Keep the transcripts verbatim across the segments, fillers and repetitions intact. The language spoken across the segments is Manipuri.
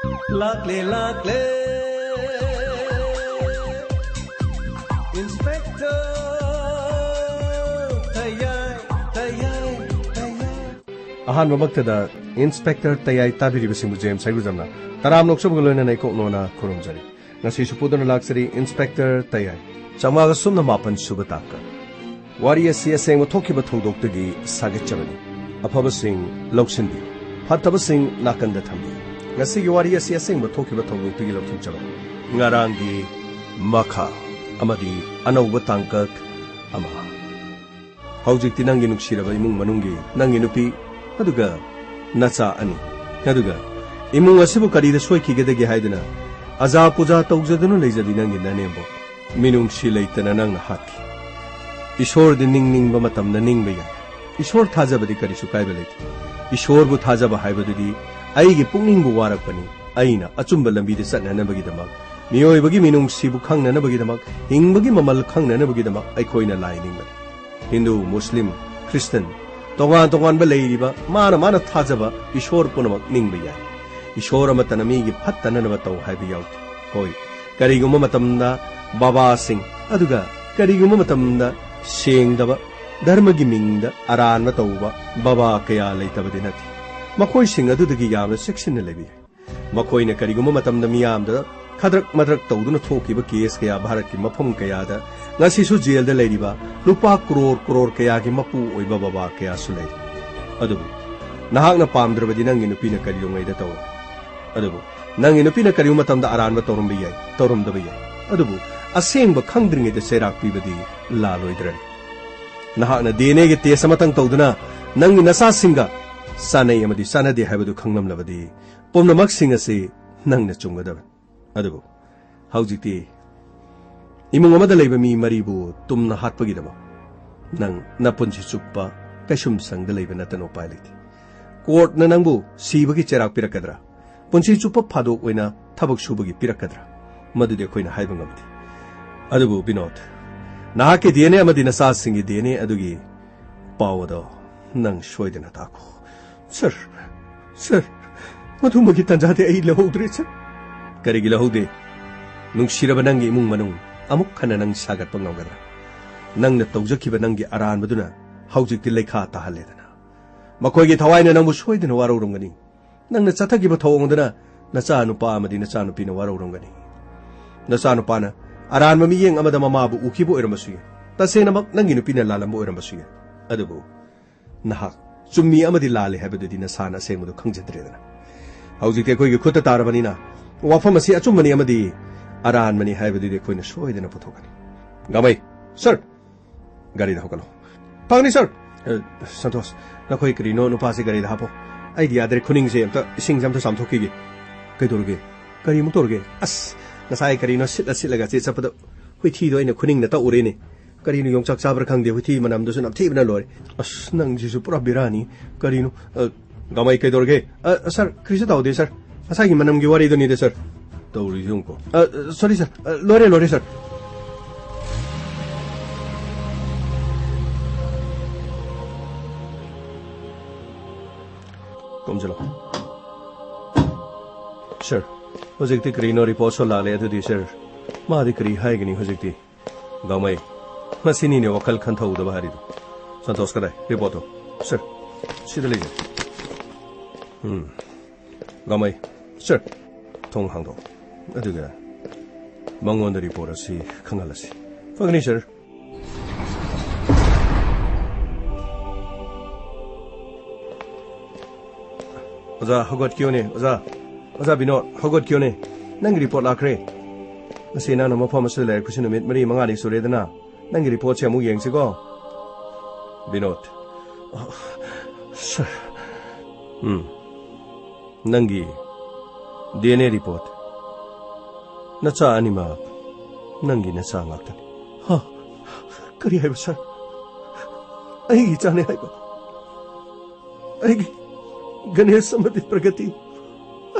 ꯂꯥꯛꯂꯦ, ꯂꯥꯛꯂꯦ, Inspector ꯇꯌꯥꯏ, ꯇꯌꯥꯏ, ꯇꯌꯥꯏ꯫ ꯑꯍꯥꯟꯕꯃꯛꯇꯗ Inspector ꯇꯌꯥꯏ ꯇꯥꯕꯤꯔꯤꯕꯁꯤꯡꯕꯨ ꯖꯦꯝꯁ ꯍꯩꯒ꯭ꯔꯨꯖꯝꯅ ꯇꯔꯥꯝꯅ ꯑꯣꯛꯆꯕꯒ ꯂꯣꯏꯅꯅ ꯏꯀꯣꯛ ꯅꯣꯟꯅ ꯈꯨꯔꯨꯝꯖꯔꯤ꯫ ꯉꯁꯤꯁꯨ ꯄꯨꯗꯨꯅ ꯂꯥꯛꯆꯔꯤ Inspector ꯇꯌꯥꯏ꯫ ꯆꯥꯝꯃꯉꯥꯒ ꯁꯨꯞꯅ ꯃꯥꯄꯟ ꯁꯨꯕ ꯇꯥꯡꯀꯛ꯫ ꯋꯥꯔꯤ ꯑꯁꯤ ꯑꯁꯦꯡꯕ ꯊꯣꯛꯈꯤꯕ ꯊꯧꯗꯣꯛꯇꯒꯤ ꯁꯥꯒꯠꯆꯕꯅꯤ꯫ ꯑꯐꯕꯁꯤꯡ ꯂꯧꯁꯤꯟꯕꯤꯌꯨ, ꯐꯠꯇꯕꯁꯤꯡ ꯅꯥꯀꯟꯗ ꯊꯝꯕꯤꯌꯨ꯫ ꯉꯁꯤꯒꯤ ꯋꯥꯔꯤ ꯑꯁꯤ ꯑꯁꯦꯡꯕ ꯊꯣꯛꯈꯤꯕ ꯊꯧꯗꯣꯛꯇꯒꯤ ꯂꯧꯊꯣꯛꯆꯕꯅꯤ꯫ ꯉꯔꯥꯡꯒꯤ ꯃꯈꯥ ꯑꯃꯗꯤ ꯑꯅꯧꯕ ꯇꯥꯡꯀꯛ ꯑꯃ꯫ ꯍꯧꯖꯤꯛꯇꯤ ꯅꯪꯒꯤ ꯅꯨꯡꯁꯤꯔꯕ ꯏꯃꯨꯡ ꯃꯅꯨꯡꯒꯤ ꯅꯪꯒꯤ ꯅꯨꯄꯤ, ꯑꯗꯨꯒ ꯅꯆꯥ ꯑꯅꯤ, ꯑꯗꯨꯒ ꯏꯃꯨꯡ ꯑꯁꯤꯕꯨ ꯀꯔꯤꯗ ꯁꯣꯏꯈꯤꯒꯗꯒꯦ ꯍꯥꯏꯗꯨꯅ ꯑꯖꯥ ꯄꯨꯖꯥ ꯇꯧꯖꯗꯨꯅ ꯂꯩꯖꯕꯤ ꯅꯪꯒꯤ ꯅꯅꯦꯝꯕꯣꯛ꯫ ꯃꯤꯅꯨꯡꯁꯤ ꯂꯩꯇꯅ ꯅꯪꯅ ꯍꯥꯠꯈꯤ꯫ ꯏꯁꯣꯔꯗꯤ ꯅꯤꯡꯅꯤꯡꯕ ꯃꯇꯝꯗ ꯅꯤꯡꯕ ꯌꯥꯏ꯫ ꯏꯁꯣꯔ ꯊꯥꯖꯕꯗꯤ ꯀꯔꯤꯁꯨ ꯀꯥꯏꯕ ꯂꯩꯇꯦ꯫ ꯏꯁꯣꯔꯕꯨ ꯊꯥꯖꯕ ꯍꯥꯏꯕꯗꯨꯗꯤ ꯑꯩꯒꯤ ꯄꯨꯛꯅꯤꯡꯕꯨ ꯋꯥꯔꯛꯄꯅꯤ꯫ ꯑꯩꯅ ꯑꯆꯨꯝꯕ ꯂꯝꯕꯤꯗ ꯆꯠꯅꯅꯕꯒꯤꯗꯃꯛ, ꯃꯤꯑꯣꯏꯕꯒꯤ ꯃꯤꯅꯨꯡꯁꯤꯕꯨ ꯈꯪꯅꯅꯕꯒꯤꯗꯃꯛ, ꯍꯤꯡꯕꯒꯤ ꯃꯃꯜ ꯈꯪꯅꯅꯕꯒꯤꯗꯃꯛ ꯑꯩꯈꯣꯏꯅ ꯂꯥꯏ ꯅꯤꯡꯕꯅꯤ꯫ ꯍꯤꯟꯗꯨ, ꯃꯨꯁꯂꯤꯝ, ꯈ꯭ꯔꯤꯁꯇꯟ, ꯇꯣꯉꯥꯟ ꯇꯣꯉꯥꯟꯕ ꯂꯩꯔꯤꯕ ꯃꯥꯅ ꯃꯥꯅ ꯊꯥꯖꯕ ꯏꯁꯣꯔ ꯄꯨꯝꯅꯃꯛ ꯅꯤꯡꯕ ꯌꯥꯏ꯫ ꯏꯁꯣꯔ ꯑꯃꯠꯇꯅ ꯃꯤꯒꯤ ꯐꯠꯇꯅꯅꯕ ꯇꯧ ꯍꯥꯏꯕ ꯌꯥꯎꯗꯦ꯫ ꯍꯣꯏ, ꯀꯔꯤꯒꯨꯝꯕ ꯃꯇꯝꯗ ꯕꯕꯥꯁꯤꯡ, ꯑꯗꯨꯒ ꯀꯔꯤꯒꯨꯝꯕ ꯃꯇꯝꯗ ꯁꯦꯡꯗꯕ, ꯙꯔꯃꯒꯤ ꯃꯤꯡꯗ ꯑꯔꯥꯟꯕ ꯇꯧꯕ ꯕꯕꯥ ꯀꯌꯥ ꯂꯩꯇꯕꯗꯤ ꯅꯠꯇꯦ꯫ ꯃꯈꯣꯏꯁꯤꯡ ꯑꯗꯨꯗꯒꯤ ꯌꯥꯝꯅ ꯆꯦꯛꯁꯤꯟꯅ ꯂꯩꯕ ꯌꯥꯏ꯫ ꯃꯈꯣꯏꯅ ꯀꯔꯤꯒꯨꯝꯕ ꯃꯇꯝꯗ ꯃꯤꯌꯥꯝꯗ ꯈꯗ꯭ꯔꯛ ꯃꯗ꯭ꯔꯛ ꯇꯧꯗꯨꯅ ꯊꯣꯛꯈꯤꯕ ꯀꯦꯁ ꯀꯌꯥ ꯚꯥꯔꯠꯀꯤ ꯃꯐꯝ ꯀꯌꯥꯗ ꯉꯁꯤꯁꯨ ꯖꯦꯜꯗ ꯂꯩꯔꯤꯕ ꯂꯨꯄꯥ ꯀ꯭ꯔꯣꯔ ꯀ꯭ꯔꯣꯔ ꯀꯌꯥꯒꯤ ꯃꯄꯨ ꯑꯣꯏꯕ ꯕꯕꯥ ꯀꯌꯥꯁꯨ ꯂꯩꯔꯤ꯫ ꯑꯗꯨꯕꯨ ꯅꯍꯥꯛꯅ ꯄꯥꯝꯗ꯭ꯔꯕꯗꯤ ꯅꯪꯒꯤ ꯅꯨꯄꯤꯅ ꯀꯔꯤꯗꯧꯉꯩꯗ ꯇꯧꯔꯣꯏ꯫ ꯑꯗꯨꯕꯨ ꯅꯪꯒꯤ ꯅꯨꯄꯤꯅ ꯀꯔꯤꯒꯨꯝꯕ ꯃꯇꯝꯗ ꯑꯔꯥꯟꯕ ꯇꯧꯔꯝꯕ ꯌꯥꯏ, ꯇꯧꯔꯝꯗꯕ ꯌꯥꯏ꯫ ꯑꯗꯨꯕꯨ ꯑꯁꯦꯡꯕ ꯈꯪꯗ꯭ꯔꯤꯉꯩꯗ ꯆꯩꯔꯥꯛ ꯄꯤꯕꯗꯤ ꯂꯥꯜꯂꯣꯏꯗ꯭ꯔꯅꯤ? ꯅꯍꯥꯛꯅ ꯗꯤ ꯑꯦꯟ ꯑꯦꯒꯤ ꯇꯦꯁ ꯑꯃꯇꯪ ꯇꯧꯗꯨꯅ ꯅꯪꯒꯤ ꯅꯆꯥꯁꯤꯡꯒ ꯆꯥꯅꯩ ꯑꯃꯗꯤ ꯆꯥꯅꯗꯦ ꯍꯥꯏꯕꯗꯨ ꯈꯪꯂꯝꯂꯕꯗꯤ ꯄꯨꯝꯅꯃꯛꯁꯤꯡ ꯑꯁꯤ ꯅꯪꯅ ꯆꯨꯝꯒꯗꯕꯅꯤ꯫ ꯑꯗꯨꯕꯨ ꯍꯧꯖꯤꯛꯇꯤ ꯏꯃꯨꯡ ꯑꯃꯗ ꯂꯩꯕ ꯃꯤ ꯃꯔꯤꯕꯨ ꯇꯨꯝꯅ ꯍꯥꯠꯄꯒꯤꯗꯃꯛ ꯅꯪ ꯅꯄꯨꯟꯁꯤ ꯆꯨꯞꯄ ꯀꯩꯁꯨꯝꯁꯪꯗ ꯂꯩꯕ ꯅꯠꯇꯅ ꯎꯄꯥꯏ ꯂꯩꯇꯦ꯫ ꯀꯣꯔꯠꯅ ꯅꯪꯕꯨ ꯁꯤꯕꯒꯤ ꯆꯩꯔꯥꯛ ꯄꯤꯔꯛꯀꯗ꯭ꯔꯥ? ꯄꯨꯟꯁꯤ ꯆꯨꯞꯄ ꯐꯥꯗꯣꯛ ꯑꯣꯏꯅ ꯊꯕꯛ ꯁꯨꯕꯒꯤ ꯄꯤꯔꯛꯀꯗ꯭ꯔꯥ? ꯃꯗꯨꯗꯤ ꯑꯩꯈꯣꯏꯅ ꯍꯥꯏꯕ ꯉꯝꯗꯦ꯫ ꯑꯗꯨꯕꯨ ꯕꯤꯅꯣꯗ, ꯅꯍꯥꯛꯀꯤ ꯗꯤ ꯑꯦꯟ ꯑꯦ ꯑꯃꯗꯤ ꯅꯆꯥꯁꯤꯡꯒꯤ ꯗꯤ ꯑꯦꯟ ꯑꯦ ꯑꯗꯨꯒꯤ ꯄꯥꯎ ꯑꯗꯣ ꯅꯪ ꯁꯣꯏꯗꯅ ꯇꯥꯈꯣ꯫ ꯁꯔ, ꯁꯔ, ꯃꯗꯨꯃꯒꯤ ꯇꯥꯟꯖꯥꯗꯤ ꯑꯩ ꯂꯧꯍꯧꯗ꯭ꯔꯦ, ꯁꯔ꯫ ꯀꯔꯤꯒꯤ ꯂꯧꯍꯧꯗꯦ? ꯅꯨꯡꯁꯤꯔꯕ ꯅꯪꯒꯤ ꯏꯃꯨꯡ ꯃꯅꯨꯡ ꯑꯃꯨꯛ ꯍꯟꯅ ꯅꯪ ꯁꯥꯒꯠꯄ ꯉꯝꯒꯗ꯭ꯔꯥ? ꯅꯪꯅ ꯇꯧꯖꯈꯤꯕ ꯅꯪꯒꯤ ꯑꯔꯥꯟꯕꯗꯨꯅ ꯍꯧꯖꯤꯛꯇꯤ ꯂꯩꯈꯥ ꯇꯥꯍꯜꯂꯦꯗꯅ꯫ ꯃꯈꯣꯏꯒꯤ ꯊꯋꯥꯏꯅ ꯅꯪꯕꯨ ꯁꯣꯏꯗꯅ ꯋꯥꯔꯧꯔꯝꯒꯅꯤ꯫ ꯅꯪꯅ ꯆꯠꯊꯈꯤꯕ ꯊꯧꯑꯣꯡ ꯑꯗꯨꯅ ꯅꯆꯥꯅꯨꯄꯥ ꯑꯃꯗꯤ ꯅꯆꯥꯅꯨꯄꯤꯅ ꯋꯥꯔꯧꯔꯝꯒꯅꯤ꯫ ꯅꯆꯥꯅꯨꯄꯥꯅ ꯑꯔꯥꯟꯕ ꯃꯤꯠꯌꯦꯡ ꯑꯃꯗ ꯃꯃꯥꯕꯨ ꯎꯈꯤꯕ ꯑꯣꯏꯔꯝꯕꯁꯨ ꯌꯥꯏ꯫ ꯇꯁꯦꯡꯅꯃꯛ ꯅꯪꯒꯤ ꯅꯨꯄꯤꯅ ꯂꯥꯜꯂꯝꯕ ꯑꯣꯏꯔꯝꯕꯁꯨ ꯌꯥꯏ꯫ ꯑꯗꯨꯕꯨ ꯅꯍꯥꯛ ꯆꯨꯝꯃꯤ ꯑꯃꯗꯤ ꯂꯥꯜꯂꯤ ꯍꯥꯏꯕꯗꯨꯗꯤ ꯅꯁꯥꯅ ꯑꯁꯦꯡꯕꯗꯨ ꯈꯪꯖꯗ꯭ꯔꯦꯗꯅ꯫ ꯍꯧꯖꯤꯛꯇꯤ ꯑꯩꯈꯣꯏꯒꯤ ꯈꯨꯠꯇ ꯇꯥꯔꯕꯅꯤꯅ ꯋꯥꯐꯝ ꯑꯁꯤ ꯑꯆꯨꯝꯕꯅꯤ ꯑꯃꯗꯤ ꯑꯔꯥꯟꯕꯅꯤ ꯍꯥꯏꯕꯗꯨꯗꯤ ꯑꯩꯈꯣꯏꯅ ꯁꯣꯏꯗꯅ ꯄꯨꯊꯣꯛꯀꯅꯤ꯫ ꯒꯥꯃꯩ, ꯁꯔ, ꯒꯥꯔꯤꯗ ꯍꯧꯒꯠꯂꯣ꯫ ꯐꯒꯅꯤ, ꯁꯔ꯫ ꯑ, ꯁꯟꯇꯣꯁ, ꯅꯈꯣꯏ ꯀꯔꯤꯅꯣ ꯅꯨꯄꯥꯁꯤ ꯒꯥꯔꯤꯗ ꯍꯥꯞꯄꯣ꯫ ꯑꯩꯗꯤ ꯌꯥꯗ꯭ꯔꯦ, ꯈꯨꯅꯤꯡꯁꯦ ꯑꯝꯇ, ꯏꯁꯤꯡꯁꯦ ꯑꯝꯇ ꯆꯥꯝꯊꯣꯛꯈꯤꯒꯦ꯫ ꯀꯩꯗꯧꯔꯒꯦ? ꯀꯔꯤꯃꯨꯛ ꯇꯧꯔꯒꯦ? ꯑꯁ, ꯉꯁꯥꯏ ꯀꯔꯤꯅꯣ ꯁꯤꯠꯂ ꯁꯤꯠꯂꯒ ꯆꯦ ꯆꯠꯄꯗ ꯍꯨꯏꯊꯤꯗꯣ ꯑꯩꯅ ꯈꯨꯅꯤꯡꯅ ꯇꯛꯎꯔꯦꯅꯦ꯫ ꯀꯔꯤꯅꯣ ꯌꯣꯡꯆꯥꯛ ꯆꯥꯕ꯭ꯔꯥ ꯈꯪꯗꯦ, ꯍꯨꯏꯊꯤ ꯃꯅꯝꯗꯨꯁꯨ ꯅꯝꯊꯤꯕꯅ ꯂꯣꯏꯔꯦ꯫ ꯑꯁ, ꯅꯪꯁꯤꯁꯨ ꯄꯨꯔꯥ ꯕꯦꯔꯥꯅꯤ꯫ ꯀꯔꯤꯅꯣ? ꯑ, ꯒꯥꯃꯩ ꯀꯩꯗꯧꯔꯒꯦ? ꯑ, ꯁꯔ, ꯀꯔꯤꯁꯨ ꯇꯧꯗꯦ, ꯁꯔ꯫ ꯉꯁꯥꯏꯒꯤ ꯃꯅꯝꯒꯤ ꯋꯥꯔꯤꯗꯨꯅꯤꯗ, ꯁꯔ꯫ ꯇꯧꯔꯤꯁꯤ ꯌꯦꯡꯉꯨꯀꯣ꯫ ꯑ, ꯁꯣꯔꯤ, ꯁꯔ꯫ ꯑ, ꯂꯣꯏꯔꯦ, ꯂꯣꯏꯔꯦ, ꯁꯔ꯫ ꯀꯨꯝꯁꯤꯜꯂꯣ꯫ ꯁꯔ, ꯍꯧꯖꯤꯛꯇꯤ ꯀꯔꯤꯅꯣ ꯔꯤꯄꯣꯔꯠꯁꯨ ꯂꯥꯛꯂꯦ, ꯑꯗꯨꯗꯤ, ꯁꯔ, ꯃꯥꯗꯤ ꯀꯔꯤ ꯍꯥꯏꯒꯅꯤ ꯍꯧꯖꯤꯛꯇꯤ? ꯒꯥꯃꯩ, ꯃꯁꯤꯅꯤꯅꯦ ꯋꯥꯈꯜ ꯈꯟꯊꯍꯧꯗꯕ ꯍꯥꯏꯔꯤꯗꯣ꯫ ꯁꯟꯇꯣꯁ, ꯀꯗꯥꯏ? ꯔꯤꯄꯣꯔꯠꯇꯣ꯫ ꯁꯔ, ꯁꯤꯗ ꯂꯩꯖꯩ꯫ ꯎꯝ꯫ ꯒꯥꯃꯩ, ꯁꯔ, ꯊꯣꯡ ꯍꯥꯡꯗꯣꯛ꯫ ꯑꯗꯨꯒ ꯃꯉꯣꯟꯗ ꯔꯤꯄꯣꯔꯠ ꯑꯁꯤ ꯈꯪꯍꯜꯂꯁꯤ꯫ ꯐꯒꯅꯤ, ꯁꯔ꯫ ꯑꯣꯖꯥ, ꯍꯧꯒꯠꯈꯤꯌꯣꯅꯦ, ꯑꯣꯖꯥ꯫ ꯑꯣꯖꯥ ꯕꯤꯅꯣꯗ, ꯍꯧꯒꯠꯈꯤꯌꯣꯅꯦ꯫ ꯅꯪꯒꯤ ꯔꯤꯄꯣꯔꯠ ꯂꯥꯛꯈ꯭ꯔꯦ꯫ ꯉꯁꯤ ꯅꯪꯅ ꯃꯐꯝ ꯑꯁꯤꯗ ꯂꯩꯔꯛꯄꯁꯤ ꯅꯨꯃꯤꯠ ꯃꯔꯤ ꯃꯉꯥꯅꯤ ꯁꯨꯔꯦꯗꯅ꯫ ꯅꯪꯒꯤ ꯔꯤꯄꯣꯔꯠꯁꯦ ꯑꯃꯨꯛ ꯌꯦꯡꯁꯤꯀꯣ꯫ ꯕꯤꯅꯣꯗ꯫ ꯁꯔ꯫ ꯎꯝ꯫ ꯅꯪꯒꯤ ꯗꯤ ꯑꯦꯟ ꯑꯦ ꯔꯤꯄꯣꯔꯠ꯫ ꯅꯆꯥ ꯑꯅꯤꯃꯛ ꯅꯪꯒꯤ ꯅꯆꯥ ꯉꯥꯛꯇꯅꯤ꯫ ꯍꯥ? ꯀꯔꯤ ꯍꯥꯏꯕ, ꯁꯔ? ꯑꯩꯒꯤ ꯏꯆꯥꯅꯤ ꯍꯥꯏꯕ? ꯑꯩꯒꯤ ꯒꯅꯦꯁ ꯑꯃꯗꯤ ꯄ꯭ꯔꯒꯇꯤ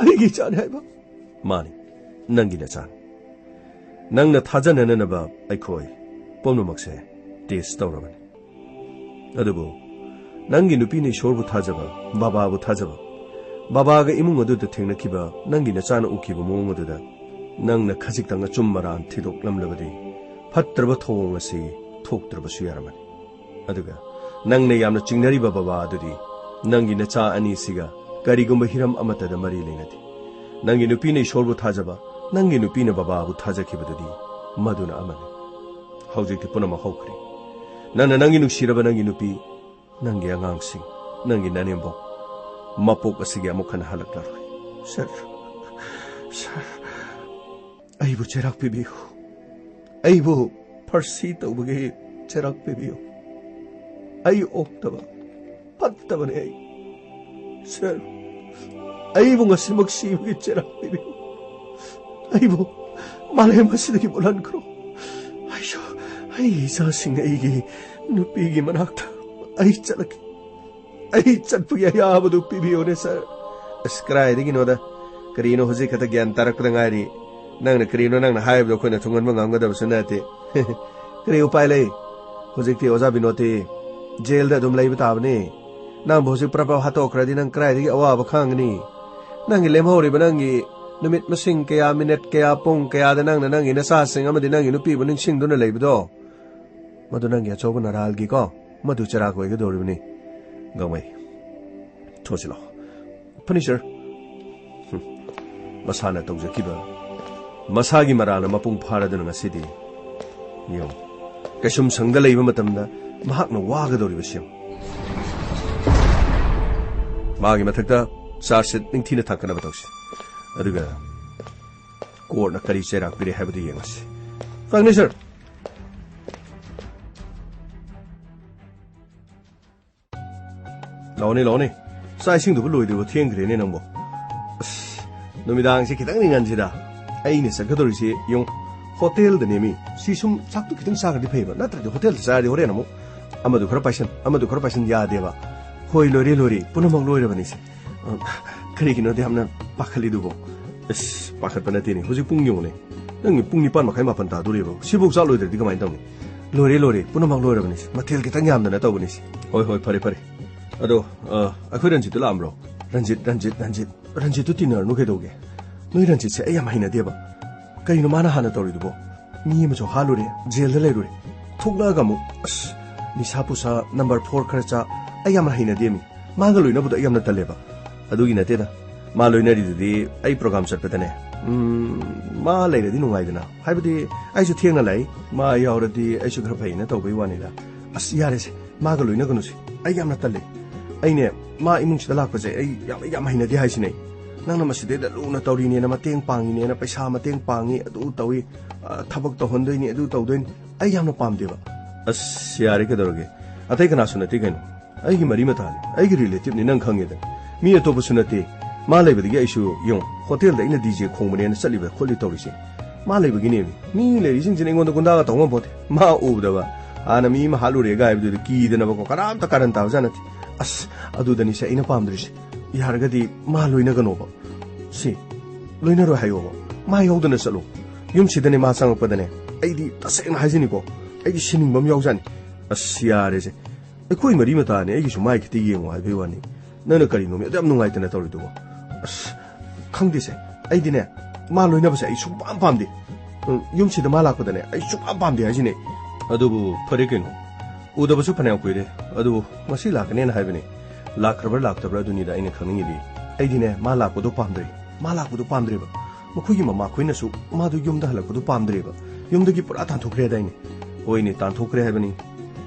ꯑꯩꯒꯤ ꯏꯆꯥꯅꯤ ꯍꯥꯏꯕ? ꯃꯥꯅꯤ, ꯅꯪꯒꯤ ꯅꯆꯥꯅꯤ꯫ ꯅꯪꯅ ꯊꯥꯖꯅꯅꯕ ꯑꯩꯈꯣꯏ ꯄꯨꯝꯅꯃꯛꯁꯦ ꯇꯦꯁ ꯇꯧꯔꯕꯅꯤ꯫ ꯑꯗꯨꯕꯨ ꯅꯪꯒꯤ ꯅꯨꯄꯤꯅ ꯏꯁꯣꯔꯕꯨ ꯊꯥꯖꯕ, ꯕꯕꯥꯕꯨ ꯊꯥꯖꯕ, ꯕꯕꯥꯒ ꯏꯃꯨꯡ ꯑꯗꯨꯗ ꯊꯦꯡꯅꯈꯤꯕ ꯅꯪꯒꯤ ꯅꯆꯥꯅ ꯎꯈꯤꯕ ꯃꯑꯣꯡ ꯑꯗꯨꯗ ꯅꯪꯅ ꯈꯖꯤꯛꯇꯪ ꯑꯆꯨꯝ ꯑꯔꯥꯟ ꯊꯤꯗꯣꯛꯂꯝꯂꯕꯗꯤ ꯐꯠꯇ꯭ꯔꯕ ꯊꯧꯑꯣꯡ ꯑꯁꯤ ꯊꯣꯛꯇ꯭ꯔꯕꯁꯨ ꯌꯥꯔꯝꯃꯅꯤ꯫ ꯑꯗꯨꯒ ꯅꯪꯅ ꯌꯥꯝꯅ ꯆꯤꯡꯅꯔꯤꯕ ꯕꯕꯥ ꯑꯗꯨꯗꯤ ꯅꯪꯒꯤ ꯅꯆꯥ ꯑꯅꯤꯁꯤꯒ ꯀꯔꯤꯒꯨꯝꯕ ꯍꯤꯔꯝ ꯑꯃꯠꯇꯗ ꯃꯔꯤ ꯂꯩꯅꯗꯦ꯫ ꯅꯪꯒꯤ ꯅꯨꯄꯤꯅ ꯏꯁꯣꯔꯕꯨ ꯊꯥꯖꯕ, ꯅꯪꯒꯤ ꯅꯨꯄꯤꯅ ꯕꯕꯥꯕꯨ ꯊꯥꯖꯈꯤꯕꯗꯨꯗꯤ ꯃꯗꯨꯅ ꯑꯃꯅꯤ꯫ ꯍꯧꯖꯤꯛꯇꯤ ꯄꯨꯝꯅꯃꯛ ꯍꯧꯈ꯭ꯔꯦ꯫ ꯅꯪꯅ ꯅꯪꯒꯤ ꯅꯨꯡꯁꯤꯔꯕ ꯅꯪꯒꯤ ꯅꯨꯄꯤ, ꯅꯪꯒꯤ ꯑꯉꯥꯡꯁꯤꯡ, ꯅꯪꯒꯤ ꯅꯅꯦꯝꯕꯣꯛ, ꯃꯄꯣꯛ ꯑꯁꯤꯒꯤ ꯑꯃꯨꯛ ꯍꯟꯅ ꯍꯜꯂꯛꯂꯔꯣꯏ꯫ ꯁꯥꯔ, ꯁꯥꯔ, ꯑꯩꯕꯨ ꯆꯩꯔꯥꯛ ꯄꯤꯕꯤꯌꯨ꯫ ꯑꯩꯕꯨ ꯐꯥꯔꯁꯤ ꯇꯧꯕꯒꯤ ꯆꯩꯔꯥꯛ ꯄꯤꯕꯤꯌꯨ꯫ ꯑꯩ ꯑꯣꯛꯇꯕ, ꯐꯠꯇꯕꯅꯦ ꯑꯩ꯫ ꯁꯥꯔ, ꯑꯩꯕꯨ ꯉꯁꯤꯃꯛ ꯁꯤꯕꯒꯤ ꯆꯩꯔꯥꯛ ꯄꯤꯕꯤꯌꯨ꯫ ꯑꯩꯕꯨ ꯃꯥꯂꯦꯝ ꯑꯁꯤꯗꯒꯤ ꯃꯨꯠꯍꯟꯈ꯭ꯔꯣ꯫ ꯑꯩꯁꯨ ꯑꯩꯒꯤ ꯏꯆꯥꯁꯤꯡ, ꯑꯩꯒꯤ ꯅꯨꯄꯤꯒꯤ ꯃꯅꯥꯛꯇ ꯑꯩ ꯆꯠꯂꯛꯀꯦ꯫ ꯑꯩ ꯆꯠꯄꯒꯤ ꯑꯌꯥꯕꯗꯨ ꯄꯤꯕꯤꯌꯨꯅꯦ, ꯁꯥꯔ꯫ ꯑꯁ, ꯀꯗꯥꯏꯗꯒꯤꯅꯣꯗ? ꯀꯔꯤꯅꯣ, ꯍꯧꯖꯤꯛ ꯈꯛꯇ ꯒ꯭ꯌꯥꯟ ꯇꯥꯔꯛꯄꯗ ꯉꯥꯏꯔꯤ꯫ ꯅꯪꯅ ꯀꯔꯤꯅꯣ ꯅꯪꯅ ꯍꯥꯏꯕꯗꯣ ꯑꯩꯈꯣꯏꯅ ꯊꯨꯡꯍꯟꯕ ꯉꯝꯒꯗꯕꯁꯨ ꯅꯠꯇꯦ꯫ ꯀꯔꯤ ꯎꯄꯥꯏ ꯂꯩ? ꯍꯧꯖꯤꯛꯇꯤ ꯑꯣꯖꯥ ꯕꯤꯅꯣꯗꯇꯤ ꯖꯦꯜꯗ ꯑꯗꯨꯝ ꯂꯩꯕ ꯇꯥꯕꯅꯤ꯫ ꯅꯪꯕꯨ ꯍꯧꯖꯤꯛ ꯄ꯭ꯔꯞ ꯄ꯭ꯔꯞ ꯍꯥꯠꯇꯣꯛꯈ꯭ꯔꯗꯤ ꯅꯪ ꯀꯗꯥꯏꯗꯒꯤ ꯑꯋꯥꯕ ꯈꯪꯒꯅꯤ? ꯅꯪꯒꯤ ꯂꯦꯝꯍꯧꯔꯤꯕ ꯅꯪꯒꯤ ꯅꯨꯃꯤꯠ ꯃꯁꯤꯡ ꯀꯌꯥ, ꯃꯤꯅꯠ ꯀꯌꯥ, ꯄꯨꯡ ꯀꯌꯥꯗ ꯅꯪꯅ ꯅꯪꯒꯤ ꯅꯆꯥꯁꯤꯡ ꯑꯃꯗꯤ ꯅꯪꯒꯤ ꯅꯨꯄꯤꯕꯨ ꯅꯤꯡꯁꯤꯡꯗꯨꯅ ꯂꯩꯕꯗꯣ, ꯃꯗꯨ ꯅꯪꯒꯤ ꯑꯆꯧꯕ ꯅꯔꯥꯜꯒꯤꯀꯣ, ꯃꯗꯨ ꯆꯩꯔꯥꯛ ꯑꯣꯏꯒꯗꯧꯔꯤꯕꯅꯤ꯫ ꯒꯥꯡꯃꯩ, ꯊꯣꯛꯁꯤꯜꯂꯣ꯫ ꯐꯅꯤ, ꯁꯥꯔ꯫ ꯍꯨꯝ꯫ ꯃꯁꯥꯅ ꯇꯧꯖꯈꯤꯕ, ꯃꯁꯥꯒꯤ ꯃꯔꯥꯜꯅ ꯃꯄꯨꯡ ꯐꯥꯔꯗꯨꯅ ꯉꯁꯤꯗꯤ, ꯌꯦꯡꯉꯨ, ꯀꯩꯁꯨꯝꯁꯪꯗ ꯂꯩꯕ ꯃꯇꯝꯗ ꯃꯍꯥꯛꯅ ꯋꯥꯒꯗꯧꯔꯤꯕꯁꯤ ꯌꯦꯡꯉꯨ꯫ ꯃꯥꯒꯤ ꯃꯊꯛꯇ ꯆꯥꯔꯖ ꯁꯤꯠ ꯅꯤꯡꯊꯤꯅ ꯊꯥꯡꯒꯠꯅꯕ ꯇꯧꯁꯤ꯫ ꯑꯗꯨꯒ ꯀꯣꯔꯠꯅ ꯀꯔꯤ ꯆꯩꯔꯥꯛ ꯄꯤꯔꯦ ꯍꯥꯏꯕꯗꯨ ꯌꯦꯡꯉꯁꯤ꯫ ꯈꯪꯅꯤ, ꯁꯥꯔ꯫ ꯂꯥꯛꯑꯣꯅꯦ, ꯂꯥꯛꯑꯣꯅꯦ꯫ ꯆꯥꯛ ꯏꯁꯤꯡꯗꯨꯕꯨ ꯂꯣꯏꯗ꯭ꯔꯤꯕꯣ? ꯊꯦꯡꯈ꯭ꯔꯦꯅꯦ ꯅꯪꯕꯣ꯫ ꯑꯁ, ꯅꯨꯃꯤꯗꯥꯡꯁꯦ ꯈꯤꯇꯪꯗꯤ ꯉꯟꯁꯤꯗ꯫ ꯑꯩꯅ ꯆꯠꯀꯗꯧꯔꯤꯁꯦ ꯌꯦꯡꯉꯨ, ꯍꯣꯇꯦꯜꯗꯅꯦꯃꯤ꯫ ꯁꯤ ꯁꯨꯝ ꯆꯥꯛꯇꯨ ꯈꯤꯇꯪ ꯆꯥꯈ꯭ꯔꯗꯤ ꯐꯩꯕ, ꯅꯠꯇ꯭ꯔꯗꯤ ꯍꯣꯇꯦꯜꯗ ꯆꯥꯔꯗꯤ ꯍꯣꯔꯦꯟ ꯑꯃꯨꯛ ꯑꯃꯗꯨ ꯈꯔ ꯄꯥꯏꯁꯟ, ꯑꯃꯗꯨ ꯈꯔ ꯄꯥꯏꯁꯟ ꯌꯥꯗꯦꯕ꯫ ꯍꯣꯏ, ꯂꯣꯏꯔꯦ, ꯂꯣꯏꯔꯦ, ꯄꯨꯝꯅꯃꯛ ꯂꯣꯏꯔꯕꯅꯤꯁꯦ꯫ ꯑ, ꯀꯔꯤꯒꯤꯅꯣ ꯑꯗꯨ ꯌꯥꯝꯅ ꯄꯥꯈꯠꯂꯤꯗꯨꯕꯣ? ꯑꯁ, ꯄꯥꯈꯠꯄ ꯅꯠꯇꯦꯅꯦ꯫ ꯍꯧꯖꯤꯛ ꯄꯨꯡ ꯌꯦꯡꯉꯨꯅꯦ꯫ ꯅꯪꯒꯤ ꯄꯨꯡ ꯅꯤꯄꯥꯟ ꯃꯈꯥꯏ, ꯃꯥꯄꯟ ꯇꯥꯗꯣꯔꯦꯕ꯫ ꯁꯤꯐꯧ ꯆꯥꯛ ꯂꯣꯏꯗ꯭ꯔꯗꯤ ꯀꯃꯥꯏꯅ ꯇꯧꯅꯤ? ꯂꯣꯏꯔꯦ, ꯂꯣꯏꯔꯦ꯫ ꯄꯨꯝꯅꯃꯛ ꯂꯣꯏꯔꯕꯅꯤꯁꯦ꯫ ꯃꯊꯦꯜ ꯈꯤꯇꯪ ꯌꯥꯝꯗꯅ ꯇꯧꯕꯅꯤꯁꯦ꯫ ꯍꯣꯏ, ꯍꯣꯏ, ꯐꯔꯦ, ꯐꯔꯦ꯫ ꯑꯗꯣ, ꯑ, ꯑꯩꯈꯣꯏ ꯔꯟꯖꯤꯠꯇꯨ ꯂꯥꯛꯑꯝꯕ꯭ꯔꯣ? ꯔꯟꯖꯤꯠ, ꯔꯟꯖꯤꯠ, ꯔꯟꯖꯤꯠ, ꯔꯟꯖꯤꯠꯇꯨ ꯇꯤꯟꯅꯔꯅꯨ ꯀꯩꯗꯧꯒꯦ? ꯅꯣꯏ ꯔꯟꯖꯤꯠꯁꯦ ꯑꯩ ꯌꯥꯝ ꯍꯩꯅꯗꯦꯕ꯫ ꯀꯩꯅꯣ ꯃꯥꯅ ꯍꯥꯟꯅ ꯇꯧꯔꯤꯗꯨꯕꯣ? ꯃꯤ ꯑꯃꯁꯨ ꯍꯥꯠꯂꯨꯔꯦ, ꯖꯦꯜꯗ ꯂꯩꯔꯨꯔꯦ, ꯊꯣꯛꯂꯛꯑꯒ ꯑꯃꯨꯛ, ꯑꯁ, ꯅꯤꯁꯥ ꯄꯨꯁꯥ ꯅꯝꯕꯔ ꯐꯣꯔ ꯈꯔ ꯆꯥ, ꯑꯩ ꯌꯥꯝꯅ ꯍꯩꯅꯗꯦ ꯃꯤ꯫ ꯃꯥꯒ ꯂꯣꯏꯅꯕꯗꯣ ꯑꯩ ꯌꯥꯝꯅ ꯇꯜꯂꯦꯕ꯫ ꯑꯗꯨꯒꯤ ꯅꯠꯇꯦꯗ, ꯃꯥ ꯂꯣꯏꯅꯔꯤꯗꯨꯗꯤ ꯑꯩ ꯄ꯭ꯔꯣꯒꯥꯝ ꯆꯠꯄꯗꯅꯦ꯫ ꯎꯝ, ꯃꯥ ꯂꯩꯔꯗꯤ ꯅꯨꯡꯉꯥꯏꯗꯅ, ꯍꯥꯏꯕꯗꯤ ꯑꯩꯁꯨ ꯊꯦꯡꯅ ꯂꯥꯛꯏ, ꯃꯥ ꯌꯥꯎꯔꯗꯤ ꯑꯩꯁꯨ ꯈꯔ ꯐꯩꯅ ꯇꯧꯕꯩ ꯋꯥꯅꯤꯗ꯫ ꯑꯁ, ꯌꯥꯔꯦꯁꯦ, ꯃꯥꯒ ꯂꯣꯏꯅꯒꯅꯨꯁꯦ, ꯑꯩ ꯌꯥꯝꯅ ꯇꯜꯂꯦ꯫ ꯑꯩꯅꯦ, ꯃꯥ ꯏꯃꯨꯡꯁꯤꯗ ꯂꯥꯛꯄꯁꯦ ꯑꯩ ꯌꯥꯝ, ꯌꯥꯝ ꯍꯩꯅꯗꯦ ꯍꯥꯏꯁꯤꯅꯦ꯫ ꯅꯪꯅ ꯃꯁꯤꯗꯩꯗ ꯂꯨꯅ ꯇꯧꯔꯤꯅꯦꯅ, ꯃꯇꯦꯡ ꯄꯥꯡꯉꯤꯅꯦꯅ, ꯄꯩꯁꯥ ꯃꯇꯦꯡ ꯄꯥꯡꯉꯤ, ꯑꯗꯨ ꯇꯧꯏ, ꯑ, ꯊꯕꯛ ꯇꯧꯍꯟꯗꯣꯏꯅꯤ, ꯑꯗꯨ ꯇꯧꯗꯣꯏꯅꯤ, ꯑꯩ ꯌꯥꯝꯅ ꯄꯥꯝꯗꯦꯕ꯫ ꯑꯁ, ꯌꯥꯔꯦ, ꯀꯩꯗꯧꯔꯒꯦ? ꯑꯇꯩ ꯀꯅꯥꯁꯨ ꯅꯠꯇꯦ ꯀꯩꯅꯣ, ꯑꯩꯒꯤ ꯃꯔꯤ ꯃꯇꯥꯅꯤ, ꯑꯩꯒꯤ ꯔꯤꯂꯦꯇꯤꯞꯅꯤ, ꯅꯪ ꯈꯪꯉꯦꯗꯅ꯫ ꯃꯤ ꯑꯇꯣꯞꯄꯁꯨ ꯅꯠꯇꯦ꯫ ꯃꯥ ꯂꯩꯕꯗꯒꯤ ꯑꯩꯁꯨ, ꯌꯦꯡꯉꯣ, ꯍꯣꯇꯦꯜꯗ ꯑꯩꯅ ꯗꯤ ꯖꯦ ꯈꯣꯡꯕꯅꯦꯅ ꯆꯠꯂꯤꯕ ꯈꯣꯠꯂꯤ ꯇꯧꯔꯤꯁꯦ ꯃꯥ ꯂꯩꯕꯒꯤꯅꯦꯃꯤ꯫ ꯃꯤ ꯂꯩꯔꯤꯁꯤꯡꯁꯤꯅ ꯑꯩꯉꯣꯟꯗ ꯒꯨꯟꯗꯥꯒ ꯇꯧ ꯉꯝꯄꯣꯠꯇꯦ꯫ ꯃꯥ ꯎꯕꯗꯕ ꯍꯥꯟꯅ ꯃꯤ ꯑꯃ ꯍꯥꯠꯂꯨꯔꯦꯒ ꯍꯥꯏꯕꯗꯨꯗ ꯀꯤꯗꯅꯕꯀꯣ, ꯀꯅꯥꯝꯇ ꯀꯥꯔꯟ ꯇꯥꯕꯖꯥꯠ ꯅꯠꯇꯦ꯫ ꯑꯁ, ꯑꯗꯨꯗꯅꯤꯁꯦ ꯑꯩꯅ ꯄꯥꯝꯗ꯭ꯔꯤꯁꯦ꯫ ꯌꯥꯔꯒꯗꯤ ꯃꯥ ꯂꯣꯏꯅꯒꯅꯣꯕ꯫ ꯁꯤ, ꯂꯣꯏꯅꯔꯣꯏ ꯍꯥꯏꯌꯣꯕ꯫ ꯃꯥ ꯌꯥꯎꯗꯅ ꯆꯠꯂꯣ꯫ ꯌꯨꯝꯁꯤꯗꯅꯦ ꯃꯥ ꯆꯪꯉꯛꯄꯗꯅꯦ, ꯑꯩꯗꯤ ꯇꯁꯦꯡꯅ ꯍꯥꯏꯖꯅꯤꯀꯣ, ꯑꯩꯗꯤ ꯁꯤꯅꯤꯡꯕ ꯑꯃ ꯌꯥꯎꯖꯥꯠꯅꯤ꯫ ꯑꯁ, ꯌꯥꯔꯦꯁꯦ꯫ ꯑꯩꯈꯣꯏ ꯃꯔꯤ ꯃꯇꯥꯅꯦ, ꯑꯩꯒꯤꯁꯨ ꯃꯥꯏ ꯈꯤꯇ ꯌꯦꯡꯉꯣ ꯍꯥꯏꯕꯒꯤ ꯋꯥꯅꯤ꯫ ꯅꯪꯅ ꯀꯔꯤꯅꯣ ꯃꯤ ꯑꯗꯨ ꯌꯥꯝ ꯅꯨꯡꯉꯥꯏꯇꯅ ꯇꯧꯔꯤꯗꯨꯕꯣ? ꯑꯁ, ꯈꯪꯗꯦꯁꯦ꯫ ꯑꯩꯗꯤꯅꯦ, ꯃꯥ ꯂꯣꯏꯅꯕꯁꯦ ꯑꯩ ꯁꯨꯡꯄꯥꯝ ꯄꯥꯝꯗꯦ꯫ ꯎꯝ, ꯌꯨꯝꯁꯤꯗ ꯃꯥ ꯂꯥꯛꯄꯗꯅꯦ, ꯑꯩ ꯁꯨꯡꯄꯥꯝ ꯄꯥꯝꯗꯦ ꯍꯥꯏꯁꯤꯅꯦ꯫ ꯑꯗꯨꯕꯨ ꯐꯔꯦ ꯀꯩꯅꯣ, ꯎꯗꯕꯁꯨ ꯐꯅꯌꯥꯝ ꯀꯨꯏꯔꯦ꯫ ꯑꯗꯨꯕꯨ ꯉꯁꯤ ꯂꯥꯛꯀꯅꯦꯅ ꯍꯥꯏꯕꯅꯤ꯫ ꯂꯥꯛꯈ꯭ꯔꯕ꯭ꯔꯥ ꯂꯥꯛꯇꯕ꯭ꯔꯥ ꯑꯗꯨꯅꯤꯗ ꯑꯩꯅ ꯈꯪꯅꯤꯡꯉꯤꯗꯤ꯫ ꯑꯩꯗꯤꯅꯦ, ꯃꯥ ꯂꯥꯛꯄꯗꯣ ꯄꯥꯝꯗ꯭ꯔꯦ꯫ ꯃꯥ ꯂꯥꯛꯄꯗꯣ ꯄꯥꯝꯗ꯭ꯔꯦꯕ꯫ ꯃꯈꯣꯏꯒꯤ ꯃꯃꯥꯈꯣꯏꯅꯁꯨ ꯃꯥꯗꯨ ꯌꯨꯝꯗ ꯍꯜꯂꯛꯄꯗꯣ ꯄꯥꯝꯗ꯭ꯔꯦꯕ꯫ ꯌꯨꯝꯗꯒꯤ ꯄꯨꯔꯥ ꯇꯥꯟꯊꯣꯛꯈ꯭ꯔꯦ ꯍꯥꯏꯗꯥꯏꯅꯦ? ꯍꯣꯏꯅꯦ, ꯇꯥꯟꯊꯣꯛꯈ꯭ꯔꯦ ꯍꯥꯏꯕꯅꯤ꯫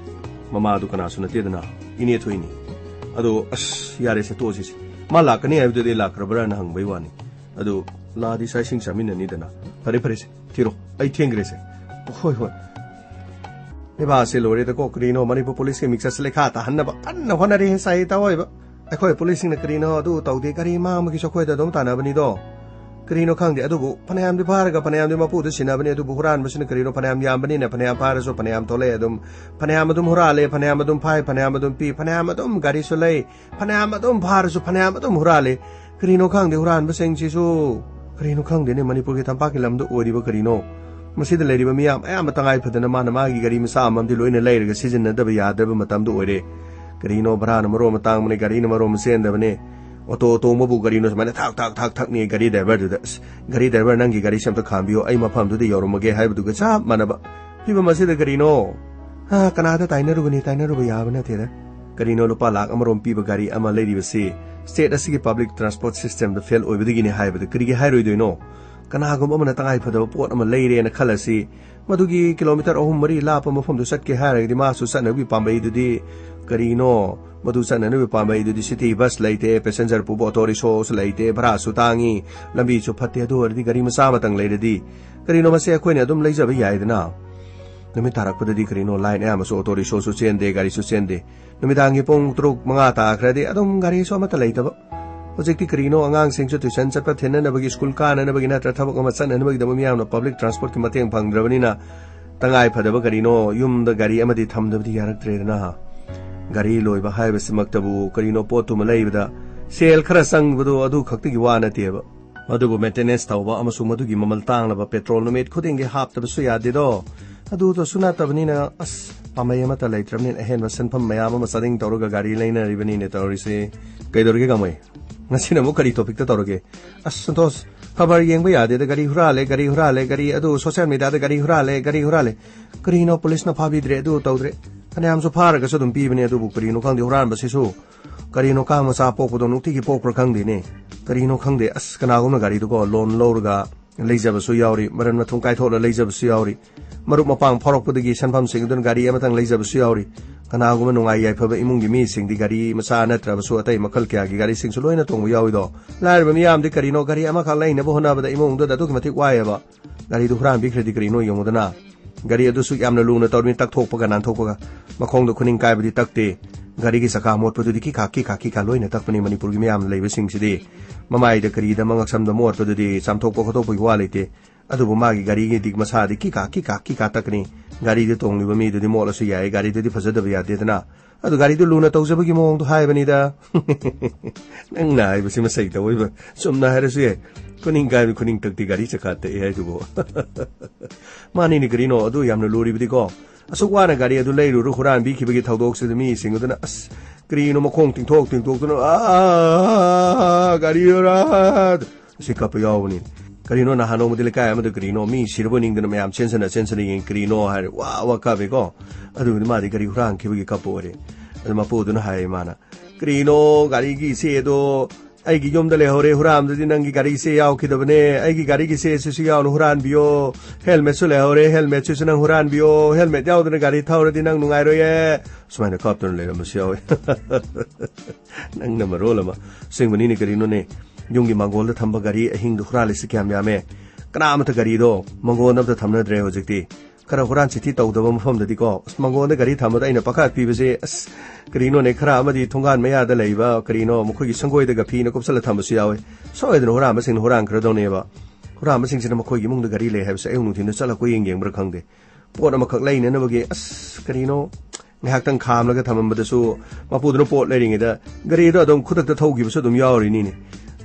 ꯃꯃꯥꯗꯨ ꯀꯅꯥꯁꯨ ꯅꯠꯇꯦꯗꯅ, ꯏꯅꯦ ꯊꯣꯛꯏꯅꯤ꯫ ꯑꯗꯣ, ꯑꯁ, ꯌꯥꯔꯦꯁꯦ, ꯇꯣꯛꯑꯁꯤꯁꯦ꯫ ꯃꯥ ꯂꯥꯛꯀꯅꯤ ꯍꯥꯏꯕꯗꯨꯗꯤ ꯂꯥꯛꯈ꯭ꯔꯕ꯭ꯔꯥꯅ ꯍꯪꯕꯩ ꯋꯥꯅꯤ꯫ ꯑꯗꯨ ꯂꯥꯛꯑꯗꯤ ꯆꯥꯛ ꯏꯁꯤꯡ ꯆꯥꯃꯤꯟꯅꯅꯤꯗꯅ꯫ ꯐꯔꯦ, ꯐꯔꯦꯁꯦ, ꯊꯤꯔꯣ, ꯑꯩ ꯊꯦꯡꯈ꯭ꯔꯦꯁꯦ꯫ ꯍꯣꯏ, ꯍꯣꯏ꯫ ꯂꯩꯕꯥꯛꯁꯦ ꯂꯣꯏꯔꯦꯗꯀꯣ, ꯀꯔꯤꯅꯣ ꯃꯅꯤꯄꯨꯔ ꯄꯨꯂꯤꯁꯀꯤ ꯃꯤꯛꯆꯠꯁꯦ ꯂꯩꯈꯥ ꯇꯥꯍꯟꯅꯕ ꯀꯟꯅ ꯍꯣꯠꯅꯔꯤ ꯁꯥꯏ ꯇꯥꯑꯣꯏꯕ꯫ ꯑꯩꯈꯣꯏ ꯄꯨꯂꯤꯁꯁꯤꯡꯅ ꯀꯔꯤꯅꯣ ꯑꯗꯨ ꯇꯧꯗꯦ, ꯀꯔꯤ ꯃꯥꯡꯕꯒꯤꯁꯨ ꯑꯩꯈꯣꯏꯗ ꯑꯗꯨꯝ ꯇꯥꯟꯅꯕꯅꯤꯗꯣ꯫ ꯀꯔꯤꯅꯣ ꯈꯪꯗꯦ, ꯑꯗꯨꯕꯨ ꯐꯅꯌꯥꯝꯗꯤ ꯐꯥꯔꯒ ꯐꯅꯌꯥꯝꯗꯤ ꯃꯄꯨꯗ ꯁꯤꯟꯅꯕꯅꯤ, ꯑꯗꯨꯕꯨ ꯍꯨꯔꯥꯟꯕꯁꯤꯅ ꯀꯔꯤꯅꯣ ꯐꯅꯌꯥꯝ ꯌꯥꯝꯕꯅꯤꯅ ꯐꯅꯌꯥꯝ ꯐꯥꯔꯁꯨ ꯐꯅꯌꯥꯝ ꯊꯣꯛꯂꯛꯑꯦ ꯑꯗꯨꯝ꯫ ꯐꯅꯌꯥꯝ ꯑꯗꯨꯝ ꯍꯨꯔꯥꯜꯂꯦ, ꯐꯅꯌꯥꯝ ꯑꯗꯨꯝ ꯐꯥꯏ, ꯐꯅꯌꯥꯝ ꯑꯗꯨꯝ ꯄꯤ, ꯐꯅꯌꯥꯝ ꯑꯗꯨꯝ ꯒꯥꯔꯤꯁꯨ ꯂꯩ, ꯐꯅꯌꯥꯝ ꯑꯗꯨꯝ ꯐꯥꯔꯁꯨ ꯐꯅꯌꯥꯝ ꯑꯗꯨꯝ ꯍꯨꯔꯥꯜꯂꯦ꯫ ꯀꯔꯤꯅꯣ ꯈꯪꯗꯦ, ꯍꯨꯔꯥꯟꯕꯁꯤꯡꯁꯤꯁꯨ꯫ ꯀꯔꯤꯅꯣ ꯈꯪꯗꯦꯅꯦ, ꯃꯅꯤꯄꯨꯔꯒꯤ ꯇꯝꯄꯥꯛꯀꯤ ꯂꯝꯗ ꯑꯣꯏꯔꯤꯕ ꯀꯔꯤꯅꯣ? ꯃꯁꯤꯗ ꯂꯩꯔꯤꯕ ꯃꯤꯌꯥꯝ ꯑꯌꯥꯝꯕ ꯇꯉꯥꯏ ꯐꯗꯅ ꯃꯥꯅ ꯃꯥꯒꯤ ꯒꯥꯔꯤ ꯃꯆꯥ ꯑꯃꯃꯝꯗꯤ ꯂꯣꯏꯅ ꯂꯩꯔꯒ ꯁꯤꯖꯤꯟꯅꯗꯕ ꯌꯥꯗ꯭ꯔꯕ ꯃꯇꯝꯗ ꯑꯣꯏꯔꯦ꯫ ꯀꯔꯤꯅꯣ, ꯚꯔꯥꯅ ꯃꯔꯣꯟ ꯑꯃ ꯇꯥꯡꯕꯅꯦ, ꯒꯥꯔꯤꯅ ꯃꯔꯣꯟ ꯑꯃ ꯆꯦꯟꯗꯕꯅꯦ꯫ ꯑꯣꯇꯣ ꯇꯣꯡꯕꯕꯨ ꯀꯔꯤꯅꯣ ꯁꯨꯃꯥꯏꯅ ꯊꯥꯛ ꯊꯥꯛ ꯊꯥꯛ ꯊꯛꯅꯤ ꯒꯥꯔꯤ ꯗ꯭ꯔꯥꯏꯚꯔꯗꯨꯗ꯫ "ꯑꯁ, ꯒꯥꯔꯤ ꯗ꯭ꯔꯥꯏꯚꯔ, ꯅꯪꯒꯤ ꯒꯥꯔꯤꯁꯦ ꯑꯝꯇ ꯈꯥꯝꯕꯤꯌꯣ, ꯑꯩ ꯃꯐꯝꯗꯨꯗ ꯌꯧꯔꯝꯃꯒꯦ" ꯍꯥꯏꯕꯗꯨꯒ ꯆꯞ ꯃꯥꯟꯅꯕ ꯐꯤꯕꯝ ꯑꯁꯤꯗ ꯀꯔꯤꯅꯣ? "ꯑ, ꯀꯅꯥꯗ ꯇꯥꯏꯅꯔꯨꯒꯅꯤ? ꯇꯥꯏꯅꯔꯨꯕ ꯌꯥꯕ ꯅꯠꯇꯦꯗ꯫ ꯀꯔꯤꯅꯣ ꯂꯨꯄꯥ ꯂꯥꯈ ꯑꯃꯔꯣꯝ ꯄꯤꯕ ꯒꯥꯔꯤ ꯑꯃ ꯂꯩꯔꯤꯕꯁꯤ ꯁ꯭ꯇꯦꯠ ꯑꯁꯤꯒꯤ ꯄꯕ꯭ꯂꯤꯛ ꯇ꯭ꯔꯥꯟꯁꯄꯣꯔꯠ ꯁꯤꯁꯇꯦꯝꯗ ꯐꯦꯜ ꯑꯣꯏꯕꯗꯒꯤꯅꯤ ꯍꯥꯏꯕꯗ ꯀꯔꯤꯒꯤ ꯍꯥꯏꯔꯣꯏꯗꯣꯏꯅꯣ? ꯀꯅꯥꯒꯨꯝꯕ ꯑꯃꯅ ꯇꯉꯥꯏ ꯐꯗꯕ ꯄꯣꯠ ꯑꯃ ꯂꯩꯔꯦꯅ ꯈꯜꯂꯁꯤ, ꯃꯗꯨꯒꯤ ꯀꯤꯂꯣꯃꯤꯇꯔ ꯑꯍꯨꯝ ꯃꯔꯤ ꯂꯥꯞꯄ ꯃꯐꯝꯗꯨ ꯆꯠꯀꯦ ꯍꯥꯏꯔꯒꯗꯤ ꯃꯥꯁꯨ ꯆꯠꯅꯕꯒꯤ ꯄꯥꯝꯕꯩꯗꯨꯗꯤ ꯀꯔꯤꯅꯣ? ꯃꯗꯨ ꯆꯠꯅꯅꯕꯒꯤ ꯄꯥꯝꯕꯩꯗꯨꯗꯤ ꯁꯤꯇꯤ ꯕꯁ ꯂꯩꯇꯦ, ꯄꯦꯁꯦꯟꯖꯔ ꯄꯨꯕ ꯑꯣꯇꯣ ꯔꯤꯛꯁꯣꯁꯨ ꯂꯩꯇꯦ, ꯚꯔꯥꯁꯨ ꯇꯥꯡꯉꯤ, ꯂꯝꯕꯤꯁꯨ ꯐꯠꯇꯦ꯫ ꯑꯗꯨ ꯑꯣꯏꯔꯗꯤ ꯒꯥꯔꯤ ꯃꯆꯥ ꯑꯃꯇꯪ ꯂꯩꯔꯗꯤ ꯀꯔꯤꯅꯣ ꯃꯁꯦ ꯑꯩꯈꯣꯏꯅ ꯑꯗꯨꯝ ꯂꯩꯖꯕ ꯌꯥꯏꯗꯅ?" ꯅꯨꯃꯤꯠ ꯇꯥꯔꯛꯄꯗꯗꯤ ꯀꯔꯤꯅꯣ ꯂꯥꯏꯟ ꯑꯌꯥꯝꯕꯁꯨ ꯑꯣꯇꯣ ꯔꯤꯛꯁꯣꯁꯨ ꯆꯦꯟꯗꯦ, ꯒꯥꯔꯤꯁꯨ ꯆꯦꯟꯗꯦ꯫ ꯅꯨꯃꯤꯗꯥꯡꯒꯤ ꯄꯨꯡ ꯇꯔꯨꯛ ꯃꯉꯥ ꯇꯥꯈ꯭ꯔꯗꯤ ꯑꯗꯨꯝ ꯒꯥꯔꯤꯁꯨ ꯑꯃꯠꯇ ꯂꯩꯇꯕ꯫ ꯍꯧꯖꯤꯛꯇꯤ ꯀꯔꯤꯅꯣ ꯑꯉꯥꯡꯁꯤꯡꯁꯨ ꯇ꯭ꯌꯨꯁꯟ ꯆꯠꯄ ꯊꯤꯟꯅꯅꯕꯒꯤ, ꯁ꯭ꯀꯨꯜ ꯀꯥꯅꯅꯕꯒꯤ ꯅꯠꯇ꯭ꯔ ꯊꯕꯛ ꯑꯃ ꯆꯠꯅꯅꯕꯒꯤꯗꯃꯛ ꯃꯤꯌꯥꯝꯅ ꯄꯕ꯭ꯂꯤꯛ ꯇ꯭ꯔꯥꯟꯁꯄꯣꯔꯠꯀꯤ ꯃꯇꯦꯡ ꯐꯪꯗ꯭ꯔꯕꯅꯤꯅ ꯇꯉꯥꯏ ꯐꯗꯕ ꯀꯔꯤꯅꯣ ꯌꯨꯝꯗ ꯒꯥꯔꯤ ꯑꯃꯗꯤ ꯊꯝꯗꯕꯗꯤ ꯌꯥꯔꯛꯇ꯭ꯔꯦꯗꯅ꯫ ꯒꯥꯔꯤ ꯂꯣꯏꯕ ꯍꯥꯏꯕꯁꯤꯃꯛꯇꯕꯨ ꯀꯔꯤꯅꯣ ꯄꯣꯠꯇꯨꯃ ꯂꯩꯕꯗ ꯁꯦꯜ ꯈꯔ ꯆꯪꯕꯗꯣ ꯑꯗꯨ ꯈꯛꯇꯒꯤ ꯋꯥ ꯅꯠꯇꯦꯕ꯫ ꯑꯗꯨꯕꯨ ꯃꯦꯟꯇꯦꯅꯦꯟꯁ ꯇꯧꯕ ꯑꯃꯁꯨꯡ ꯃꯗꯨꯒꯤ ꯃꯃꯜ ꯇꯥꯡꯂꯕ ꯄꯦꯇ꯭ꯔꯣꯜ ꯅꯨꯃꯤꯠ ꯈꯨꯗꯤꯡꯒꯤ ꯍꯥꯞꯇꯕꯁꯨ ꯌꯥꯗꯦꯗꯣ꯫ ꯑꯗꯨꯗꯁꯨ ꯅꯠꯇꯕꯅꯤꯅ ꯑꯁ ꯄꯥꯝꯕꯩ ꯑꯃꯠꯇ ꯂꯩꯇ꯭ꯔꯕꯅꯤꯅ ꯑꯍꯦꯟꯕ ꯁꯦꯟꯐꯝ ꯃꯌꯥꯝ ꯑꯃ ꯆꯥꯗꯤꯡ ꯇꯧꯔꯒ ꯒꯥꯔꯤ ꯂꯩꯅꯔꯤꯕꯅꯤꯅꯦ ꯇꯧꯔꯤꯁꯦ꯫ ꯀꯩꯗꯧꯔꯒꯦ ꯀꯥꯃꯩ? ꯉꯁꯤꯅ ꯑꯃꯨꯛ ꯀꯔꯤ ꯇꯣꯄꯤꯛꯇ ꯇꯧꯔꯒꯦ? ꯑꯁ ꯁꯟꯇꯣꯁ, ꯈꯕꯔ ꯌꯦꯡꯕ ꯌꯥꯗꯦꯗ, ꯒꯥꯔꯤ ꯍꯨꯔꯥꯜꯂꯦ, ꯒꯥꯔꯤ ꯍꯨꯔꯥꯜꯂꯦ, ꯒꯥꯔꯤ ꯑꯗꯨ ꯁꯣꯁꯤꯌꯦꯜ ꯃꯤꯗꯤꯌꯥꯗ ꯒꯥꯔꯤ ꯍꯨꯔꯥꯜꯂꯦ, ꯒꯥꯔꯤ ꯍꯨꯔꯥꯜꯂꯦ꯫ ꯀꯔꯤꯅꯣ ꯄꯨꯂꯤꯁꯅ ꯐꯥꯕꯤꯗ꯭ꯔꯦ, ꯑꯗꯨ ꯇꯧꯗ꯭ꯔꯦ꯫ ꯐꯅꯌꯥꯝꯁꯨ ꯐꯥꯔꯒꯁꯨ ꯑꯗꯨꯝ ꯄꯤꯕꯅꯦ, ꯑꯗꯨꯕꯨ ꯀꯔꯤꯅꯣ ꯈꯪꯗꯦ ꯍꯨꯔꯥꯟꯕꯁꯤꯁꯨ꯫ ꯀꯔꯤꯅꯣ ꯀꯥꯡ ꯃꯆꯥ ꯄꯣꯛꯄꯗꯣ ꯅꯨꯡꯇꯤꯒꯤ ꯄꯣꯛꯄ꯭ꯔꯥ ꯈꯪꯗꯦꯅꯦ꯫ ꯀꯔꯤꯅꯣ ꯈꯪꯗꯦ꯫ ꯑꯁ ꯀꯅꯥꯒꯨꯝꯅ ꯒꯥꯔꯤꯗꯨꯀꯣ ꯂꯣꯟ ꯂꯧꯔꯒ ꯂꯩꯖꯕꯁꯨ ꯌꯥꯎꯔꯤ, ꯃꯔꯟ ꯃꯊꯨꯝ ꯀꯥꯏꯊꯣꯛꯂ ꯂꯩꯖꯕꯁꯨ ꯌꯥꯎꯔꯤ꯫ ꯃꯔꯨꯞ ꯃꯄꯥꯡ ꯐꯥꯎꯔꯛꯄꯗꯒꯤ ꯁꯦꯟꯐꯝꯁꯤꯡ ꯑꯗꯨꯅ ꯒꯥꯔꯤ ꯑꯃꯇꯪ ꯂꯩꯖꯕꯁꯨ ꯌꯥꯎꯔꯤ꯫ ꯀꯅꯥꯒꯨꯝꯕ ꯅꯨꯡꯉꯥꯏ ꯌꯥꯏꯐꯕ ꯏꯃꯨꯡꯒꯤ ꯃꯤꯁꯤꯡꯗꯤ ꯒꯥꯔꯤ ꯃꯆꯥ ꯅꯠꯇ꯭ꯔꯕꯁꯨ ꯑꯇꯩ ꯃꯈꯜ ꯀꯌꯥꯒꯤ ꯒꯥꯔꯤꯁꯤꯡꯁꯨ ꯂꯣꯏꯅ ꯇꯣꯡꯕ ꯌꯥꯎꯏꯗꯣ꯫ ꯂꯥꯏꯔꯕ ꯃꯤꯌꯥꯝꯗꯤ ꯀꯔꯤꯅꯣ ꯒꯥꯔꯤ ꯑꯃꯈꯛ ꯂꯩꯅꯕ ꯍꯣꯠꯅꯕꯗ ꯏꯃꯨꯡꯗꯨꯗ ꯑꯗꯨꯛꯀꯤ ꯃꯇꯤꯛ ꯋꯥꯏꯑꯦꯕ꯫ ꯒꯥꯔꯤꯗꯨ ꯍꯨꯔꯥꯟꯕꯤꯈ꯭ꯔꯗꯤ ꯀꯔꯤꯅꯣ ꯌꯦꯡꯉꯨꯗꯅ꯫ ꯒꯥꯔꯤ ꯑꯗꯨꯁꯨ ꯌꯥꯝꯅ ꯂꯨꯅ ꯇꯧꯔꯤꯅꯤ, ꯇꯛꯊꯣꯛꯄꯒ ꯅꯥꯟꯊꯣꯛꯄꯒ꯫ ꯃꯈꯣꯡꯗ ꯈꯨꯅꯤꯡ ꯀꯥꯏꯕꯗꯤ ꯇꯛꯇꯦ꯫ ꯒꯥꯔꯤꯒꯤ ꯆꯀꯥ ꯃꯣꯠꯄꯗꯨꯗꯤ ꯀꯤꯀꯥ ꯀꯤꯀꯥ ꯀꯤꯀꯥ ꯂꯣꯏꯅ ꯇꯛꯄꯅꯤ ꯃꯅꯤꯄꯨꯔꯒꯤ ꯃꯤꯌꯥꯝꯅ ꯂꯩꯕꯁꯤꯡꯁꯤꯗꯤ꯫ ꯃꯃꯥꯏꯗ ꯀꯔꯤꯗ ꯃꯉꯛꯁꯝꯗ ꯃꯣꯠꯄꯗꯨꯗꯤ ꯆꯥꯝꯊꯣꯛꯄ ꯈꯣꯠꯇꯣꯛꯄꯒꯤ ꯋꯥ ꯂꯩꯇꯦ꯫ ꯑꯗꯨꯕꯨ ꯃꯥꯒꯤ ꯒꯥꯔꯤꯒꯤꯗꯤ ꯃꯁꯥꯗꯤ ꯀꯤꯀꯥ ꯀꯤꯀꯥ ꯀꯤꯀꯥ ꯇꯛꯀꯅꯤ꯫ ꯒꯥꯔꯤꯗ ꯇꯣꯡꯂꯤꯕ ꯃꯤꯗꯨꯗꯤ ꯃꯣꯠꯂꯁꯨ ꯌꯥꯏ, ꯒꯥꯔꯤꯗꯨꯗꯤ ꯐꯖꯗꯕ ꯌꯥꯗꯦꯗꯅ꯫ ꯑꯗꯨ ꯒꯥꯔꯤꯗꯨ ꯂꯨꯅ ꯇꯧꯖꯕꯒꯤ ꯃꯑꯣꯡꯗꯣ ꯍꯥꯏꯕꯅꯤꯗ꯫ ꯅꯪꯅ ꯍꯥꯏꯕꯁꯤ ꯃꯁꯩ ꯇꯧꯏꯕ꯫ ꯆꯨꯝꯅ ꯍꯥꯏꯔꯁꯨ ꯌꯥꯏ꯫ ꯈꯨꯅꯤꯡ ꯀꯥꯏꯕ ꯈꯨꯅꯤꯡ ꯇꯛꯇꯤ ꯒꯥꯔꯤ ꯆꯀꯥ ꯇꯛꯑꯦ ꯍꯥꯏꯗꯨꯕꯨ꯫ ꯃꯥꯅꯤꯅꯦ ꯀꯔꯤꯅꯣ, ꯑꯗꯨ ꯌꯥꯝꯅ ꯂꯨꯔꯤꯕꯗꯤꯀꯣ꯫ ꯑꯁꯨꯛ ꯋꯥꯅ ꯒꯥꯔꯤ ꯑꯗꯨ ꯂꯩꯔꯨꯔ ꯍꯨꯔꯥꯟꯕꯤꯈꯤꯕꯒꯤ ꯊꯧꯗꯣꯛꯁꯤꯗ ꯃꯤꯁꯤꯡ ꯑꯗꯨꯅ ꯑꯁ ꯀꯔꯤꯅꯣ ꯃꯈꯣꯡ ꯇꯤꯡꯊꯣꯛ ꯇꯤꯡꯊꯣꯛꯇꯨꯅ, "ꯑꯥ, ꯒꯥꯔꯤ ꯍꯨꯔꯥꯟ!" ꯑꯁꯤ ꯀꯞꯄ ꯌꯥꯎꯕꯅꯤ꯫ ꯀꯔꯤꯅꯣ ꯅꯍꯥꯟ ꯅꯣꯡꯃꯗꯤ ꯂꯩꯀꯥꯏ ꯑꯃꯗ ꯀꯔꯤꯅꯣ ꯃꯤ ꯁꯤꯔꯕ ꯅꯤꯡꯗꯅ ꯃꯌꯥꯝ ꯆꯦꯟꯁꯤꯟꯅ ꯆꯦꯟꯁꯤꯟꯅ ꯌꯦꯡ ꯀꯔꯤꯅꯣ ꯍꯥꯏꯔꯦ, ꯋꯥ ꯋꯥ ꯀꯥꯞꯄꯦꯀꯣ꯫ ꯑꯗꯨꯒꯗꯤ ꯃꯥꯗꯤ ꯒꯥꯔꯤ ꯍꯨꯔꯥꯟꯈꯤꯕꯒꯤ ꯀꯞꯄ ꯑꯣꯏꯔꯦ꯫ ꯑꯗꯨ ꯃꯄꯨꯗꯨꯅ ꯍꯥꯏ ꯃꯥꯅ, "ꯀꯔꯤꯅꯣ ꯒꯥꯔꯤꯒꯤ ꯏꯆꯦꯗꯣ ꯑꯩꯒꯤ ꯌꯨꯝꯗ ꯂꯩꯍꯧꯔꯦ, ꯍꯨꯔꯥꯟꯕꯗꯨꯗꯤ ꯅꯪꯒꯤ ꯒꯥꯔꯤ ꯏꯆꯦ ꯌꯥꯎꯈꯤꯗꯕꯅꯦ, ꯑꯩꯒꯤ ꯒꯥꯔꯤꯒꯤ ꯏꯆꯦꯁꯤꯁꯨ ꯌꯥꯎꯅ ꯍꯨꯔꯥꯟꯕꯤꯌꯣ, ꯍꯦꯜꯃꯦꯠꯁꯨ ꯂꯩꯍꯧꯔꯦ, ꯍꯦꯜꯃꯦꯠꯁꯤꯁꯨ ꯅꯪ ꯍꯨꯔꯥꯟꯕꯤꯌꯣ, ꯍꯦꯜꯃꯦꯠ ꯌꯥꯎꯗꯅ ꯒꯥꯔꯤ ꯊꯧꯔꯗꯤ ꯅꯪ ꯅꯨꯡꯉꯥꯏꯔꯣꯏꯌꯦ"꯫ ꯁꯨꯃꯥꯏꯅ ꯀꯥꯞꯇꯨꯅ ꯂꯩꯔꯝꯕꯁꯨ ꯌꯥꯎꯋꯦ꯫ ꯅꯪꯅ ꯃꯔꯣꯜ ꯑꯃ꯫ ꯑꯁꯦꯡꯕꯅꯤꯅꯦ ꯀꯔꯤꯅꯣꯅꯦ, ꯌꯨꯝꯒꯤ ꯃꯥꯡꯒꯣꯜꯗ ꯊꯝꯕ ꯒꯥꯔꯤ ꯑꯍꯤꯡꯗ ꯍꯨꯔꯥꯜꯂꯤꯁꯤ ꯀꯌꯥꯝ ꯌꯥꯝꯃꯦ꯫ ꯀꯅꯥ ꯑꯃꯠꯇ ꯒꯥꯔꯤꯗꯣ ꯃꯥꯡꯒꯣꯜꯗ ꯑꯝꯇ ꯊꯝꯅꯗ꯭ꯔꯦ ꯍꯧꯖꯤꯛꯇꯤ꯫ ꯈꯔ ꯍꯨꯔꯥꯟ ꯆꯤꯊꯤ ꯇꯧꯗꯕ ꯃꯐꯝꯗꯗꯤꯀꯣ, ꯑꯁ, ꯃꯥꯡꯒꯣꯜꯗ ꯒꯥꯔꯤ ꯊꯝꯕꯗ ꯑꯩꯅ ꯄꯥꯈꯠ ꯄꯤꯕꯁꯦ, ꯑꯁ, ꯀꯔꯤꯅꯣꯅꯦ, ꯈꯔ ꯑꯃꯗꯤ ꯊꯣꯡꯒꯥꯟ ꯃꯌꯥꯗ ꯂꯩꯕ ꯀꯔꯤꯅꯣ ꯃꯈꯣꯏꯒꯤ ꯁꯪꯒꯣꯏꯗꯒ ꯐꯤꯅ ꯀꯨꯞꯁꯜꯂ ꯊꯝꯕꯁꯨ ꯌꯥꯎꯋꯦ꯫ ꯁꯣꯏꯗꯅ ꯍꯨꯔꯥꯟꯕꯁꯤꯡꯅ ꯍꯨꯔꯥꯟꯈ꯭ꯔꯗꯧꯅꯦꯕ꯫ ꯍꯨꯔꯥꯟꯕꯁꯤꯡꯁꯤꯅ ꯃꯈꯣꯏꯒꯤ ꯏꯃꯨꯡꯗ ꯒꯥꯔꯤ ꯂꯩ ꯍꯥꯏꯕꯁꯦ ꯑꯌꯨꯛ ꯅꯨꯡꯊꯤꯟꯗ ꯆꯠꯂ ꯀꯣꯏꯌꯦꯡ ꯌꯦꯡꯕ꯭ꯔꯥ ꯈꯪꯗꯦ꯫ ꯄꯣꯠ ꯑꯃꯈꯛ ꯂꯩꯅꯅꯕꯒꯤ, ꯑꯁ, ꯀꯔꯤꯅꯣ, ꯉꯥꯏꯍꯥꯛꯇꯪ ꯈꯥꯝꯂꯒ ꯊꯝꯃꯝꯕꯗꯁꯨ ꯃꯄꯨꯗꯨꯅ ꯄꯣꯠ ꯂꯩꯔꯤꯉꯩꯗ ꯒꯥꯔꯤꯗꯣ ꯑꯗꯨꯝ ꯈꯨꯗꯛꯇ ꯊꯧꯈꯤꯕꯁꯨ ꯑꯗꯨꯝ ꯌꯥꯎꯔꯤꯅꯤꯅꯦ꯫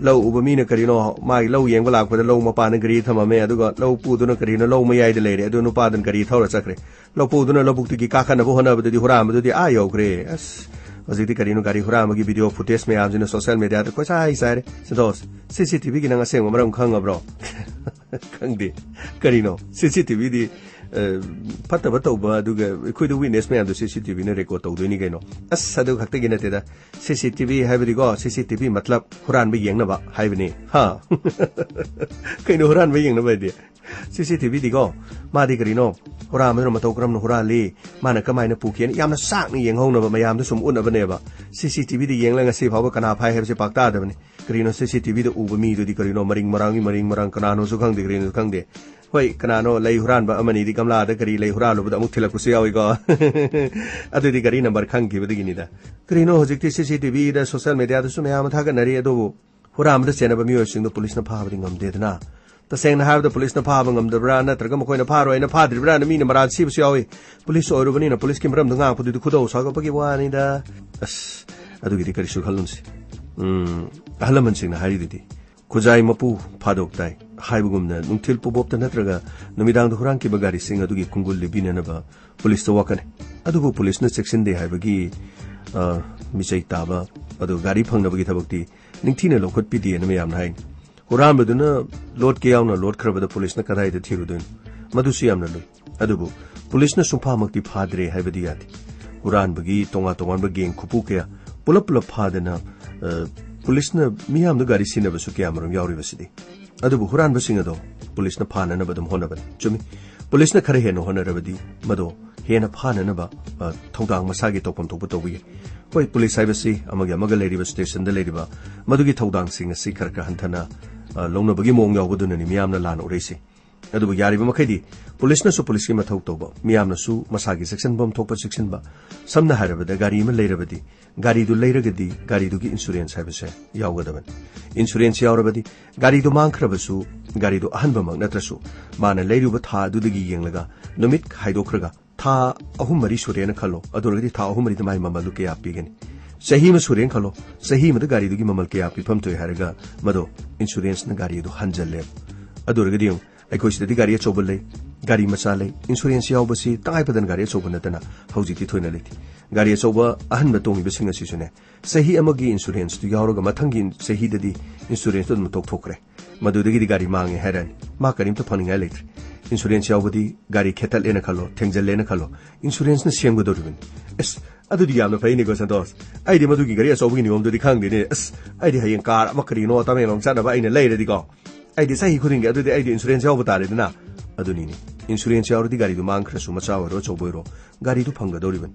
ꯂꯧ ꯎꯕ ꯃꯤꯅ ꯀꯔꯤꯅꯣ, ꯃꯥꯒꯤ ꯂꯧ ꯌꯦꯡꯕ ꯂꯥꯛꯄꯗ ꯂꯧ ꯃꯄꯥꯟꯗ ꯒꯥꯔꯤ ꯊꯝꯃꯝꯃꯦ, ꯑꯗꯨꯒ ꯂꯧ ꯄꯨꯗꯨꯅ ꯀꯔꯤꯅꯣ ꯂꯧ ꯃꯌꯥꯏꯗ ꯂꯩꯔꯦ, ꯑꯗꯨ ꯅꯨꯄꯥꯗꯨꯅ ꯒꯥꯔꯤ ꯊꯧꯔ ꯆꯠꯈ꯭ꯔꯦ꯫ ꯂꯧꯄꯨꯗꯨꯅ ꯂꯧꯕꯨꯛꯇꯒꯤ ꯀꯥꯈꯠꯅꯕ ꯍꯣꯠꯅꯕꯗꯗꯤ ꯍꯨꯔꯥꯟꯕꯗꯨꯗꯤ ꯑꯥ ꯌꯧꯈ꯭ꯔꯦ꯫ ꯑꯁ, ꯍꯧꯖꯤꯛꯇꯤ ꯀꯔꯤꯅꯣ ꯒꯥꯔꯤ ꯍꯨꯔꯥꯟꯕꯒꯤ ꯚꯤꯗꯤꯑꯣ ꯐꯨꯇꯦꯖ ꯃꯌꯥꯝꯁꯤꯅ ꯁꯣꯁꯦꯜ ꯃꯦꯗꯤꯌꯥꯗ ꯀꯣꯏꯆꯥꯏ ꯆꯥꯏꯔꯦ꯫ ꯁꯟꯇꯣꯁ, ꯁꯤ ꯁꯤ ꯇꯤ ꯚꯤꯒꯤ ꯅꯪ ꯑꯁꯦꯡꯕ ꯃꯔꯝ ꯈꯪꯉꯕ꯭ꯔꯣ? ꯈꯪꯗꯦ꯫ ꯀꯔꯤꯅꯣ? ꯁꯤ ꯁꯤ ꯇꯤ ꯚꯤꯗꯤ, ꯑ, ꯐꯠꯇꯕ ꯇꯧꯕ, ꯑꯗꯨꯒ ꯑꯩꯈꯣꯏꯗ ꯋꯤꯠꯅꯦꯁ ꯃꯌꯥꯝꯗꯣ ꯁꯤ ꯁꯤ ꯇꯤ ꯚꯤꯅ ꯔꯦꯀꯣꯔꯗ ꯇꯧꯗꯣꯏꯅꯤ ꯀꯩꯅꯣ꯫ ꯑꯁ, ꯑꯗꯨ ꯈꯛꯇꯒꯤ ꯅꯠꯇꯦꯗ꯫ ꯁꯤ ꯁꯤ ꯇꯤ ꯚꯤ ꯍꯥꯏꯕꯗꯤꯀꯣ, ꯁꯤ ꯁꯤ ꯇꯤ ꯚꯤ ꯃꯇꯂꯕ ꯍꯨꯔꯥꯟꯕ ꯌꯦꯡꯅꯕ ꯍꯥꯏꯕꯅꯤ꯫ ꯍꯥ? ꯀꯩꯅꯣ ꯍꯨꯔꯥꯟꯕ ꯌꯦꯡꯅꯕ ꯍꯥꯏꯗꯤ? ꯁꯤ ꯁꯤ ꯇꯤ ꯚꯤꯗꯤꯀꯣ, ꯃꯥꯗꯤ ꯀꯔꯤꯅꯣ, ꯍꯨꯔꯥꯟꯕꯗꯨꯅ ꯃꯇꯧ ꯀꯔꯝꯅ ꯍꯨꯔꯥꯜꯂꯤ, ꯃꯥꯅ ꯀꯃꯥꯏꯅ ꯄꯨꯈꯤꯅ ꯌꯥꯝꯅ ꯆꯥꯛꯅ ꯌꯦꯡꯍꯧꯅꯕ ꯃꯌꯥꯝꯗ ꯁꯨꯝ ꯎꯠꯅꯕꯅꯦꯕ꯫ ꯁꯤ ꯁꯤ ꯇꯤ ꯚꯤꯗ ꯌꯦꯡꯂꯒ ꯉꯁꯤ ꯐꯥꯎꯕ ꯀꯅꯥ ꯐꯥꯏ ꯍꯥꯏꯕꯁꯦ ꯄꯥꯛ ꯇꯥꯗꯕꯅꯤ꯫ ꯀꯔꯤꯅꯣ, ꯁꯤ ꯁꯤ ꯇꯤ ꯚꯤꯗ ꯎꯕ ꯃꯤꯗꯨꯗꯤ ꯀꯔꯤꯅꯣ, ꯃꯔꯤꯡ ꯃꯔꯥꯡꯒꯤ ꯃꯔꯤꯡ ꯃꯔꯥꯡ, ꯀꯅꯥꯅꯣꯁꯨ ꯈꯪꯗꯦ, ꯀꯔꯤꯅꯣꯁꯨ ꯈꯪꯗꯦ꯫ ꯍꯣꯏ, ꯀꯅꯥꯅꯣ ꯂꯩ ꯍꯨꯔꯥꯟꯕ ꯑꯃꯅꯤꯗꯤ ꯒꯝꯂꯥꯗ ꯀꯔꯤ ꯂꯩ ꯍꯨꯔꯥꯜꯂꯨꯕꯗ ꯑꯃꯨꯛ ꯊꯤꯜꯂꯛꯄꯁꯨ ꯌꯥꯎꯏꯀꯣ꯫ ꯑꯗꯨꯗꯤ ꯒꯥꯔꯤ ꯅꯝꯕꯔ ꯈꯪꯈꯤꯕꯗꯒꯤꯅꯤꯗ꯫ ꯀꯔꯤꯅꯣ, ꯍꯧꯖꯤꯛꯇꯤ ꯁꯤ ꯁꯤ ꯇꯤ ꯚꯤꯗ ꯁꯣꯁꯦꯜ ꯃꯦꯗꯤꯌꯥꯗꯁꯨ ꯃꯌꯥꯝ ꯑꯃ ꯊꯥꯒꯠꯅꯔꯤ, ꯑꯗꯨꯕꯨ ꯍꯨꯔꯥꯟꯕꯗ ꯆꯦꯟꯅꯕ ꯃꯤꯑꯣꯏꯁꯤꯡꯗꯣ ꯄꯨꯂꯤꯁꯅ ꯐꯥꯕꯗꯤ ꯉꯝꯗꯦꯗꯅ꯫ ꯇꯁꯦꯡꯅ ꯍꯥꯏꯔꯕꯗ ꯄꯨꯂꯤꯁꯅ ꯐꯥꯕ ꯉꯝꯗꯕ꯭ꯔꯥ, ꯅꯠꯇ꯭ꯔꯒ ꯃꯈꯣꯏꯅ ꯐꯥꯔꯣꯏꯅ ꯐꯥꯗ꯭ꯔꯤꯕ꯭ꯔꯥꯅ ꯃꯤꯅ ꯃꯔꯥꯜ ꯁꯤꯕꯁꯨ ꯌꯥꯎꯏ꯫ ꯄꯨꯂꯤꯁ ꯑꯣꯏꯔꯨꯕꯅꯤꯅ ꯄꯨꯂꯤꯁꯀꯤ ꯃꯔꯝꯗ ꯉꯥꯡꯉꯛꯄꯗꯨꯗꯤ ꯈꯨꯗꯧ ꯁꯥꯎꯒꯠꯄꯒꯤ ꯋꯥꯅꯤꯗ꯫ ꯑꯁ, ꯑꯗꯨꯒꯤꯗꯤ ꯀꯔꯤꯁꯨ ꯈꯜꯂꯨꯅꯨꯁꯤ꯫ ꯎꯝ, ꯑꯍꯜ ꯂꯃꯟꯁꯤꯡꯅ ꯍꯥꯏꯔꯤꯗꯨꯗꯤ, "ꯈꯨꯖꯥꯏ ꯃꯄꯨ ꯐꯥꯗꯣꯛ ꯇꯥꯏ" ꯍꯥꯏꯕꯒꯨꯝꯅ, ꯅꯨꯡꯊꯤꯜ ꯄꯨꯕꯣꯞꯇ ꯅꯠꯇ꯭ꯔꯒ ꯅꯨꯃꯤꯗꯥꯡꯗ ꯍꯨꯔꯥꯟꯈꯤꯕ ꯒꯥꯔꯤꯁꯤꯡ ꯑꯗꯨꯒꯤ ꯈꯣꯡꯒꯨꯜ ꯂꯤꯕꯤꯅꯅꯕ ꯄꯨꯂꯤꯁꯇ ꯋꯥꯀꯠꯅꯩ꯫ ꯑꯗꯨꯕꯨ ꯄꯨꯂꯤꯁꯅ ꯆꯦꯛꯁꯤꯟꯗꯦ ꯍꯥꯏꯕꯒꯤ ꯑ, ꯃꯤꯆꯩ ꯇꯥꯕ, ꯑꯗꯨꯒ ꯒꯥꯔꯤ ꯐꯪꯅꯕꯒꯤ ꯊꯕꯛꯇꯤ ꯅꯤꯡꯊꯤꯅ ꯂꯧꯈꯠꯄꯤꯗꯦꯅ ꯃꯌꯥꯝꯅ ꯍꯥꯏꯅꯤ꯫ ꯍꯨꯔꯥꯟꯕꯗꯨꯅ ꯂꯣꯠꯀꯦ ꯌꯥꯎꯅ ꯂꯣꯠꯈ꯭ꯔꯕꯗ ꯄꯨꯂꯤꯁꯅ ꯀꯗꯥꯏꯗ ꯊꯤꯔꯨꯗꯣꯏꯅꯣ? ꯃꯗꯨꯁꯨ ꯌꯥꯝꯅ ꯂꯨꯏ꯫ ꯑꯗꯨꯕꯨ ꯄꯨꯂꯤꯁꯅ ꯁꯨꯡꯐꯥꯃꯛꯇꯤ ꯐꯥꯗ꯭ꯔꯦ ꯍꯥꯏꯕꯗꯤ ꯌꯥꯗꯦ꯫ ꯍꯨꯔꯥꯟꯕꯒꯤ ꯇꯣꯉꯥꯟ ꯇꯣꯉꯥꯟꯕ ꯒꯦꯡ ꯈꯨꯄꯨ ꯀꯌꯥ ꯄꯨꯂꯞ ꯄꯨꯂꯞ ꯐꯥꯗꯅ, ꯑ, ꯄꯨꯂꯤꯁꯅ ꯃꯤꯌꯥꯝꯗ ꯒꯥꯔꯤ ꯁꯤꯟꯅꯕꯁꯨ ꯀꯌꯥꯃꯔꯨꯝ ꯌꯥꯎꯔꯤꯕꯁꯤꯗꯤ꯫ ꯑꯗꯨꯕꯨ ꯍꯨꯔꯥꯟꯕꯁꯤꯡ ꯑꯗꯣ ꯄꯨꯂꯤꯁꯅ ꯐꯥꯅꯅꯕ ꯑꯗꯨꯝ ꯍꯣꯠꯅꯕꯅꯤ꯫ ꯆꯨꯝꯃꯤ, ꯄꯨꯂꯤꯁꯅ ꯈꯔ ꯍꯦꯟꯅ ꯍꯣꯠꯅꯔꯕꯗꯤ ꯃꯗꯣ ꯍꯦꯟꯅ ꯐꯥꯅꯅꯕ, ꯑ, ꯊꯧꯗꯥꯡ ꯃꯁꯥꯒꯤ ꯇꯧꯐꯝ ꯊꯣꯛꯄ ꯇꯧꯕ ꯌꯥꯏ꯫ ꯍꯣꯏ, ꯄꯨꯂꯤꯁ ꯍꯥꯏꯕꯁꯤ ꯑꯃꯒꯤ ꯑꯃꯒ ꯂꯩꯔꯤꯕ ꯁ꯭ꯇꯦꯁꯟꯗ ꯂꯩꯔꯤꯕ ꯃꯗꯨꯒꯤ ꯊꯧꯗꯥꯡꯁꯤꯡ ꯑꯁꯤ ꯈꯔ ꯈꯔ ꯍꯟꯊꯅ, ꯑ, ꯂꯧꯅꯕꯒꯤ ꯃꯑꯣꯡ ꯌꯥꯎꯕꯗꯨꯅꯅꯤ ꯃꯤꯌꯥꯝꯅ ꯂꯥꯟꯅ ꯎꯔꯛꯏꯁꯤ꯫ ꯑꯗꯨꯕꯨ ꯌꯥꯔꯤꯕ ꯃꯈꯩꯗꯤ ꯄꯨꯂꯤꯁꯅꯁꯨ ꯄꯨꯂꯤꯁꯀꯤ ꯃꯊꯧ ꯇꯧꯕ, ꯃꯤꯌꯥꯝꯅꯁꯨ ꯃꯁꯥꯒꯤ ꯆꯦꯛꯁꯤꯟꯐꯝ ꯊꯣꯛꯄ ꯆꯦꯛꯁꯤꯟꯕ꯫ ꯁꯝꯅ ꯍꯥꯏꯔꯕꯗ, ꯒꯥꯔꯤ ꯑꯃ ꯂꯩꯔꯕꯗꯤ, ꯒꯥꯔꯤꯗꯨ ꯂꯩꯔꯒꯗꯤ ꯒꯥꯔꯤꯗꯨꯒꯤ ꯏꯟꯁꯨꯔꯦꯟꯁ ꯍꯥꯏꯕꯁꯦ ꯌꯥꯎꯒꯗꯕꯅꯤ꯫ ꯏꯟꯁꯨꯔꯦꯟꯁ ꯌꯥꯎꯔꯕꯗꯤ ꯒꯥꯔꯤꯗꯨ ꯃꯥꯡꯈ꯭ꯔꯕꯁꯨ, ꯒꯥꯔꯤꯗꯨ ꯑꯍꯟꯕꯃꯛ ꯅꯠꯇ꯭ꯔꯁꯨ, ꯃꯥꯅ ꯂꯩꯔꯨꯕ ꯊꯥ ꯑꯗꯨꯗꯒꯤ ꯌꯦꯡꯂꯒ ꯅꯨꯃꯤꯠ ꯈꯥꯏꯗꯣꯛꯈ꯭ꯔꯒ ꯊꯥ ꯑꯍꯨꯝ ꯃꯔꯤ ꯁꯨꯔꯦꯅ ꯈꯜꯂꯣ, ꯑꯗꯨ ꯑꯣꯏꯔꯒꯗꯤ ꯊꯥ ꯑꯍꯨꯝ ꯃꯔꯤꯗ ꯃꯥꯒꯤ ꯃꯃꯜꯗꯨ ꯀꯌꯥ ꯄꯤꯒꯅꯤ? ꯆꯍꯤ ꯑꯃ ꯁꯨꯔꯦꯅ ꯈꯜꯂꯣ, ꯆꯍꯤ ꯑꯃꯗ ꯒꯥꯔꯤꯗꯨꯒꯤ ꯃꯃꯜ ꯀꯌꯥ ꯄꯤꯐꯝ ꯊꯣꯛꯏ ꯍꯥꯏꯔꯒ ꯃꯗꯣ ꯏꯟꯁꯨꯔꯦꯟꯁꯅ ꯒꯥꯔꯤ ꯑꯗꯨ ꯍꯟꯖꯜꯂꯦꯕ꯫ ꯑꯗꯨ ꯑꯣꯏꯔꯒꯗꯤ ꯌꯦꯡꯉꯨ, ꯑꯩꯈꯣꯏ ꯁꯤꯗꯗꯤ ꯒꯥꯔꯤ ꯑꯆꯧꯕ ꯂꯩ, ꯒꯥꯔꯤ ꯃꯆꯥ ꯂꯩ, ꯏꯟꯁꯨꯔꯦꯟꯁ ꯌꯥꯎꯕꯁꯤ ꯇꯉꯥꯏ ꯐꯗꯅ ꯒꯥꯔꯤ ꯑꯆꯧꯕ ꯅꯠꯇꯅ ꯍꯧꯖꯤꯛꯇꯤ ꯊꯣꯏꯅ ꯂꯩꯇꯦ꯫ ꯒꯥꯔꯤ ꯑꯆꯧꯕ ꯑꯍꯟꯕ ꯇꯣꯡꯉꯤꯕꯁꯤꯡ ꯑꯁꯤꯁꯨꯅꯦ, ꯆꯍꯤ ꯑꯃꯒꯤ ꯏꯟꯁꯨꯔꯦꯟꯁꯇꯨ ꯌꯥꯎꯔꯒ ꯃꯊꯪꯒꯤ ꯆꯍꯤꯗꯗꯤ ꯏꯟꯁꯨꯔꯦꯟꯁꯇꯨ ꯑꯗꯨꯝ ꯇꯣꯛꯊꯣꯛꯈ꯭ꯔꯦ꯫ ꯃꯗꯨꯗꯒꯤꯗꯤ ꯒꯥꯔꯤ ꯃꯥꯡꯉꯦ ꯍꯥꯏꯔꯛꯑꯅꯤ, ꯃꯥ ꯀꯔꯤꯝꯇ ꯐꯪꯅꯤꯡꯉꯥꯏ ꯂꯩꯇ꯭ꯔꯦ꯫ ꯏꯟꯁꯨꯔꯦꯟꯁ ꯌꯥꯎꯕꯗꯤ ꯒꯥꯔꯤ ꯈꯦꯠꯇꯠꯂꯦꯅ ꯈꯜꯂꯣ, ꯊꯦꯡꯖꯜꯂꯦꯅ ꯈꯜꯂꯣ, ꯏꯟꯁꯨꯔꯦꯟꯁꯅ ꯁꯦꯝꯒꯗꯧꯔꯤꯕꯅꯤ꯫ ꯑꯁ, ꯑꯗꯨꯗꯤ ꯌꯥꯝꯅ ꯐꯩꯅꯦꯀꯣ ꯁꯟꯇꯣꯁ꯫ ꯑꯩꯗꯤ ꯃꯗꯨꯒꯤ ꯒꯥꯔꯤ ꯑꯆꯧꯕꯒꯤ ꯅꯤꯌꯣꯝꯗꯨꯗꯤ ꯈꯪꯗꯦꯅꯦ꯫ ꯑꯁ, ꯑꯩꯗꯤ ꯍꯌꯦꯡ ꯀꯥꯔ ꯑꯃ ꯀꯔꯤꯅꯣ ꯇꯃꯦꯡꯂꯣꯡ ꯆꯠꯅꯕ ꯑꯩꯅ ꯂꯩꯔꯗꯤꯀꯣ, ꯑꯩꯗꯤ ꯆꯍꯤ ꯈꯨꯗꯤꯡꯒꯤ ꯑꯗꯨꯗꯤ ꯑꯩꯗꯤ ꯏꯟꯁꯨꯔꯦꯟꯁ ꯌꯥꯎꯕ ꯇꯥꯔꯦꯗꯅ꯫ ꯑꯗꯨꯅꯤꯅꯦ, ꯏꯟꯁꯨꯔꯦꯟꯁ ꯌꯥꯎꯔꯗꯤ ꯒꯥꯔꯤꯗꯨ ꯃꯥꯡꯈ꯭ꯔꯁꯨ, ꯃꯆꯥ ꯑꯣꯏꯔꯣ ꯑꯆꯧꯕ ꯑꯣꯏꯔꯣ, ꯒꯥꯔꯤꯗꯨ ꯐꯪꯒꯗꯧꯔꯤꯕꯅꯤ꯫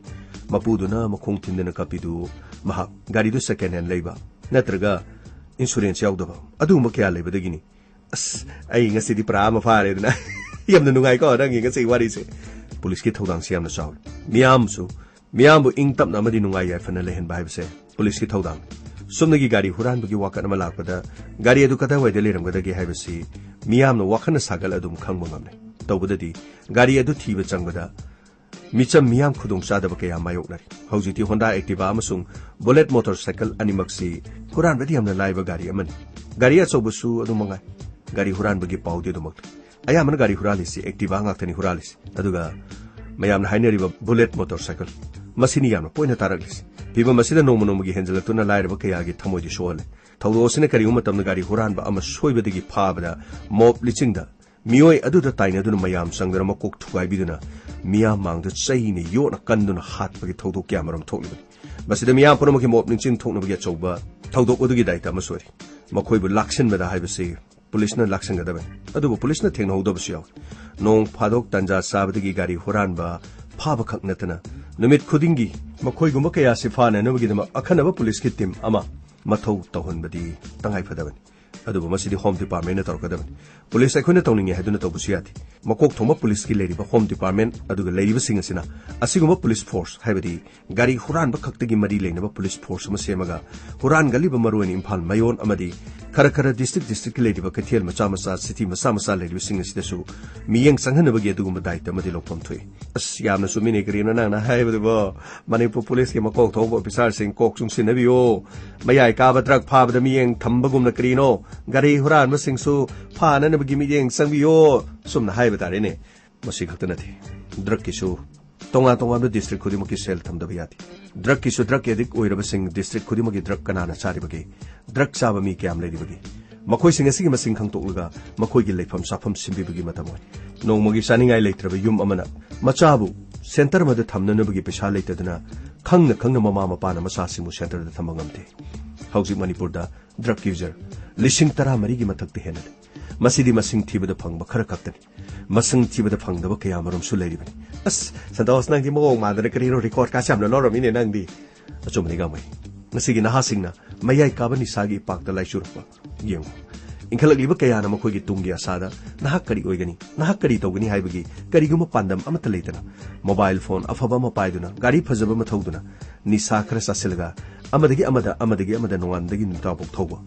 ꯃꯄꯨꯗꯨꯅ ꯃꯈꯣꯡ ꯊꯤꯟꯗꯅ ꯀꯞꯄꯤꯗꯨ ꯃꯍꯥꯛ ꯒꯥꯔꯤꯗꯨ ꯁꯦꯀꯦꯟ ꯍꯦꯟ ꯂꯩꯕ ꯅꯠꯇ꯭ꯔꯒ ꯏꯟꯁꯨꯔꯦꯟꯁ ꯌꯥꯎꯗꯕ, ꯑꯗꯨꯒꯨꯝꯕ ꯀꯌꯥ ꯂꯩꯕꯗꯒꯤꯅꯤ꯫ ꯑꯁ, ꯑꯩ ꯉꯁꯤꯗꯤ ꯄꯨꯔꯥ ꯑꯃ ꯐꯥꯔꯦꯗꯅ꯫ ꯌꯥꯝꯅ ꯅꯨꯡꯉꯥꯏꯀꯣ ꯅꯪꯒꯤ ꯉꯁꯤ ꯋꯥꯔꯤꯁꯦ꯫ ꯄꯨꯂꯤꯁꯀꯤ ꯊꯧꯗꯥꯡꯁꯤ ꯌꯥꯝꯅ ꯆꯥꯎꯏ꯫ ꯃꯤꯌꯥꯝꯁꯨ, ꯃꯤꯌꯥꯝꯕꯨ ꯏꯪ ꯇꯞꯅ ꯑꯃꯗꯤ ꯅꯨꯡꯉꯥꯏ ꯌꯥꯏꯐꯅ ꯂꯩꯍꯟꯕ ꯍꯥꯏꯕꯁꯦ ꯄꯨꯂꯤꯁꯀꯤ ꯊꯧꯗꯥꯡꯅꯤ꯫ ꯁꯨꯞꯅꯒꯤ ꯒꯥꯔꯤ ꯍꯨꯔꯥꯟꯕꯒꯤ ꯋꯥꯀꯠ ꯑꯃ ꯂꯥꯛꯄꯗ ꯒꯥꯔꯤ ꯑꯗꯨ ꯀꯗꯥꯏꯋꯥꯏꯗ ꯂꯩꯔꯝꯒꯗꯒꯦ ꯍꯥꯏꯕꯁꯤ ꯃꯤꯌꯥꯝꯅ ꯋꯥꯈꯜꯅ ꯁꯥꯒꯠ ꯑꯗꯨꯝ ꯈꯪꯕ ꯉꯝꯂꯦ꯫ ꯇꯧꯕꯗꯗꯤ ꯒꯥꯔꯤ ꯑꯗꯨ ꯊꯤꯕ ꯆꯪꯕꯗ ꯃꯤꯆꯝ ꯃꯤꯌꯥꯝ ꯈꯨꯗꯣꯡꯆꯥꯗꯕ ꯀꯌꯥ ꯃꯥꯌꯣꯛꯅꯔꯤ꯫ ꯍꯧꯖꯤꯛꯇꯤ Honda Activa ꯑꯃꯁꯨꯡ Bullet motorcycle ꯑꯅꯤꯃꯛꯁꯤ ꯍꯨꯔꯥꯟꯕꯗꯤ ꯌꯥꯝꯅ ꯂꯥꯏꯕ ꯒꯥꯔꯤ ꯑꯃꯅꯤ꯫ ꯒꯥꯔꯤ ꯑꯆꯧꯕꯁꯨ ꯑꯗꯨꯝ ꯃꯉꯥꯏ꯫ ꯒꯥꯔꯤ ꯍꯨꯔꯥꯟꯕꯒꯤ ꯄꯥꯎꯗꯤ ꯑꯗꯨꯃꯛ ꯂꯩ꯫ ꯑꯌꯥꯝꯕꯅ ꯒꯥꯔꯤ ꯍꯨꯔꯥꯜꯂꯤꯁꯤ Activa ꯉꯥꯛꯇꯅꯤ ꯍꯨꯔꯥꯜꯂꯤꯁꯤ꯫ ꯑꯗꯨꯒ ꯃꯌꯥꯝꯅ ꯍꯥꯏꯅꯔꯤꯕ Bullet motorcycle, ꯃꯁꯤꯅꯤ ꯌꯥꯝꯅ ꯄꯣꯏꯅ ꯇꯥꯔꯛꯂꯤꯁꯤ꯫ ꯐꯤꯕꯝ ꯑꯁꯤꯗ ꯅꯣꯡꯃ ꯅꯣꯡꯃꯒꯤ ꯍꯦꯟꯖꯜꯂꯛꯇꯨꯅ ꯂꯥꯏꯔꯕ ꯀꯌꯥꯒꯤ ꯊꯃꯣꯏꯗꯤ ꯁꯣꯛꯍꯜꯂꯦ꯫ ꯊꯧꯗꯣꯛ ꯑꯁꯤꯅ ꯀꯔꯤꯒꯨꯝꯕ ꯃꯇꯝꯗ ꯒꯥꯔꯤ ꯍꯨꯔꯥꯟꯕ ꯑꯃ ꯁꯣꯏꯕꯗꯒꯤ ꯐꯥꯕꯗ ꯃꯣꯞ ꯂꯤꯆꯤꯡꯗ ꯃꯤꯑꯣꯏ ꯑꯗꯨꯗ ꯇꯥꯏꯅꯗꯨꯅ ꯃꯌꯥꯝ ꯆꯪꯗꯨꯅ ꯃꯀꯣꯛ ꯊꯨꯒꯥꯏꯕꯤꯗꯨꯅ ꯃꯤꯌꯥꯝ ꯃꯥꯡꯗ ꯆꯩꯅ ꯌꯣꯠꯅ ꯀꯟꯗꯨꯅ ꯍꯥꯠꯄꯒꯤ ꯊꯧꯗꯣꯛ ꯀꯌꯥ ꯃꯔꯨꯝ ꯊꯣꯛꯂꯤꯕꯅꯤ꯫ ꯃꯁꯤꯗ ꯃꯤꯌꯥꯝ ꯄꯨꯝꯅꯃꯛꯀꯤ ꯃꯣꯞ ꯅꯤꯡꯁꯤꯡ ꯊꯣꯛꯅꯕꯒꯤ ꯑꯆꯧꯕ ꯊꯧꯗꯣꯛ ꯑꯗꯨꯒꯤ ꯗꯥꯏꯇ ꯑꯃꯁꯨ ꯑꯣꯏꯔꯤ꯫ ꯃꯈꯣꯏꯕꯨ ꯂꯥꯛꯁꯤꯟꯕꯗ ꯍꯥꯏꯕꯁꯤ ꯄꯨꯂꯤꯁꯅ ꯂꯥꯛꯁꯤꯟꯒꯗꯕꯅꯤ, ꯑꯗꯨꯕꯨ ꯄꯨꯂꯤꯁꯅ ꯊꯦꯡꯅꯍꯧꯗꯕꯁꯨ ꯌꯥꯎꯏ꯫ ꯅꯣꯡ ꯐꯥꯗꯣꯛ ꯇꯥꯟꯖꯥ ꯆꯥꯕꯗꯒꯤ ꯒꯥꯔꯤ ꯍꯨꯔꯥꯟꯕ ꯐꯥꯕ ꯈꯛ ꯅꯠꯇꯅ ꯅꯨꯃꯤꯠ ꯈꯨꯗꯤꯡꯒꯤ ꯃꯈꯣꯏꯒꯨꯝꯕ ꯀꯌꯥꯁꯤ ꯐꯥꯅꯅꯕꯒꯤꯗꯃꯛ ꯑꯈꯟꯅꯕ ꯄꯨꯂꯤꯁꯀꯤ ꯇꯤꯝ ꯑꯃ ꯃꯊꯧ ꯇꯧꯍꯟꯕꯗꯤ ꯇꯉꯥꯏꯐꯗꯕꯅꯤ꯫ ꯑꯗꯨꯕꯨ ꯃꯁꯤꯗꯤ ꯍꯣꯝ ꯗꯤꯄꯥꯔꯠꯃꯦꯟꯅ ꯇꯧꯔꯛꯀꯗꯕꯅꯤ꯫ ꯄꯨꯂꯤꯁ ꯑꯩꯈꯣꯏꯅ ꯇꯧꯅꯤꯡꯉꯦ ꯍꯥꯏꯗꯨꯅ ꯇꯧꯕꯁꯨ ꯌꯥꯗꯦ꯫ ꯃꯀꯣꯛ ꯊꯣꯡꯕ ꯄꯨꯂꯤꯁꯀꯤ ꯂꯩꯔꯤꯕ ꯍꯣꯝ ꯗꯤꯄꯥꯔꯠꯃꯦꯟ ꯑꯗꯨꯒ ꯂꯩꯔꯤꯕꯁꯤꯡ ꯑꯁꯤꯅ ꯑꯁꯤꯒꯨꯝꯕ ꯄꯨꯂꯤꯁ ꯐꯣꯔꯁ, ꯍꯥꯏꯕꯗꯤ ꯒꯥꯔꯤ ꯍꯨꯔꯥꯟꯕ ꯈꯛꯇꯒꯤ ꯃꯔꯤ ꯂꯩꯅꯕ ꯄꯨꯂꯤꯁ ꯐꯣꯔꯁ ꯑꯃ ꯁꯦꯝꯃꯒ ꯍꯨꯔꯥꯟꯒꯜꯂꯤꯕ ꯃꯔꯨꯑꯣꯏꯅ ꯏꯝꯐꯥꯜ ꯃꯌꯣꯟ ꯑꯃꯗꯤ ꯈꯔ ꯈꯔ ꯗꯤꯁꯇ꯭ꯔꯤꯛ ꯗꯤꯁꯇ꯭ꯔꯤꯛꯀꯤ ꯂꯩꯔꯤꯕ ꯀꯩꯊꯦꯜ ꯃꯆꯥ ꯃꯆꯥ, ꯁꯤꯇꯤ ꯃꯆꯥ ꯃꯆꯥ ꯂꯩꯔꯤꯕꯁꯤꯡ ꯑꯁꯤꯗꯁꯨ ꯃꯤꯠꯌꯦꯡ ꯆꯪꯍꯟꯅꯕꯒꯤ ꯑꯗꯨꯒꯨꯝꯕ ꯗꯥꯏꯇ ꯑꯃꯗꯤ ꯂꯧꯐꯝ ꯊꯣꯛꯏ꯫ ꯑꯁ, ꯌꯥꯝꯅ ꯆꯨꯝꯃꯤꯅꯦ꯫ ꯀꯔꯤꯅꯣ ꯅꯪꯅ ꯍꯥꯏꯕꯗꯨꯕꯣ? ꯃꯅꯤꯄꯨꯔ ꯄꯨꯂꯤꯁꯀꯤ ꯃꯀꯣꯛ ꯊꯣꯡꯕ ꯑꯣꯐꯤꯁꯥꯔꯁꯤꯡ ꯀꯣꯛ ꯆꯨꯡꯁꯤꯟꯅꯕꯤꯌꯨ꯫ ꯃꯌꯥꯏ ꯀꯥꯕ ꯗ꯭ꯔꯒ ꯐꯥꯕꯗ ꯃꯤꯠꯌꯦꯡ ꯊꯝꯕꯒꯨꯝꯅ ꯀꯔꯤꯅꯣ? ꯒꯥꯔꯤ ꯍꯨꯔꯥꯟꯕꯁꯤꯡꯁꯨ ꯐꯥꯅꯅꯕꯒꯤ ꯃꯤꯠꯌꯦꯡ ꯆꯪꯕꯤꯌꯣ꯫ ꯁꯨꯝꯅ ꯍꯥꯏꯕ ꯇꯥꯔꯦꯅꯦ꯫ ꯃꯁꯤ ꯈꯛꯇ ꯅꯠꯇꯦ, ꯗ꯭ꯔꯒꯀꯤꯁꯨ ꯇꯣꯉꯥꯟ ꯇꯣꯉꯥꯟꯕ ꯗꯤꯁꯇ꯭ꯔꯤꯛ ꯈꯨꯗꯤꯡꯃꯛꯀꯤ ꯁꯦꯜ ꯊꯝꯗꯕ ꯌꯥꯗꯦ꯫ ꯗ꯭ꯔꯒꯀꯤꯁꯨ ꯗ꯭ꯔꯒ ꯑꯦꯗꯤꯛ ꯑꯣꯏꯔꯕꯁꯤꯡ ꯗꯤꯁꯇ꯭ꯔꯤꯛ ꯈꯨꯗꯤꯡꯃꯛꯀꯤ ꯗ꯭ꯔꯒ ꯀꯅꯥꯅ ꯆꯥꯔꯤꯕꯒꯦ? ꯗ꯭ꯔꯒ ꯆꯥꯕ ꯃꯤ ꯀꯌꯥꯝ ꯂꯩꯔꯤꯕꯒꯦ? ꯃꯈꯣꯏꯁꯤꯡ ꯑꯁꯤꯒꯤ ꯃꯁꯤꯡ ꯈꯪꯗꯣꯛꯂꯒ ꯃꯈꯣꯏꯒꯤ ꯂꯩꯐꯝ ꯆꯥꯐꯝ ꯁꯤꯟꯕꯤꯕꯒꯤ ꯃꯇꯝ ꯑꯣꯏ꯫ ꯅꯣꯡꯃꯒꯤ ꯆꯥꯅꯤꯡꯉꯥꯏ ꯂꯩꯇ꯭ꯔꯕ ꯌꯨꯝ ꯑꯃꯅ ꯃꯆꯥꯕꯨ ꯁꯦꯟꯇꯔ ꯑꯃꯗ ꯊꯝꯅꯅꯕꯒꯤ ꯄꯩꯁꯥ ꯂꯩꯇꯗꯨꯅ ꯈꯪꯅ ꯈꯪꯅ ꯃꯃꯥ ꯃꯄꯥꯅ ꯃꯆꯥꯁꯤꯡꯕꯨ ꯁꯦꯟꯇꯔꯗ ꯊꯝꯕ ꯉꯝꯗꯦ꯫ ꯍꯧꯖꯤꯛ ꯃꯅꯤꯄꯨꯔꯗ ꯗ꯭ꯔꯒ ꯌꯨꯖꯔ ꯂꯤꯁꯤꯡ ꯇꯔꯥ ꯃꯔꯤꯒꯤ ꯃꯊꯛꯇ ꯍꯦꯟꯅ ꯂꯩ꯫ ꯃꯁꯤꯗꯤ ꯃꯁꯤꯡ ꯊꯤꯕꯗ ꯐꯪꯕ ꯈꯔ ꯈꯛꯇꯅꯤ꯫ ꯃꯁꯤꯡ ꯊꯤꯕꯗ ꯐꯪꯗꯕ ꯀꯌꯥ ꯃꯔꯨꯝꯁꯨ ꯂꯩꯔꯤꯕꯅꯤ꯫ ꯑꯁ, ꯁꯟꯇꯣꯁ, ꯅꯪꯗꯤ ꯃꯑꯣꯡ ꯃꯥꯟꯗꯅ ꯀꯔꯤꯅꯣ ꯔꯦꯀꯣꯔꯗ ꯀꯥꯁꯦ ꯌꯥꯝꯅ ꯂꯧꯔꯝꯃꯤꯅꯦ ꯅꯪꯗꯤ꯫ ꯑꯆꯨꯝꯕꯅꯤ ꯒꯥꯡꯃꯩ꯫ ꯉꯁꯤꯒꯤ ꯅꯍꯥꯁꯤꯡꯅ ꯃꯌꯥꯏ ꯀꯥꯕ ꯅꯤꯁꯥꯒꯤ ꯏꯄꯥꯛꯇ ꯂꯥꯏꯆꯨꯔꯛꯄ ꯌꯦꯡꯉꯨ꯫ ꯏꯟꯈꯠꯂꯛꯂꯤꯕ ꯀꯌꯥꯅ ꯃꯈꯣꯏꯒꯤ ꯇꯨꯡꯒꯤ ꯑꯁꯥꯗ ꯅꯍꯥꯛ ꯀꯔꯤ ꯑꯣꯏꯒꯅꯤ, ꯅꯍꯥꯛ ꯀꯔꯤ ꯇꯧꯒꯅꯤ ꯍꯥꯏꯕꯒꯤ ꯀꯔꯤꯒꯨꯝꯕ ꯄꯥꯟꯗꯝ ꯑꯃꯠꯇ ꯂꯩꯇꯅ ꯃꯣꯕꯥꯏꯜ ꯐꯣꯟ ꯑꯐꯕ ꯑꯃ ꯄꯥꯏꯗꯨꯅ, ꯒꯥꯔꯤ ꯐꯖꯕ ꯑꯃ ꯊꯧꯗꯨꯅ, ꯅꯤꯁꯥ ꯈꯔ ꯆꯥꯁꯤꯜꯂꯒ ꯑꯃꯗꯒꯤ ꯑꯃꯗ, ꯑꯃꯗꯒꯤ ꯑꯃꯗ ꯅꯣꯡꯉꯥꯟꯕꯗꯒꯤ ꯅꯨꯃꯤꯗꯥꯡꯐꯥꯎ ꯊꯧꯕ꯫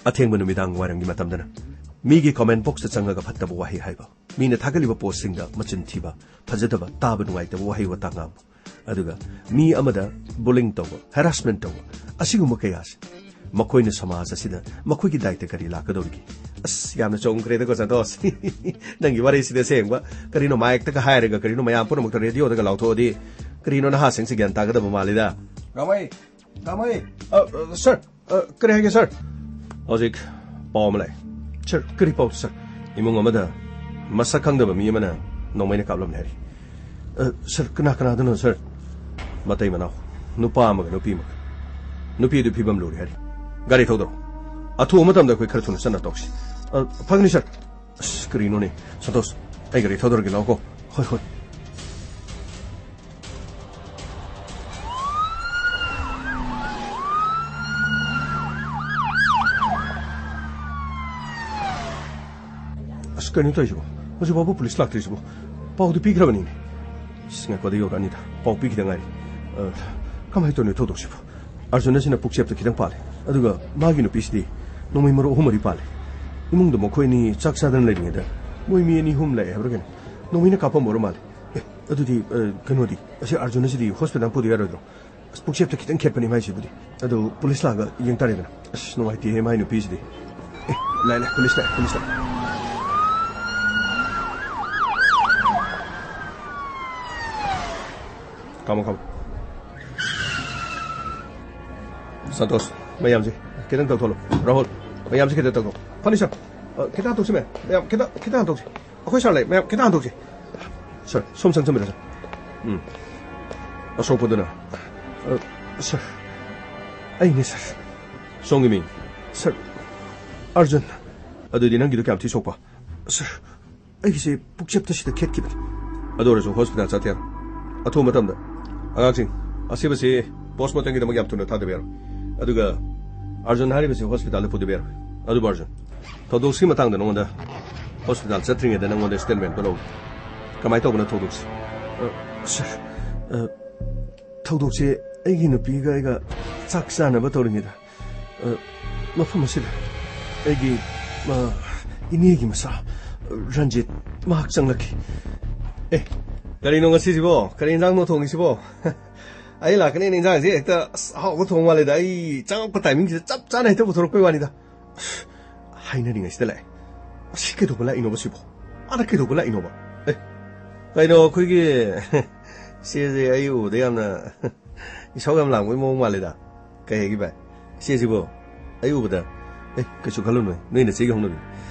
ꯑꯊꯦꯡꯕ ꯅꯨꯃꯤꯗꯥꯡ ꯋꯥꯏꯔꯝꯒꯤ ꯃꯇꯝꯗꯅ ꯃꯤꯒꯤ ꯀꯣꯃꯦꯟ ꯕꯣꯛꯁꯇ ꯆꯪꯉꯒ ꯐꯠꯇꯕ ꯋꯥꯍꯩ ꯍꯥꯏꯕ, ꯃꯤꯅ ꯊꯥꯒꯠꯂꯤꯕ ꯄꯣꯁꯁꯤꯡꯗ ꯃꯆꯤꯟ ꯊꯤꯕ, ꯐꯖꯗꯕ, ꯇꯥꯕ ꯅꯨꯡꯉꯥꯏꯇꯕ ꯋꯥꯍꯩ ꯋꯥꯇꯥ ꯉꯥꯡꯕ, ꯑꯗꯨꯒ ꯃꯤ ꯑꯃꯗ ꯕꯨꯂꯤꯡ ꯇꯧꯕ, ꯍꯦꯔꯥꯁꯃꯦꯟ ꯇꯧꯕ, ꯑꯁꯤꯒꯨꯝꯕ ꯀꯌꯥꯁꯤ ꯃꯈꯣꯏꯅ ꯁꯃꯥꯖ ꯑꯁꯤꯗ ꯃꯈꯣꯏꯒꯤ ꯗꯥꯏꯇ ꯀꯔꯤ ꯂꯥꯛꯀꯗꯧꯔꯤꯒꯦ? ꯑꯁ, ꯌꯥꯝꯅ ꯆꯨꯝꯈ꯭ꯔꯦꯗꯀꯣ, ꯁꯟꯇꯣꯁ꯫ ꯅꯪꯒꯤ ꯋꯥꯔꯤꯁꯤꯗꯤ ꯑꯁꯦꯡꯕ꯫ ꯀꯔꯤꯅꯣ ꯃꯥꯏꯛꯇꯒ ꯍꯥꯏꯔꯒ, ꯀꯔꯤꯅꯣ ꯃꯌꯥꯝ ꯄꯨꯝꯅꯃꯛꯇ ꯔꯦꯗꯤꯑꯣꯗꯒ ꯂꯥꯎꯊꯣꯛꯑꯗꯤ, ꯀꯔꯤꯅꯣ ꯅꯍꯥꯁꯤꯡꯁꯤ ꯒ꯭ꯌꯥꯟ ꯇꯥꯒꯗꯕ ꯃꯥꯜꯂꯤꯗ꯫ ꯒꯥꯃꯩ! ꯒꯥꯃꯩ! ꯑ, ꯑ, ꯁꯔ! ꯑ, ꯀꯔꯤ ꯍꯥꯏꯒꯦ, ꯁꯔ? ꯍꯧꯖꯤꯛ ꯄꯥꯎ ꯑꯃ ꯂꯥꯛꯑꯦ꯫ ꯁꯔ, ꯀꯔꯤ ꯄꯥꯎ, ꯁꯔ? ꯏꯃꯨꯡ ꯑꯃꯗ ꯃꯁꯛ ꯈꯪꯗꯕ ꯃꯤ ꯑꯃꯅ ꯅꯣꯡꯃꯩꯅ ꯀꯥꯞꯂꯝꯃꯦ ꯍꯥꯏꯔꯤ꯫ ꯑ, ꯁꯔ, ꯀꯅꯥ ꯀꯅꯥꯗꯅꯣ, ꯁꯔ? ꯃꯇꯩ ꯃꯅꯥꯎ, ꯅꯨꯄꯥ ꯑꯃꯒ ꯅꯨꯄꯤ ꯑꯃꯒ꯫ ꯅꯨꯄꯤꯗꯨ ꯐꯤꯕꯝ ꯂꯨꯔꯦ ꯍꯥꯏꯔꯤ꯫ ꯒꯥꯔꯤ ꯊꯧꯗꯔꯣ꯫ ꯑꯊꯨꯕ ꯃꯇꯝꯗ ꯑꯩꯈꯣꯏ ꯈꯔ ꯊꯨꯅ ꯆꯠꯅ ꯇꯧꯁꯤ꯫ ꯑ, ꯐꯒꯅꯤ, ꯁꯔ꯫ ꯑꯁ, ꯀꯔꯤꯅꯣꯅꯦ? ꯁꯟꯇꯣꯁ, ꯑꯩ ꯒꯥꯔꯤ ꯊꯧꯗꯔꯒꯦ, ꯂꯥꯛꯑꯣꯀꯣ꯫ ꯍꯣꯏ, ꯍꯣꯏ꯫ ꯑꯁ, ꯀꯩꯅꯣ ꯇꯧꯔꯤꯁꯤꯕꯣ? ꯍꯧꯖꯤꯛ ꯐꯥꯎꯕ ꯄꯨꯂꯤꯁ ꯂꯥꯛꯇ꯭ꯔꯤꯁꯤꯕꯣ? ꯄꯥꯎꯗꯤ ꯄꯤꯈ꯭ꯔꯕꯅꯤꯅꯦ꯫ ꯑꯁ, ꯉꯥꯏꯈꯣ, ꯑꯗ ꯌꯧꯔꯛꯑꯅꯤꯗ꯫ ꯄꯥꯎ ꯄꯤꯈꯤꯗ ꯉꯥꯏꯔꯤ꯫ ꯑ, ꯀꯃꯥꯏꯅ ꯇꯧꯔꯤꯅꯣ ꯊꯧꯗꯣꯛꯁꯤꯕꯣ? ꯑꯥꯔꯖꯨꯟ ꯑꯁꯤꯅ ꯄꯨꯛꯆꯦꯞꯇ ꯈꯤꯇꯪ ꯄꯥꯜꯂꯦ꯫ ꯑꯗꯨꯒ ꯃꯥꯒꯤ ꯅꯨꯄꯤꯁꯤꯗꯤ ꯅꯣꯡꯃꯩ ꯃꯔꯨ ꯑꯍꯨꯝ ꯃꯔꯤ ꯄꯥꯜꯂꯦ꯫ ꯏꯃꯨꯡꯗ ꯃꯈꯣꯏ ꯑꯅꯤ ꯆꯥꯛ ꯆꯥꯗꯅ ꯂꯩꯔꯤꯉꯩꯗ ꯃꯣꯏ ꯃꯤ ꯑꯅꯤ ꯑꯍꯨꯝ ꯂꯥꯛꯑꯦ ꯍꯥꯏꯕ꯭ꯔꯥ ꯀꯩꯅꯣ? ꯅꯣꯡꯃꯩꯅ ꯀꯥꯞꯄꯝꯕ ꯑꯣꯏꯔ ꯃꯥꯜꯂꯦ꯫ ꯑꯦ, ꯑꯗꯨꯗꯤ, ꯑ, ꯀꯩꯅꯣꯗꯤ, ꯑꯁꯤ ꯑꯥꯔꯖꯨꯟ ꯑꯁꯤꯗꯤ ꯍꯣꯁꯄꯤꯇꯥꯜ ꯄꯨꯗ ꯌꯥꯔꯣꯏꯗ꯭ꯔꯣ? ꯑꯁ, ꯄꯨꯛꯆꯦꯞꯇ ꯈꯤꯇꯪ ꯈꯦꯠꯄꯅꯤ ꯃꯥꯏꯁꯤꯕꯨꯗꯤ꯫ ꯑꯗꯨ ꯄꯨꯂꯤꯁ ꯂꯥꯛꯑꯒ ꯌꯦꯡ ꯇꯥꯔꯦꯗꯅ꯫ ꯑꯁ, ꯅꯨꯡꯉꯥꯏꯇꯦꯍꯦ ꯃꯥꯏ ꯅꯨꯄꯤꯁꯤꯗꯤ꯫ ꯑꯦ, ꯂꯥꯛꯑꯦ, ꯂꯥꯛꯑꯦ, ꯄꯨꯂꯤꯁ ꯂꯥꯛꯑꯦ, ꯄꯨꯂꯤꯁ ꯂꯥꯛꯑꯦ꯫ ꯈꯥꯝꯃꯣ, ꯈꯥꯝꯃꯣ꯫ ꯁꯟꯇꯣꯁ, ꯃꯌꯥꯝꯁꯦ ꯈꯤꯇꯪ ꯇꯧꯊꯣꯛꯂꯣ꯫ ꯔꯥꯍꯨꯜ, ꯃꯌꯥꯝꯁꯦ ꯈꯤꯇꯪ ꯇꯧꯊꯣꯛ꯫ ꯐꯅꯤ, ꯁꯔ꯫ ꯑ, ꯈꯤꯇꯪ ꯍꯟꯗꯣꯛꯁꯤ, ꯃꯌꯥꯝ꯫ ꯃꯌꯥꯝ, ꯈꯤꯇꯪ, ꯈꯤꯇꯪ ꯍꯟꯗꯣꯛꯁꯤ꯫ ꯑꯩꯈꯣꯏ ꯁꯥꯔ ꯂꯩ, ꯃꯌꯥꯝ ꯈꯤꯇꯪ ꯍꯟꯗꯣꯛꯁꯤ꯫ ꯁꯥꯔ, ꯁꯣꯝ ꯆꯪꯁꯤꯟꯕꯤꯔꯣ, ꯁꯥꯔ꯫ ꯎꯝ꯫ ꯑꯁꯣꯛꯄꯗꯨꯅ? ꯑ, ꯁꯥꯔ, ꯑꯩꯅꯦ, ꯁꯥꯔ꯫ ꯁꯣꯝꯒꯤ ꯃꯤꯡ? ꯁꯥꯔ, ꯑꯔꯖꯨꯟ꯫ ꯑꯗꯨꯗꯤ ꯅꯪꯒꯤꯗꯣ ꯀꯌꯥꯝ ꯊꯤ ꯁꯣꯛꯄ? ꯁꯥꯔ, ꯑꯩꯒꯤꯁꯦ ꯄꯨꯛꯆꯦꯞꯇ ꯁꯤꯗ ꯈꯦꯠꯈꯤꯕꯅꯤ꯫ ꯑꯗꯨ ꯑꯣꯏꯔꯁꯨ ꯍꯣꯁꯄꯤꯇꯥꯜ ꯆꯠꯇꯦ ꯌꯥꯔꯣꯏ꯫ ꯑꯊꯨꯕ ꯃꯇꯝꯗ꯫ ꯑꯉꯥꯡꯁꯤꯡ, ꯑꯁꯤꯕꯁꯤ ꯄꯣꯁꯃꯣꯔꯇꯦꯝꯒꯤꯗꯃꯛ ꯌꯥꯝ ꯊꯨꯅ ꯊꯥꯗꯕ ꯌꯥꯔꯣꯏ꯫ ꯑꯗꯨꯒ ꯑꯔꯖꯨꯟ ꯍꯥꯏꯔꯤꯕꯁꯤ ꯍꯣꯁꯄꯤꯇꯥꯜꯗ ꯄꯨꯗꯕ ꯌꯥꯔꯣꯏ꯫ ꯑꯗꯨꯕꯨ ꯑꯔꯖꯨꯟ, ꯊꯧꯗꯣꯛꯁꯤꯒꯤ ꯃꯇꯥꯡꯗ ꯅꯉꯣꯟꯗ ꯍꯣꯁꯄꯤꯇꯥꯜ ꯆꯠꯇ꯭ꯔꯤꯉꯩꯗ ꯅꯉꯣꯟꯗ ꯁ꯭ꯇꯦꯠꯃꯦꯟ ꯑꯃ ꯂꯧꯒꯦ꯫ ꯀꯃꯥꯏꯅ ꯇꯧꯕꯅꯣ ꯊꯧꯗꯣꯛꯁꯤ? ꯑ, ꯁꯥꯔ, ꯑ, ꯊꯧꯗꯣꯛꯁꯦ ꯑꯩꯒꯤ ꯅꯨꯄꯤꯒ ꯑꯩꯒ ꯆꯥꯛ ꯆꯥꯅꯕ ꯇꯧꯔꯤꯉꯩꯗ, ꯑ, ꯃꯐꯝ ꯑꯁꯤꯗ ꯑꯩꯒꯤ, ꯑ, ꯏꯅꯦꯒꯤ ꯃꯆꯥ, ꯑ, ꯔꯟꯖꯤꯠ, ꯃꯍꯥꯛ ꯆꯪꯂꯛꯈꯤ꯫ ꯑꯦ, ꯀꯔꯤꯅꯣ ꯉꯁꯤꯁꯤꯕꯣ? ꯀꯔꯤ ꯏꯟꯖꯥꯡꯅꯣ ꯊꯣꯡꯉꯤꯁꯤꯕꯣ? ꯑꯩ ꯂꯥꯛꯀꯅꯤꯅ ꯏꯟꯖꯥꯡꯁꯦ ꯍꯦꯛꯇ, ꯑꯁ, ꯑꯍꯥꯎꯕ ꯊꯣꯡ ꯃꯥꯜꯂꯦꯗ꯫ ꯑꯩ ꯆꯪꯉꯛꯄ ꯇꯥꯏꯃꯤꯡꯁꯤꯗ ꯆꯞ ꯆꯥꯅ ꯍꯦꯛꯇ ꯄꯨꯊꯣꯔꯛꯄꯩ ꯋꯥꯅꯤꯗ꯫ ꯑꯁ, ꯍꯥꯏꯅꯔꯤꯉꯩꯁꯤꯗ ꯂꯥꯛꯑꯦ꯫ ꯑꯁꯤ ꯀꯩꯗꯧꯕ ꯂꯥꯛꯏꯅꯣꯕ ꯁꯤꯕꯣ? ꯑꯥꯗ ꯀꯩꯗꯧꯕ ꯂꯥꯛꯏꯅꯣꯕ? ꯑꯦ, ꯀꯩꯅꯣ ꯑꯩꯈꯣꯏꯒꯤ ꯁꯤꯁꯦ ꯑꯩ ꯎꯕꯗ ꯌꯥꯝꯅ ꯏꯁꯧ ꯌꯥꯝ ꯂꯥꯡꯕꯒꯤ ꯃꯑꯣꯡ ꯃꯥꯜꯂꯦꯗ꯫ ꯀꯩ ꯍꯥꯏꯒꯦ ꯚꯥꯏ? ꯏꯆꯦꯁꯤꯕꯨ ꯑꯩ ꯎꯕꯗ, "ꯑꯦ, ꯀꯩꯁꯨ ꯈꯜꯂꯨꯅꯨ, ꯅꯣꯏ ꯅꯆꯦꯒꯤ ꯍꯧꯅꯕꯤ꯫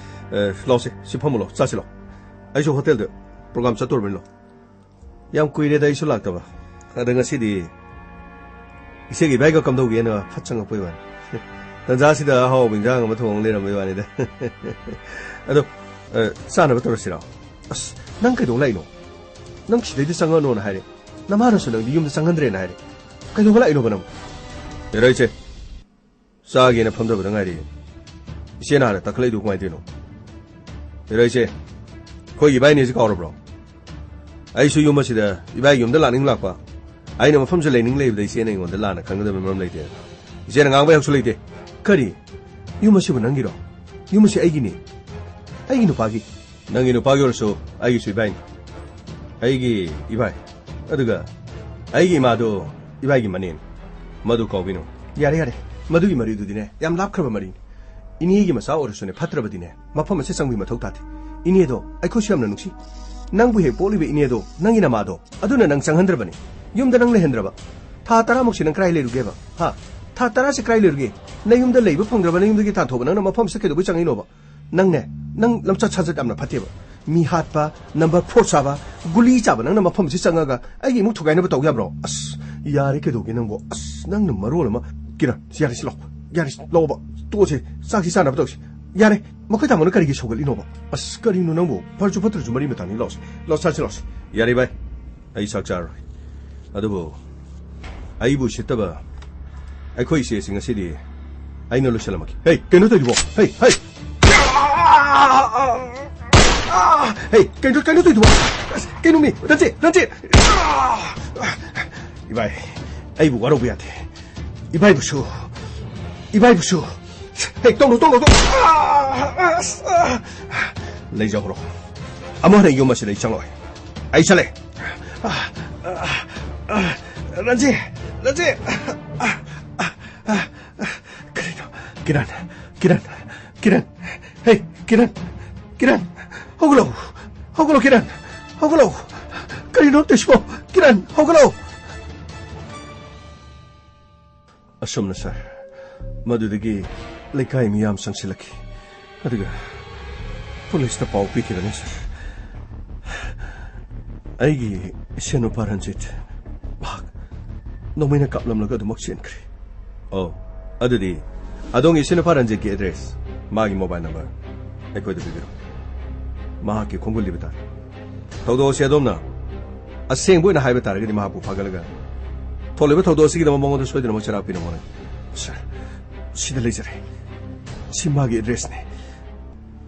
ꯑꯦ, ꯂꯥꯛꯑꯣꯁꯦ, ꯁꯤ ꯐꯝꯃꯨ ꯂꯥꯛꯑꯣ, ꯆꯥꯁꯤ ꯂꯥꯛꯑꯣ꯫ ꯑꯩꯁꯨ ꯍꯣꯇꯦꯜꯗ ꯄ꯭ꯔꯣꯒ꯭ꯔꯥꯝ ꯆꯠꯇꯣꯔꯕꯅꯤ ꯂꯥꯛꯑꯣ꯫ ꯌꯥꯝ ꯀꯨꯏꯔꯦꯗ ꯑꯩꯁꯨ ꯂꯥꯛꯇꯕ꯫ ꯑꯗ ꯉꯁꯤꯗꯤ ꯏꯆꯦꯒꯤ ꯏꯕꯥꯏꯒ ꯀꯝꯗꯧꯒꯦꯅ ꯐꯠ ꯆꯪꯉꯛꯄꯩ ꯋꯥꯅꯤ꯫ ꯇꯟꯖꯥꯁꯤꯗ ꯑꯍꯥꯎꯕ ꯏꯟꯖꯥꯡ ꯑꯃ ꯊꯣꯡꯉ ꯂꯩꯔꯝꯕꯩ ꯋꯥꯅꯤꯗ꯫ ꯑꯗꯣ, ꯑ, ꯆꯥꯅꯕ ꯇꯧꯔꯁꯤꯔꯣ? ꯑꯁ, ꯅꯪ ꯀꯩꯗꯧ ꯂꯥꯛꯏꯅꯣ? ꯅꯪ ꯁꯤꯗꯩꯗ ꯆꯪꯉꯛꯑꯅꯣꯅ ꯍꯥꯏꯔꯦ꯫ ꯅꯃꯥꯅꯁꯨ ꯅꯪꯗꯤ ꯌꯨꯝꯗ ꯆꯪꯍꯟꯗ꯭ꯔꯦꯅ ꯍꯥꯏꯔꯦ꯫ ꯀꯩꯗꯧꯕ ꯂꯥꯛꯏꯅꯣꯕ ꯅꯪ? ꯌꯥꯔꯣꯏ ꯏꯆꯦ, ꯆꯥꯒꯦꯅ ꯐꯝꯊꯕꯗ ꯉꯥꯏꯔꯤ꯫ ꯏꯆꯦꯅ ꯍꯥꯟꯅ ꯇꯛꯈꯠꯂꯛꯏꯗꯨ ꯀꯃꯥꯏꯅ ꯇꯧꯔꯤꯅꯣ? ꯌꯥꯔꯣꯏ ꯏꯆꯦ, ꯑꯩꯈꯣꯏꯒꯤ ꯏꯕꯥꯏꯅꯦꯁꯤ ꯀꯥꯎꯔꯕ꯭ꯔꯣ? ꯑꯩꯁꯨ ꯌꯨꯝ ꯑꯁꯤꯗ ꯏꯕꯥꯏꯒꯤ ꯌꯨꯝꯗ ꯂꯥꯛꯅꯤꯡ ꯂꯥꯛꯄ, ꯑꯩꯅ ꯃꯐꯝꯁꯦ ꯂꯩꯅꯤꯡ ꯂꯩꯕꯗ ꯏꯆꯦꯅ ꯑꯩꯉꯣꯟꯗ ꯂꯥꯟꯅ ꯈꯟꯒꯗꯕ ꯃꯔꯝ ꯂꯩꯇꯦ꯫ ꯏꯆꯦꯅ ꯉꯥꯡꯕ ꯍꯩꯁꯨ ꯂꯩꯇꯦ꯫ ꯀꯔꯤ? ꯌꯨꯝ ꯑꯁꯤꯕꯨ ꯅꯪꯒꯤꯔꯣ? ꯌꯨꯝ ꯑꯁꯤ ꯑꯩꯒꯤꯅꯤ꯫ ꯑꯩꯒꯤ ꯅꯨꯄꯥꯒꯤ꯫ ꯅꯪꯒꯤ ꯅꯨꯄꯥꯒꯤ ꯑꯣꯏꯔꯁꯨ ꯑꯩꯒꯤꯁꯨ ꯏꯕꯥꯏꯅꯤ꯫ ꯑꯩꯒꯤ ꯏꯕꯥꯏ꯫ ꯑꯗꯨꯒ ꯑꯩꯒꯤ ꯏꯃꯥꯗꯣ ꯏꯕꯥꯏꯒꯤ ꯃꯅꯦꯅꯤ꯫ ꯃꯗꯨ ꯀꯥꯎꯕꯤꯅꯨ꯫ ꯌꯥꯔꯦ, ꯌꯥꯔꯦ꯫ ꯃꯗꯨꯒꯤ ꯃꯔꯤꯗꯨꯗꯤꯅꯦ, ꯌꯥꯝ ꯂꯥꯞꯈ꯭ꯔꯕ ꯃꯔꯤꯅꯤ꯫ ꯏꯅꯦꯒꯤ ꯃꯆꯥ ꯑꯣꯏꯔꯁꯨꯅꯦ, ꯐꯠꯇ꯭ꯔꯕꯗꯤꯅꯦ, ꯃꯐꯝ ꯑꯁꯤ ꯆꯪꯕꯒꯤ ꯃꯊꯧ ꯇꯥꯗꯦ꯫ ꯏꯅꯦꯗꯣ ꯑꯩꯈꯣꯏꯁꯨ ꯌꯥꯝꯅ ꯅꯨꯡꯁꯤ꯫ ꯅꯪꯕꯨ ꯍꯦꯛ ꯄꯣꯛꯂꯤꯕ ꯏꯅꯦꯗꯣ, ꯅꯪꯒꯤ ꯅꯃꯥꯗꯣ, ꯑꯗꯨꯅ ꯅꯪ ꯆꯪꯍꯟꯗ꯭ꯔꯕꯅꯤ꯫ ꯌꯨꯝꯗ ꯅꯪ ꯂꯩꯍꯟꯗ꯭ꯔꯕ꯫ ꯊꯥ ꯇꯔꯥꯃꯨꯛꯁꯤ ꯅꯪ ꯀꯗꯥꯏ ꯂꯩꯔꯨꯒꯦꯕ? ꯍꯥ? ꯊꯥ ꯇꯔꯥꯁꯤ ꯀꯗꯥꯏ ꯂꯩꯔꯨꯒꯦ? ꯅꯌꯨꯝꯗ ꯂꯩꯕ ꯐꯪꯗ꯭ꯔꯕ, ꯅꯌꯨꯝꯗꯒꯤ ꯇꯥꯟꯊꯣꯛꯄ ꯅꯪꯅ ꯃꯐꯝꯁꯤꯗ ꯀꯩꯗꯧꯕꯩ ꯆꯪꯉꯛꯏꯅꯣꯕ? ꯅꯪꯅꯦ, ꯅꯪ ꯂꯝꯆꯠ ꯁꯥꯖꯠ ꯌꯥꯝꯅ ꯐꯠꯇꯦꯕ꯫ ꯃꯤ ꯍꯥꯠꯄ, ꯅꯝꯕꯔ ꯐꯣꯔ ꯆꯥꯕ, ꯒꯨꯂꯤ ꯆꯥꯕ ꯅꯪꯅ ꯃꯐꯝꯁꯤ ꯆꯪꯉꯒ ꯑꯩꯒꯤ ꯏꯃꯨꯡ ꯊꯨꯒꯥꯏꯅꯕ ꯇꯧ ꯌꯥꯕ꯭ꯔꯣ? ꯑꯁ, ꯌꯥꯔꯦ, ꯀꯩꯗꯧꯒꯦ ꯅꯪꯕꯣ? ꯑꯁ, ꯅꯪꯅ ꯃꯔꯣꯜ ꯑꯃ꯫ ꯀꯤꯔꯟ, ꯌꯥꯔꯦ, ꯁꯤ ꯂꯥꯛꯑꯣ꯫ ꯌꯥꯔꯦ, ꯂꯥꯛꯑꯣꯕ꯫ ꯇꯣꯛꯑꯁꯦ, ꯆꯥꯛꯁꯤ ꯆꯥꯅꯕ ꯇꯧꯁꯤ꯫ ꯌꯥꯔꯦ, ꯃꯈꯣꯏ ꯇꯥꯃꯣꯅ ꯀꯔꯤꯒꯤ ꯁꯧꯒꯠꯂꯤꯅꯣꯕ? ꯑꯁ, ꯀꯔꯤꯅꯣ ꯅꯪꯕꯨ? ꯐꯔꯁꯨ ꯐꯠꯇ꯭ꯔꯁꯨ ꯃꯔꯤ ꯃꯇꯥꯅꯤ, ꯂꯥꯛꯑꯣꯁꯦ꯫ ꯂꯥꯛꯑꯣ, ꯆꯥꯁꯤ, ꯂꯥꯛꯑꯣꯁꯦ꯫ ꯌꯥꯔꯦ, ꯚꯥꯏ, ꯑꯩ ꯆꯥꯛ ꯆꯥꯔꯔꯣꯏ꯫ ꯑꯗꯨꯕꯨ ꯑꯩꯕꯨ ꯎꯁꯤꯠꯇꯕ ꯑꯩꯈꯣꯏ ꯏꯆꯦꯁꯤ ꯉꯁꯤꯗꯤ ꯑꯩꯅ ꯂꯣꯏꯁꯤꯜꯂꯝꯃꯒꯦ꯫ ꯍꯦ, ꯀꯩꯅꯣ ꯇꯧꯔꯤꯗꯨꯕꯣ? ꯍꯦ, ꯍꯦ! ꯍꯦ, ꯀꯩꯅꯣ, ꯀꯩꯅꯣ ꯇꯧꯔꯤꯗꯨꯕꯣ? ꯑꯁ, ꯀꯩꯅꯣꯃꯤ? ꯔꯟꯖꯤꯠ, ꯔꯟꯖꯤꯠ! ꯏꯕꯥꯏ, ꯑꯩꯕꯨ ꯋꯥꯔꯧꯕ ꯌꯥꯗꯦ꯫ ꯏꯕꯥꯏꯕꯨꯁꯨ, ꯏꯕꯥꯏꯕꯨꯁꯨ꯫ ꯍꯦ, ꯇꯧꯅꯨ, ꯇꯧꯅꯨ, ꯇꯧꯅꯨ! ꯑꯁ! ꯂꯩꯖꯍꯧꯔꯣ꯫ ꯑꯃꯨꯛ ꯍꯟꯅ ꯌꯨꯝ ꯑꯁꯤꯗ ꯑꯩ ꯆꯪꯂꯛꯑꯣꯏ꯫ ꯑꯩ ꯆꯠꯂꯦ꯫ ꯔꯟꯖꯤꯠ! ꯔꯟꯖꯤꯠ! ꯀꯔꯤꯅꯣ? ꯀꯤꯔꯟ! ꯀꯤꯔꯟ! ꯀꯤꯔꯟ! ꯍꯦ, ꯀꯤꯔꯟ! ꯀꯤꯔꯟ! ꯍꯧꯒꯠꯂꯣ! ꯍꯧꯒꯠꯂꯣ, ꯀꯤꯔꯟ! ꯍꯧꯒꯠꯂꯣ! ꯀꯔꯤꯅꯣ ꯇꯧꯏꯁꯤꯕꯣ? ꯀꯤꯔꯟ, ꯍꯧꯒꯠꯂꯣ! ꯑꯁꯨꯝꯅ ꯁꯥꯔ, ꯃꯗꯨꯗꯒꯤ ꯂꯩꯀꯥꯏ ꯃꯤꯌꯥꯝ ꯆꯪꯁꯤꯜꯂꯛꯈꯤ꯫ ꯑꯗꯨꯒ ꯄꯨꯂꯤꯁꯇ ꯄꯥꯎ ꯄꯤꯈꯤꯕꯅꯤ ꯁꯥꯔ꯫ ꯑꯩꯒꯤ ꯏꯁꯦꯟ ꯅꯨꯄꯥ ꯔꯟꯖꯤꯠ, ꯃꯍꯥꯛ ꯅꯣꯡꯃꯩꯅ ꯀꯥꯞꯂꯝꯂꯒ ꯑꯗꯨꯃꯛ ꯆꯦꯟꯈ꯭ꯔꯦ꯫ ꯑꯣ, ꯑꯗꯨꯗꯤ ꯑꯗꯣꯝꯒꯤ ꯏꯁꯦꯟ ꯅꯨꯄꯥ ꯔꯟꯖꯤꯠꯀꯤ ꯑꯦꯗ꯭ꯔꯦꯁ, ꯃꯥꯒꯤ ꯃꯣꯕꯥꯏꯜ ꯅꯝꯕꯔ ꯑꯩꯈꯣꯏꯗ ꯄꯤꯕꯤꯔꯣ꯫ ꯃꯍꯥꯛꯀꯤ ꯈꯣꯡꯒꯨꯜ ꯂꯤꯕ ꯇꯥꯔꯦ꯫ ꯊꯧꯗꯣꯛ ꯑꯁꯤ ꯑꯗꯣꯝꯅ ꯑꯁꯦꯡꯕ ꯑꯣꯏꯅ ꯍꯥꯏꯕ ꯇꯥꯔꯒꯗꯤ ꯃꯍꯥꯛꯄꯨ ꯐꯥꯒꯠꯂꯒ ꯊꯣꯛꯂꯤꯕ ꯊꯧꯗꯣꯛ ꯑꯁꯤꯒꯤꯗꯃꯛ ꯃꯉꯣꯟꯗ ꯁꯣꯏꯗꯅꯃꯛ ꯆꯩꯔꯥꯛ ꯄꯤꯅꯕ ꯍꯣꯠꯅꯧ꯫ ꯁꯥꯔ, ꯁꯤꯗ ꯂꯩꯖꯔꯦ꯫ ꯁꯤ ꯃꯥꯒꯤ ꯑꯦꯗ꯭ꯔꯦꯁꯅꯦ꯫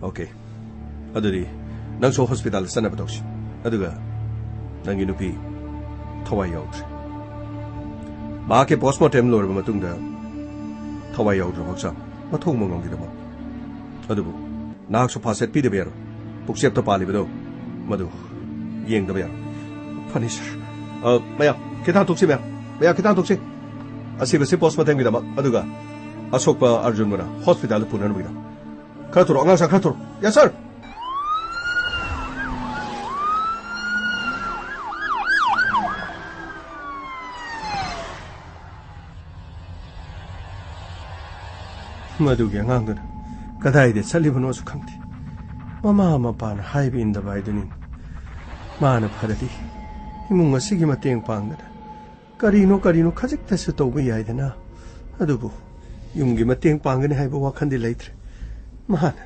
ꯑꯣꯀꯦ꯫ ꯑꯗꯨꯗꯤ ꯅꯪꯁꯨ ꯍꯣꯁꯄꯤꯇꯥꯜꯗ ꯆꯠꯅꯕ ꯇꯧꯁꯤ꯫ ꯑꯗꯨꯒ ꯅꯪꯒꯤ ꯅꯨꯄꯤ ꯊꯋꯥꯏ ꯌꯥꯎꯗ꯭ꯔꯦ꯫ ꯃꯍꯥꯛꯀꯤ ꯄꯣꯁꯃꯣꯔꯇꯦꯝ ꯂꯣꯏꯔꯕ ꯃꯇꯨꯡꯗ ꯊꯋꯥꯏ ꯌꯥꯎꯗ꯭ꯔꯕ ꯍꯛꯆꯥꯡ ꯃꯊꯧ ꯃꯉꯝꯒꯤꯗꯃꯛ꯫ ꯑꯗꯨꯕꯨ ꯅꯍꯥꯛꯁꯨ ꯐꯥꯁꯦꯠ ꯄꯤꯗꯕ ꯌꯥꯔꯣꯏ꯫ ꯄꯨꯛꯆꯦꯞꯇ ꯄꯥꯜꯂꯤꯕꯗꯣ ꯃꯗꯨ ꯌꯦꯡꯗꯕ ꯌꯥꯔꯣꯏ꯫ ꯐꯅꯤ, ꯁꯥꯔ꯫ ꯑ, ꯃꯌꯥꯝ, ꯈꯤꯇꯪ ꯊꯣꯛꯁꯤ, ꯃꯌꯥꯝ꯫ ꯃꯌꯥꯝ, ꯈꯤꯇꯪ ꯊꯣꯛꯁꯤ꯫ ꯑꯁꯤꯕꯁꯤ ꯄꯣꯁꯃꯣꯔꯇꯦꯝꯒꯤꯗꯃꯛ, ꯑꯗꯨꯒ ꯑꯁꯣꯛꯄ ꯑꯔꯖꯨꯟꯕꯨꯅ ꯍꯣꯁꯄꯤꯇꯥꯜꯗ ꯄꯨꯅꯅꯕꯒꯤꯗꯃꯛ꯫ ꯈꯔ ꯊꯨꯔꯣ, ꯑꯉꯥꯡ ꯁꯥ, ꯈꯔ ꯊꯨꯔꯣ꯫ ꯌꯦꯁ, ꯁꯥꯔ꯫ ꯃꯗꯨꯒꯤ ꯑꯉꯥꯡꯗꯨꯅ ꯀꯗꯥꯏꯗ ꯆꯠꯂꯤꯕꯅꯣꯁꯨ ꯈꯪꯗꯦ꯫ ꯃꯃꯥ ꯃꯄꯥꯅ ꯍꯥꯏꯕ ꯏꯟꯗꯕ ꯍꯥꯏꯗꯨꯅꯤ꯫ ꯃꯥꯅ ꯐꯔꯗꯤ ꯏꯃꯨꯡ ꯑꯁꯤꯒꯤ ꯃꯇꯦꯡ ꯄꯥꯡꯗꯅ ꯀꯔꯤꯅꯣ ꯀꯔꯤꯅꯣ ꯈꯖꯤꯛꯇꯁꯨ ꯇꯧꯕ ꯌꯥꯏꯗꯅ꯫ ꯑꯗꯨꯕꯨ ꯌꯨꯝꯒꯤ ꯃꯇꯦꯡ ꯄꯥꯡꯒꯅꯤ ꯍꯥꯏꯕ ꯋꯥꯈꯜꯗꯤ ꯂꯩꯇ꯭ꯔꯦ꯫ ꯃꯥꯅ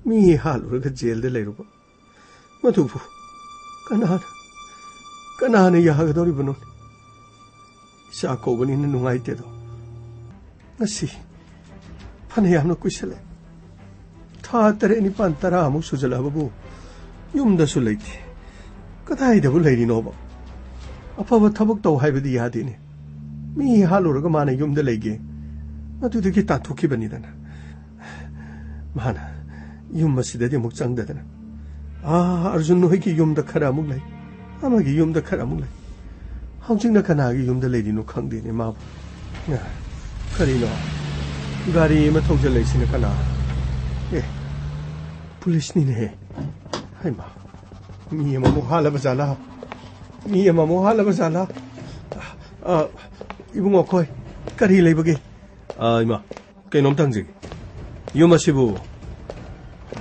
ꯃꯤ ꯍꯥꯠꯂꯨꯔꯒ ꯖꯦꯜꯗ ꯂꯩꯔꯨꯕ꯫ ꯃꯗꯨꯕꯨ ꯀꯅꯥꯅ, ꯀꯅꯥꯅ ꯌꯥꯒꯗꯧꯔꯤꯕꯅꯣ? ꯏꯆꯥ ꯀꯧꯕꯅꯤꯅ ꯅꯨꯡꯉꯥꯏꯇꯦꯗꯣ꯫ ꯉꯁꯤ ꯐꯅ ꯌꯥꯝꯅ ꯀꯨꯏꯁꯜꯂꯦ꯫ ꯊꯥ ꯇꯔꯦꯠ, ꯅꯤꯄꯥꯟ, ꯇꯔꯥꯃꯨꯛ ꯁꯨꯖꯜꯂꯛꯑꯕꯕꯨ ꯌꯨꯝꯗꯁꯨ ꯂꯩꯇꯦ꯫ ꯀꯗꯥꯏꯗꯕꯨ ꯂꯩꯔꯤꯅꯣꯕ? ꯑꯐꯕ ꯊꯕꯛ ꯇꯧ ꯍꯥꯏꯕꯗꯤ ꯌꯥꯗꯦꯅꯦ꯫ ꯃꯤ ꯍꯥꯠꯂꯨꯔꯒ ꯃꯥꯅ ꯌꯨꯝꯗ ꯂꯩꯒꯦ꯫ ꯃꯗꯨꯗꯒꯤ ꯇꯥꯟꯊꯣꯛꯈꯤꯕꯅꯤꯗꯅ꯫ ꯃꯥꯅ ꯌꯨꯝ ꯑꯁꯤꯗꯗꯤ ꯑꯃꯨꯛ ꯆꯪꯗꯗꯅ꯫ ꯑꯥ, ꯑꯔꯖꯨꯟ ꯍꯣꯏꯒꯤ ꯌꯨꯝꯗ ꯈꯔ ꯑꯃꯨꯛ ꯂꯩ꯫ ꯑꯃꯒꯤ ꯌꯨꯝꯗ ꯈꯔ ꯑꯃꯨꯛ ꯂꯩ꯫ ꯍꯧꯖꯤꯛꯅ ꯀꯅꯥꯒꯤ ꯌꯨꯝꯗ ꯂꯩꯔꯤꯅꯣ ꯈꯪꯗꯦꯅꯦ ꯃꯥꯕꯨ꯫ ꯑ, ꯀꯔꯤꯅꯣ? ꯒꯥꯔꯤ ꯑꯃ ꯊꯧꯖꯜꯂꯛꯏꯁꯤꯅ ꯀꯅꯥ? ꯑꯦ, ꯄꯨꯂꯤꯁꯅꯤꯅꯦꯍꯦ꯫ ꯍꯩꯃꯥ, ꯃꯤ ꯑꯃꯃꯨꯛ ꯍꯥꯠꯂꯕ ꯖꯥꯠꯂꯥ? ꯃꯤ ꯑꯃꯃꯨꯛ ꯍꯥꯠꯂꯕ ꯖꯥꯠꯂꯥ? ꯑ, ꯏꯕꯨꯡꯉꯣ, ꯑꯩꯈꯣꯏ ꯀꯔꯤ ꯂꯩꯕꯒꯦ? ꯑ, ꯏꯃꯥ, ꯀꯩꯅꯣꯝꯇ ꯍꯪꯖꯒꯦ꯫ ꯌꯨꯝ ꯑꯁꯤꯕꯨ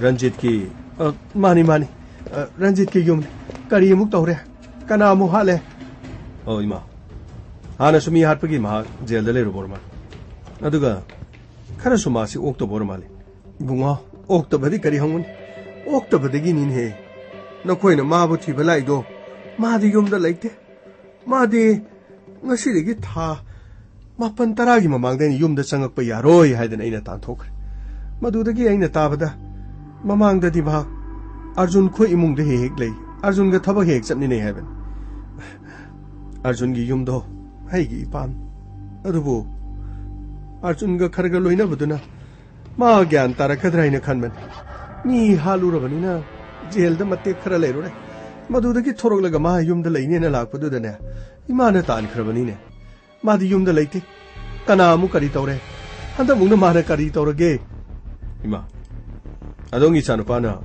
ꯔꯟꯖꯤꯠꯀꯤ, ꯑ, ꯃꯥꯅꯤ, ꯃꯥꯅꯤ, ꯑ, ꯔꯟꯖꯤꯠꯀꯤ ꯌꯨꯝꯅꯤ꯫ ꯀꯔꯤ ꯑꯃꯨꯛ ꯇꯧꯔꯦ? ꯀꯅꯥ ꯑꯃꯨꯛ ꯍꯥꯠꯂꯦ? ꯑꯣ, ꯏꯃꯥ, ꯍꯥꯟꯅꯁꯨ ꯃꯤ ꯍꯥꯠꯄꯒꯤ ꯃꯍꯥꯛ ꯖꯦꯜꯗ ꯂꯩꯔꯨꯕ ꯑꯣꯏꯔ ꯃꯥꯜꯂꯦ꯫ ꯑꯗꯨꯒ ꯈꯔꯁꯨ ꯃꯥꯁꯤ ꯑꯣꯛꯇꯕ ꯑꯣꯏꯔ ꯃꯥꯜꯂꯦ꯫ ꯏꯕꯨꯡꯉꯣ, ꯑꯣꯛꯇꯕꯗꯤ ꯀꯔꯤ ꯍꯪꯉꯨꯅꯤ? ꯑꯣꯛꯇꯕꯗꯒꯤꯅꯤꯅꯦꯍꯦ꯫ ꯅꯈꯣꯏꯅ ꯃꯥꯕꯨ ꯊꯤꯕ ꯂꯥꯛꯏꯗꯣ꯫ ꯃꯥꯗꯤ ꯌꯨꯝꯗ ꯂꯩꯇꯦ꯫ ꯃꯥꯗꯤ ꯉꯁꯤꯗꯒꯤ ꯊꯥ ꯃꯥꯄꯟ ꯇꯔꯥꯒꯤ ꯃꯃꯥꯡꯗ ꯑꯩꯅ ꯌꯨꯝꯗ ꯆꯪꯉꯛꯄ ꯌꯥꯔꯣꯏ ꯍꯥꯏꯗꯅ ꯑꯩꯅ ꯇꯥꯟꯊꯣꯛꯈ꯭ꯔꯦ꯫ ꯃꯗꯨꯗꯒꯤ ꯑꯩꯅ ꯇꯥꯕꯗ, ꯃꯃꯥꯡꯗꯗꯤ ꯃꯍꯥꯛ ꯑꯔꯖꯨꯟ ꯈꯣꯏ ꯏꯃꯨꯡꯗ ꯍꯦꯛ ꯍꯦꯛ ꯂꯩ, ꯑꯔꯖꯨꯟꯒ ꯊꯕꯛ ꯍꯦꯛ ꯆꯠꯃꯤꯟꯅꯩ ꯍꯥꯏꯕꯅꯤ꯫ ꯑꯔꯖꯨꯟꯒꯤ ꯌꯨꯝꯗꯣ ꯑꯩꯒꯤ ꯏꯄꯥꯝ꯫ ꯑꯗꯨꯕꯨ ꯑꯔꯖꯨꯟꯒ ꯈꯔ ꯈꯔ ꯂꯣꯏꯅꯕꯗꯨꯅ ꯃꯥ ꯒ꯭ꯌꯥꯟ ꯇꯥꯔꯛꯀꯗ꯭ꯔꯥ ꯍꯥꯏꯅ ꯈꯟꯕꯅꯤ꯫ ꯃꯤ ꯍꯥꯠꯂꯨꯔꯕꯅꯤꯅ ꯖꯦꯜꯗ ꯃꯇꯦꯛ ꯈꯔ ꯂꯩꯔꯨꯔꯦ꯫ ꯃꯗꯨꯗꯒꯤ ꯊꯣꯔꯛꯂꯒ ꯃꯥ ꯌꯨꯝꯗ ꯂꯩꯅꯦꯅ ꯂꯥꯛꯄꯗꯨꯗꯅꯦ, ꯏꯃꯥꯅ ꯇꯥꯟꯈ꯭ꯔꯕꯅꯤꯅꯦ꯫ ꯃꯥꯗꯤ ꯌꯨꯝꯗ ꯂꯩꯇꯦ꯫ ꯀꯅꯥ ꯑꯃꯨꯛ ꯀꯔꯤ ꯇꯧꯔꯦ? ꯍꯟꯗꯛꯃꯨꯛꯅ ꯃꯥꯅ ꯀꯔꯤ ꯇꯧꯔꯒꯦ? ꯏꯃꯥ, ꯑꯗꯣꯝꯒꯤ ꯏꯆꯥꯅꯨꯄꯥꯅ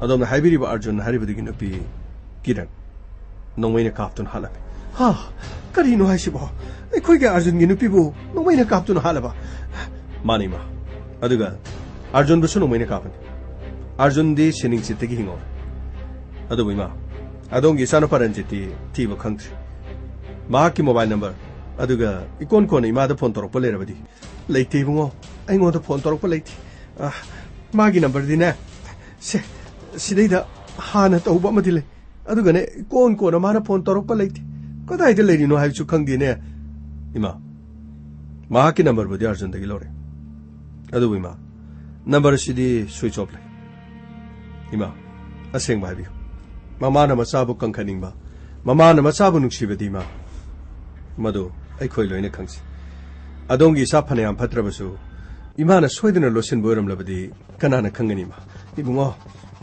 ꯑꯗꯣꯝꯅ ꯍꯥꯏꯕꯤꯔꯤꯕ ꯑꯔꯖꯨꯟ ꯍꯥꯏꯔꯤꯕꯗꯨꯒꯤ ꯅꯨꯄꯤ ꯀꯤꯔꯟ ꯅꯣꯡꯃꯩꯅ ꯀꯥꯞꯇꯨꯅ ꯍꯥꯠꯂꯝꯃꯤ꯫ ꯍꯥ? ꯀꯔꯤꯅꯣ ꯍꯥꯏꯁꯤꯕꯣ? ꯑꯩꯈꯣꯏꯒꯤ ꯑꯔꯖꯨꯟꯒꯤ ꯅꯨꯄꯤꯕꯨ ꯅꯣꯡꯃꯩꯅ ꯀꯥꯞꯇꯨꯅ ꯍꯥꯠꯂꯕ? ꯃꯥꯅꯤ, ꯏꯃꯥ꯫ ꯑꯗꯨꯒ ꯑꯔꯖꯨꯟꯕꯨꯁꯨ ꯅꯣꯡꯃꯩꯅ ꯀꯥꯞꯄꯅꯤ꯫ ꯑꯔꯖꯨꯟꯗꯤ ꯁꯤꯅꯤꯡꯆꯤꯠꯇꯒꯤ ꯍꯤꯡꯍꯧꯔꯦ꯫ ꯑꯗꯨꯕꯨ ꯏꯃꯥ, ꯑꯗꯣꯝꯒꯤ ꯏꯆꯥꯅꯨꯄꯥ ꯔꯟꯖꯤꯠꯇꯤ ꯊꯤꯕ ꯈꯪꯗ꯭ꯔꯤ꯫ ꯃꯍꯥꯛꯀꯤ ꯃꯣꯕꯥꯏꯜ ꯅꯝꯕꯔ, ꯑꯗꯨꯒ ꯏꯀꯣꯟ ꯀꯣꯟꯅ ꯏꯃꯥꯗ ꯐꯣꯟ ꯇꯧꯔꯛꯄ ꯂꯩꯔꯕꯗꯤ? ꯂꯩꯇꯦ ꯏꯕꯨꯡꯉꯣ, ꯑꯩꯉꯣꯟꯗ ꯐꯣꯟ ꯇꯧꯔꯛꯄ ꯂꯩꯇꯦ꯫ ꯑ, ꯃꯥꯒꯤ ꯅꯝꯕꯔꯗꯤꯅꯦ, ꯁꯦ, ꯁꯤꯗꯩꯗ ꯍꯥꯟꯅ ꯇꯧꯕ ꯑꯃꯗꯤ ꯂꯩ꯫ ꯑꯗꯨꯒꯅꯦ, ꯏꯀꯣꯟ ꯀꯣꯟꯅ ꯃꯥꯅ ꯐꯣꯟ ꯇꯧꯔꯛꯄ ꯂꯩꯇꯦ꯫ ꯀꯗꯥꯏꯗ ꯂꯩꯔꯤꯅꯣ ꯍꯥꯏꯕꯁꯨ ꯈꯪꯗꯦꯅꯦ꯫ ꯏꯃꯥ, ꯃꯍꯥꯛꯀꯤ ꯅꯝꯕꯔꯕꯨꯗꯤ ꯑꯔꯖꯨꯟꯗꯒꯤ ꯂꯧꯔꯦ꯫ ꯑꯗꯨꯕꯨ ꯏꯃꯥ, ꯅꯝꯕꯔꯁꯤꯗꯤ ꯁ꯭ꯋꯤꯆ ꯑꯣꯐ ꯂꯩ꯫ ꯏꯃꯥ, ꯑꯁꯦꯡꯕ ꯍꯥꯏꯕꯤꯌꯨ꯫ ꯃꯃꯥꯅ ꯃꯆꯥꯕꯨ ꯀꯟꯈꯠꯅꯤꯡꯕ, ꯃꯃꯥꯅ ꯃꯆꯥꯕꯨ ꯅꯨꯡꯁꯤꯕꯗꯤ, ꯏꯃꯥ, ꯃꯗꯨ ꯑꯩꯈꯣꯏ ꯂꯣꯏꯅ ꯈꯪꯖꯩ꯫ ꯑꯗꯣꯝꯒꯤ ꯏꯆꯥ ꯐꯅꯌꯥꯝ ꯐꯠꯇ꯭ꯔꯕꯁꯨ, ꯏꯃꯥꯅ ꯁꯣꯏꯗꯅ ꯂꯣꯠꯁꯤꯟꯕ ꯑꯣꯏꯔꯝꯂꯕꯗꯤ ꯀꯅꯥꯅ ꯈꯪꯒꯅꯤ, ꯏꯃꯥ? ꯏꯕꯨꯡꯉꯣ,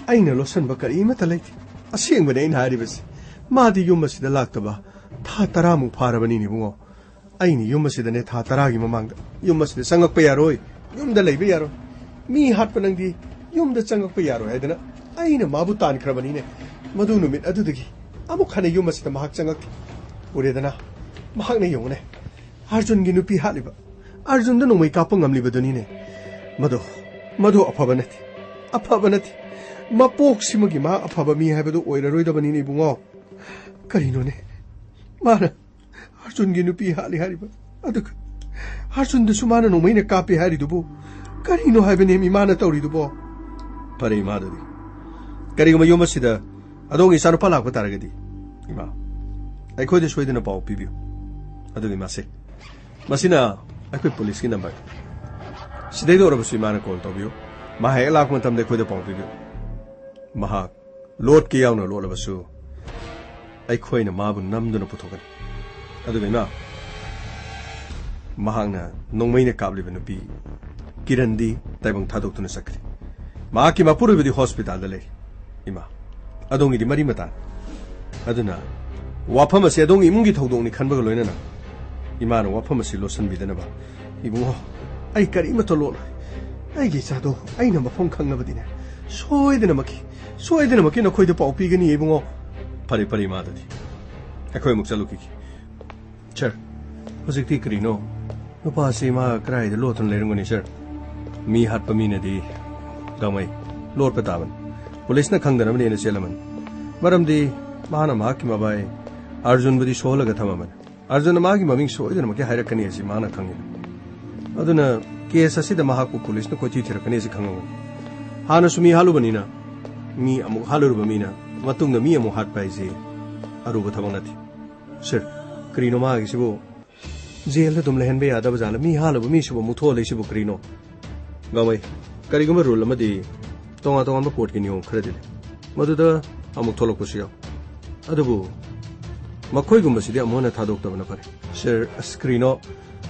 ꯑꯩꯅ ꯂꯣꯠꯁꯤꯟꯕ ꯀꯔꯤꯃꯠꯇ ꯂꯩꯇꯦ꯫ ꯑꯁꯦꯡꯕꯅꯦ ꯑꯩꯅ ꯍꯥꯏꯔꯤꯕꯁꯤ꯫ ꯃꯥꯗꯤ ꯌꯨꯝ ꯑꯁꯤꯗ ꯂꯥꯛꯇꯕ ꯊꯥ ꯇꯔꯥꯃꯨꯛ ꯐꯥꯔꯕꯅꯤꯅꯦ, ꯏꯕꯨꯡꯉꯣ꯫ ꯑꯩꯅ ꯌꯨꯝ ꯑꯁꯤꯗꯅꯦ ꯊꯥ ꯇꯔꯥꯒꯤ ꯃꯃꯥꯡꯗ ꯌꯨꯝ ꯑꯁꯤꯗ ꯆꯪꯉꯛꯄ ꯌꯥꯔꯣꯏ, ꯌꯨꯝꯗ ꯂꯩꯕ ꯌꯥꯔꯣꯏ꯫ ꯃꯤ ꯍꯥꯠꯄ ꯅꯪꯗꯤ ꯌꯨꯝꯗ ꯆꯪꯉꯛꯄ ꯌꯥꯔꯣꯏ ꯍꯥꯏꯗꯅ ꯑꯩꯅ ꯃꯥꯕꯨ ꯇꯥꯟꯈ꯭ꯔꯕꯅꯤꯅꯦ꯫ ꯃꯗꯨ ꯅꯨꯃꯤꯠ ꯑꯗꯨꯗꯒꯤ ꯑꯃꯨꯛ ꯍꯟꯅ ꯌꯨꯝ ꯑꯁꯤꯗ ꯃꯍꯥꯛ ꯆꯪꯉꯛꯇꯦ꯫ ꯎꯔꯦꯗꯅ, ꯃꯍꯥꯛꯅ ꯌꯦꯡꯉꯨꯅꯦ, ꯑꯥꯔꯖꯨꯟꯒꯤ ꯅꯨꯄꯤ ꯍꯥꯠꯂꯤꯕ, ꯑꯥꯔꯖꯨꯟꯗ ꯅꯣꯡꯃꯩ ꯀꯥꯞꯄ ꯉꯝꯂꯤꯕꯗꯨꯅꯤꯅꯦ꯫ ꯃꯗꯨ, ꯃꯗꯨ ꯑꯐꯕ ꯅꯠꯇꯦ, ꯑꯐꯕ ꯅꯠꯇꯦ꯫ ꯃꯄꯣꯛꯁꯤꯃꯒꯤ ꯃꯥ ꯑꯐꯕ ꯃꯤ ꯍꯥꯏꯕꯗꯨ ꯑꯣꯏꯔꯔꯣꯏꯗꯕꯅꯤꯅꯦ, ꯏꯕꯨꯡꯉꯣ꯫ ꯀꯔꯤꯅꯣꯅꯦ, ꯃꯥꯅ ꯑꯥꯔꯖꯨꯟꯒꯤ ꯅꯨꯄꯤ ꯍꯥꯠꯂꯤ ꯍꯥꯏꯔꯤꯕ, ꯑꯗꯨꯒ ꯑꯥꯔꯖꯨꯟꯗꯁꯨ ꯃꯥꯅ ꯅꯣꯡꯃꯩꯅ ꯀꯥꯞꯄꯤ ꯍꯥꯏꯔꯤꯗꯨꯕꯨ? ꯀꯔꯤꯅꯣ ꯍꯥꯏꯕꯅꯦ ꯃꯤ ꯃꯥꯅ ꯇꯧꯔꯤꯗꯨꯕꯣ? ꯐꯔꯦ, ꯏꯃꯥꯗꯨꯗꯤ꯫ ꯀꯔꯤꯒꯨꯝꯕ ꯌꯨꯝ ꯑꯁꯤꯗ ꯑꯗꯣꯝꯒꯤ ꯏꯆꯥꯅꯨꯄꯥ ꯂꯥꯛꯄ ꯇꯥꯔꯒꯗꯤ, ꯏꯃꯥ, ꯑꯩꯈꯣꯏꯗ ꯁꯣꯏꯗꯅ ꯄꯥꯎ ꯄꯤꯕꯤꯌꯨ꯫ ꯑꯗꯨꯒ ꯏꯃꯥꯁꯦ, ꯃꯁꯤꯅ ꯑꯩꯈꯣꯏ ꯄꯨꯂꯤꯁꯀꯤ ꯅꯝꯕꯔ꯫ ꯁꯤꯗꯩꯗ ꯑꯣꯏꯔꯕꯁꯨ ꯏꯃꯥꯅ ꯀꯣꯜ ꯇꯧꯕꯤꯌꯨ꯫ ꯃꯥ ꯍꯦꯛ ꯂꯥꯛꯄ ꯃꯇꯝꯗ ꯑꯩꯈꯣꯏꯗ ꯄꯥꯎ ꯄꯤꯕꯤꯌꯨ꯫ ꯃꯍꯥꯛ ꯂꯣꯠꯀꯦ ꯌꯥꯎꯅ ꯂꯣꯠꯂꯕꯁꯨ, ꯑꯩꯈꯣꯏꯅ ꯃꯥꯕꯨ ꯅꯝꯗꯨꯅ ꯄꯨꯊꯣꯛꯀꯅꯤ꯫ ꯑꯗꯨꯒ ꯏꯃꯥ, ꯃꯍꯥꯛꯅ ꯅꯣꯡꯃꯩꯅ ꯀꯥꯞꯂꯤꯕ ꯅꯨꯄꯤ ꯀꯤꯔꯟꯗꯤ ꯇꯥꯏꯕꯪ ꯊꯥꯗꯣꯛꯇꯨꯅ ꯆꯠꯈ꯭ꯔꯦ꯫ ꯃꯍꯥꯛꯀꯤ ꯃꯄꯨꯔꯣꯏꯕꯗꯤ ꯍꯣꯁꯄꯤꯇꯥꯜꯗ ꯂꯩꯔꯤ꯫ ꯏꯃꯥ, ꯑꯗꯣꯝꯒꯤꯗꯤ ꯃꯔꯤ ꯃꯇꯥꯅꯤ꯫ ꯑꯗꯨꯅ ꯋꯥꯐꯝ ꯑꯁꯤ ꯑꯗꯣꯝꯒꯤ ꯏꯃꯨꯡꯒꯤ ꯊꯧꯗꯣꯛꯅꯤ ꯈꯟꯕꯒ ꯂꯣꯏꯅꯅ ꯏꯃꯥꯅ ꯋꯥꯐꯝ ꯑꯁꯤ ꯂꯣꯠꯁꯤꯟꯕꯤꯗꯅꯕ꯫ ꯏꯕꯨꯡꯉꯣ, ꯑꯩ ꯀꯔꯤꯃꯠꯇ ꯂꯣꯠꯂꯣꯏ꯫ ꯑꯩꯒꯤ ꯏꯆꯥꯗꯣ ꯑꯩꯅ ꯃꯐꯝ ꯈꯪꯂꯕꯗꯤꯅꯦ, ꯁꯣꯏꯗꯅꯃꯛꯀꯤ, ꯁꯣꯏꯗꯅꯃꯛꯀꯤ ꯅꯈꯣꯏꯗ ꯄꯥꯎ ꯄꯤꯒꯅꯤ, ꯏꯕꯨꯡꯉꯣ꯫ ꯐꯔꯦ, ꯐꯔꯦ, ꯏꯃꯥꯗꯨꯗꯤ꯫ ꯑꯩꯈꯣꯏ ꯑꯃꯨꯛ ꯆꯠꯂꯨꯈꯤꯒꯦ꯫ ꯁꯔ, ꯍꯧꯖꯤꯛꯇꯤ ꯀꯔꯤꯅꯣ? ꯅꯨꯄꯥꯁꯤ ꯃꯥ ꯀꯗꯥꯏꯗ ꯂꯣꯠꯇꯨꯅ ꯂꯩꯔꯝꯒꯅꯤ, ꯁꯔ? ꯃꯤ ꯍꯥꯠꯄ ꯃꯤꯅꯗꯤ, ꯒꯥꯡꯃꯩ, ꯂꯣꯠꯄ ꯇꯥꯕꯅꯤ꯫ ꯄꯨꯂꯤꯁꯅ ꯈꯪꯗꯅꯕꯅꯦꯅ ꯆꯦꯜꯂꯝꯃꯅꯤ꯫ ꯃꯔꯝꯗꯤ ꯃꯥꯅ ꯃꯍꯥꯛꯀꯤ ꯃꯕꯥꯏ ꯑꯥꯔꯖꯨꯟꯕꯨꯗꯤ ꯁꯣꯛꯍꯜꯂꯒ ꯊꯝꯃꯝꯃꯅꯤ꯫ ꯑꯥꯔꯖꯨꯟꯅ ꯃꯥꯒꯤ ꯃꯃꯤꯡ ꯁꯣꯏꯗꯅꯃꯛꯀꯤ ꯍꯥꯏꯔꯛꯀꯅꯤ ꯑꯁꯤ ꯃꯥꯅ ꯈꯪꯉꯤ꯫ ꯑꯗꯨꯅ ꯀꯦꯁ ꯑꯁꯤꯗ ꯃꯍꯥꯛꯄꯨ ꯄꯨꯂꯤꯁꯅ ꯀꯣꯏꯊꯤ ꯊꯤꯔꯛꯀꯅꯤ ꯑꯁꯤ ꯈꯪꯉꯝꯒꯅꯤ꯫ ꯍꯥꯟꯅꯁꯨ ꯃꯤ ꯍꯥꯠꯂꯨꯕꯅꯤꯅ, ꯃꯤ ꯑꯃꯨꯛ ꯍꯥꯠꯂꯨꯔꯕ ꯃꯤꯅ ꯃꯇꯨꯡꯗ ꯃꯤ ꯑꯃꯨꯛ ꯍꯥꯠꯄ ꯍꯥꯏꯁꯤ ꯑꯔꯨꯕ ꯊꯕꯛ ꯅꯠꯇꯦ꯫ ꯁꯔ, ꯀꯔꯤꯅꯣ ꯃꯥꯒꯤꯁꯤꯕꯨ? ꯖꯦꯜꯗ ꯑꯗꯨꯝ ꯂꯩꯍꯟꯕ ꯌꯥꯗꯕ ꯖꯥꯠꯂ? ꯃꯤ ꯍꯥꯠꯂꯨꯕ ꯃꯤꯁꯤꯕꯨ ꯑꯃꯨꯛ ꯊꯣꯛꯍꯜꯂꯤꯁꯤꯕꯨ ꯀꯔꯤꯅꯣ? ꯒꯥꯡꯃꯩ, ꯀꯔꯤꯒꯨꯝꯕ ꯔꯨꯜ ꯑꯃꯗꯤ ꯇꯣꯉꯥꯟ ꯇꯣꯉꯥꯟꯕ ꯀꯣꯔꯠꯀꯤ ꯅꯤꯌꯣꯝ ꯈꯔꯗꯤ ꯂꯩ꯫ ꯃꯗꯨꯗ ꯑꯃꯨꯛ ꯊꯣꯛꯂꯛꯄꯁꯨ ꯌꯥꯎ꯫ ꯑꯗꯨꯕꯨ ꯃꯈꯣꯏꯒꯨꯝꯕꯁꯤꯗꯤ ꯑꯃꯨꯛ ꯍꯟꯅ ꯊꯥꯗꯣꯛꯇꯕꯅ ꯐꯔꯦ꯫ ꯁꯔ, ꯑꯁ, ꯀꯔꯤꯅꯣ?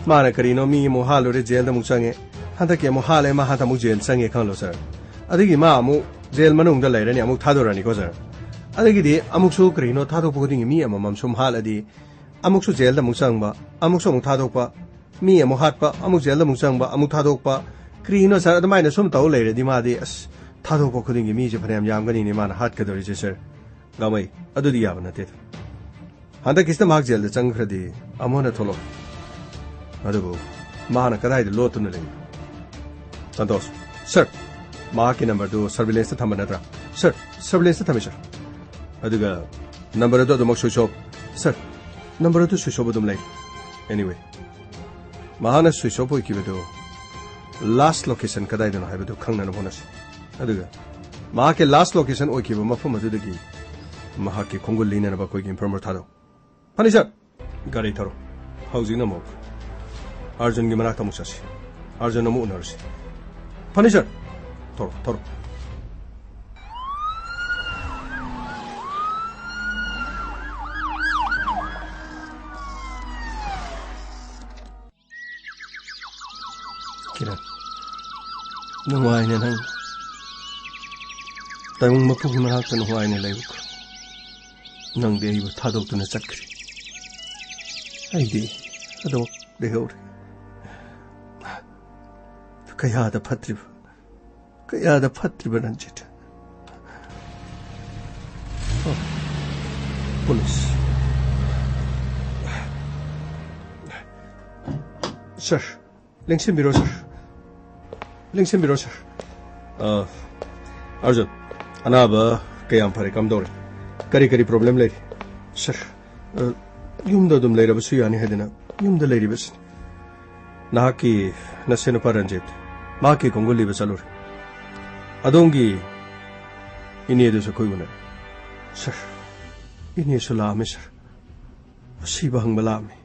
ꯃꯥꯅ ꯀꯔꯤꯅꯣ? ꯃꯤ ꯑꯃꯨꯛ ꯍꯥꯠꯂꯨꯔꯦ, ꯖꯦꯜꯗ ꯑꯃꯨꯛ ꯆꯪꯉꯦ꯫ ꯍꯟꯗꯛꯀꯤ ꯑꯃꯨꯛ ꯍꯥꯠꯂꯦ, ꯃꯥ ꯍꯟꯗꯛ ꯑꯃꯨꯛ ꯖꯦꯜ ꯆꯪꯉꯦ ꯈꯜꯂꯣ, ꯁꯔ꯫ ꯑꯗꯒꯤ ꯃꯥ ꯑꯃꯨꯛ ꯖꯦꯜ ꯃꯅꯨꯡꯗ ꯂꯩꯔꯅꯤ, ꯑꯃꯨꯛ ꯊꯥꯗꯣꯔꯛꯑꯅꯤꯀꯣ, ꯁꯔ꯫ ꯑꯗꯒꯤꯗꯤ ꯑꯃꯨꯛꯁꯨ ꯀꯔꯤꯅꯣ, ꯊꯥꯗꯣꯛꯄ ꯈꯨꯗꯤꯡꯒꯤ ꯃꯤ ꯑꯃꯃꯝ ꯁꯨꯝ ꯍꯥꯠꯂꯗꯤ ꯑꯃꯨꯛꯁꯨ ꯖꯦꯜꯗ ꯑꯃꯨꯛ ꯆꯪꯕ, ꯑꯃꯨꯛꯁꯨ ꯑꯃꯨꯛ ꯊꯥꯗꯣꯛꯄ, ꯃꯤ ꯑꯃꯨꯛ ꯍꯥꯠꯄ, ꯑꯃꯨꯛ ꯖꯦꯜꯗ ꯑꯃꯨꯛ ꯆꯪꯕ, ꯑꯃꯨꯛ ꯊꯥꯗꯣꯛꯄ꯫ ꯀꯔꯤꯅꯣ, ꯁꯔ? ꯑꯗꯨꯃꯥꯏꯅ ꯁꯨꯝ ꯇꯧ ꯂꯩꯔꯗꯤ ꯃꯥꯗꯤ, ꯑꯁ, ꯊꯥꯗꯣꯛꯄ ꯈꯨꯗꯤꯡꯒꯤ ꯃꯤꯁꯦ ꯐꯅꯌꯥꯝ ꯌꯥꯝꯒꯅꯤꯅꯦ ꯃꯥꯅ ꯍꯥꯠꯀꯗꯧꯔꯤꯁꯦ, ꯁꯔ꯫ ꯒꯥꯡꯃꯩ, ꯑꯗꯨꯗꯤ ꯌꯥꯕ ꯅꯠꯇꯦꯗ꯫ ꯍꯟꯗꯛꯀꯤꯁꯤꯗ ꯃꯍꯥꯛ ꯖꯦꯜꯗ ꯆꯪꯈ꯭ꯔꯗꯤ ꯑꯃꯨꯛ ꯍꯟꯅ ꯊꯣꯛꯂꯛꯑꯣꯏ꯫ ꯑꯗꯨꯕꯨ ꯃꯥꯅ ꯀꯗꯥꯏꯗ ꯂꯣꯠꯇꯨꯅ ꯂꯩ? ꯁꯟꯇꯣꯁ, ꯁꯔ, ꯃꯍꯥꯛꯀꯤ ꯅꯝꯕꯔꯗꯨ ꯁꯔꯚꯤꯂꯦꯟꯁꯇ ꯊꯝꯕ ꯅꯠꯇ꯭ꯔꯥ? ꯁꯔ, ꯁꯔꯚꯤꯂꯦꯟꯁꯇ ꯊꯝꯃꯤ, ꯁꯔ꯫ ꯑꯗꯨꯒ ꯅꯝꯕꯔ ꯑꯗꯨ ꯑꯗꯨꯃꯛ ꯁ꯭ꯋꯤꯆ ꯑꯣꯐ꯫ ꯁꯔ, ꯅꯝꯕꯔ ꯑꯗꯨ ꯁ꯭ꯋꯤꯆ ꯑꯣꯐ ꯑꯗꯨꯝ ꯂꯩ꯫ ꯑꯦꯅꯤꯋꯦ, ꯃꯍꯥꯛꯅ ꯁ꯭ꯋꯤꯆ ꯑꯣꯐ ꯑꯣꯏꯈꯤꯕꯗꯨ ꯂꯥꯁ ꯂꯣꯀꯦꯁꯟ ꯀꯗꯥꯏꯗꯅꯣ ꯍꯥꯏꯕꯗꯨ ꯈꯪꯅꯅꯕ ꯍꯣꯠꯅꯁꯤ꯫ ꯑꯗꯨꯒ ꯃꯍꯥꯛꯀꯤ ꯂꯥꯁ ꯂꯣꯀꯦꯁꯟ ꯑꯣꯏꯈꯤꯕ ꯃꯐꯝ ꯑꯗꯨꯗꯒꯤ ꯃꯍꯥꯛꯀꯤ ꯈꯣꯡꯒꯨꯜ ꯂꯤꯅꯅꯕ ꯑꯩꯈꯣꯏꯒꯤ ꯏꯟꯐꯣꯔꯃꯔ ꯊꯥꯗꯧ꯫ ꯐꯅꯤ, ꯁꯔ꯫ ꯒꯥꯔꯤ ꯊꯧꯔꯣ꯫ ꯍꯧꯖꯤꯛꯅ ꯑꯃꯨꯛ ꯑꯥꯔꯖꯨꯟꯒꯤ ꯃꯅꯥꯛꯇ ꯑꯃꯨꯛ ꯆꯠꯁꯤ꯫ ꯑꯥꯔꯖꯨꯟ ꯑꯃꯨꯛ ꯎꯅꯔꯨꯁꯤ꯫ ꯐꯅꯤ, ꯁꯔ꯫ ꯊꯧꯔꯣ, ꯊꯧꯔꯣ꯫ ꯀꯤꯔꯟ, ꯅꯨꯡꯉꯥꯏꯅ ꯅꯪ ꯇꯥꯏꯕꯪ ꯃꯄꯨꯒꯤ ꯃꯅꯥꯛꯇ ꯅꯨꯡꯉꯥꯏꯅ ꯂꯩꯌꯨꯀꯣ꯫ ꯅꯪꯗꯤ ꯑꯩꯕꯨ ꯊꯥꯗꯣꯛꯇꯨꯅ ꯆꯠꯈ꯭ꯔꯦ꯫ ꯑꯩꯗꯤ ꯑꯗꯨꯃꯛ ꯂꯩꯍꯧꯔꯦ꯫ ꯀꯌꯥꯗ ꯐꯠꯇ꯭ꯔꯤꯕ, ꯀꯌꯥꯗ ꯐꯠꯇ꯭ꯔꯤꯕ ꯔꯟꯖꯤꯠ꯫ ꯑꯣ, ꯄꯨꯂꯤꯁ꯫ ꯁꯔ, ꯂꯦꯡꯁꯤꯟꯕꯤꯔꯣ, ꯁꯔ꯫ ꯂꯦꯡꯁꯤꯟꯕꯤꯔꯣ, ꯁꯔ꯫ ꯑ, ꯑꯥꯔꯖꯨꯟ, ꯑꯅꯥꯕ ꯀꯌꯥꯝ ꯐꯔꯦ? ꯀꯝꯗꯧꯔꯦ? ꯀꯔꯤ ꯀꯔꯤ ꯄ꯭ꯔꯣꯕ꯭ꯂꯦꯝ ꯂꯩꯔꯤ? ꯁꯔ, ꯑ, ꯌꯨꯝꯗ ꯑꯗꯨꯝ ꯂꯩꯔꯕꯁꯨ ꯌꯥꯅꯤ ꯍꯥꯏꯗꯅ ꯌꯨꯝꯗ ꯂꯩꯔꯤꯕꯁꯤꯅꯤ꯫ ꯅꯍꯥꯛꯀꯤ ꯅꯁꯦꯟ ꯅꯨꯄꯥ ꯔꯟꯖꯤꯠ, ꯃꯍꯥꯛꯀꯤ ꯈꯣꯡꯒꯨꯜ ꯂꯤꯕ ꯆꯠꯂꯨꯔꯦ꯫ ꯑꯗꯣꯝꯒꯤ ꯏꯅꯦꯗꯨꯁꯨ ꯑꯩꯈꯣꯏ ꯎꯅꯔꯦ꯫ ꯁꯔ, ꯏꯅꯦꯁꯨ ꯂꯥꯛꯑꯝꯃꯦ, ꯁꯔ꯫ ꯑꯁꯤꯕ ꯍꯪꯕ ꯂꯥꯛꯑꯝꯃꯤ꯫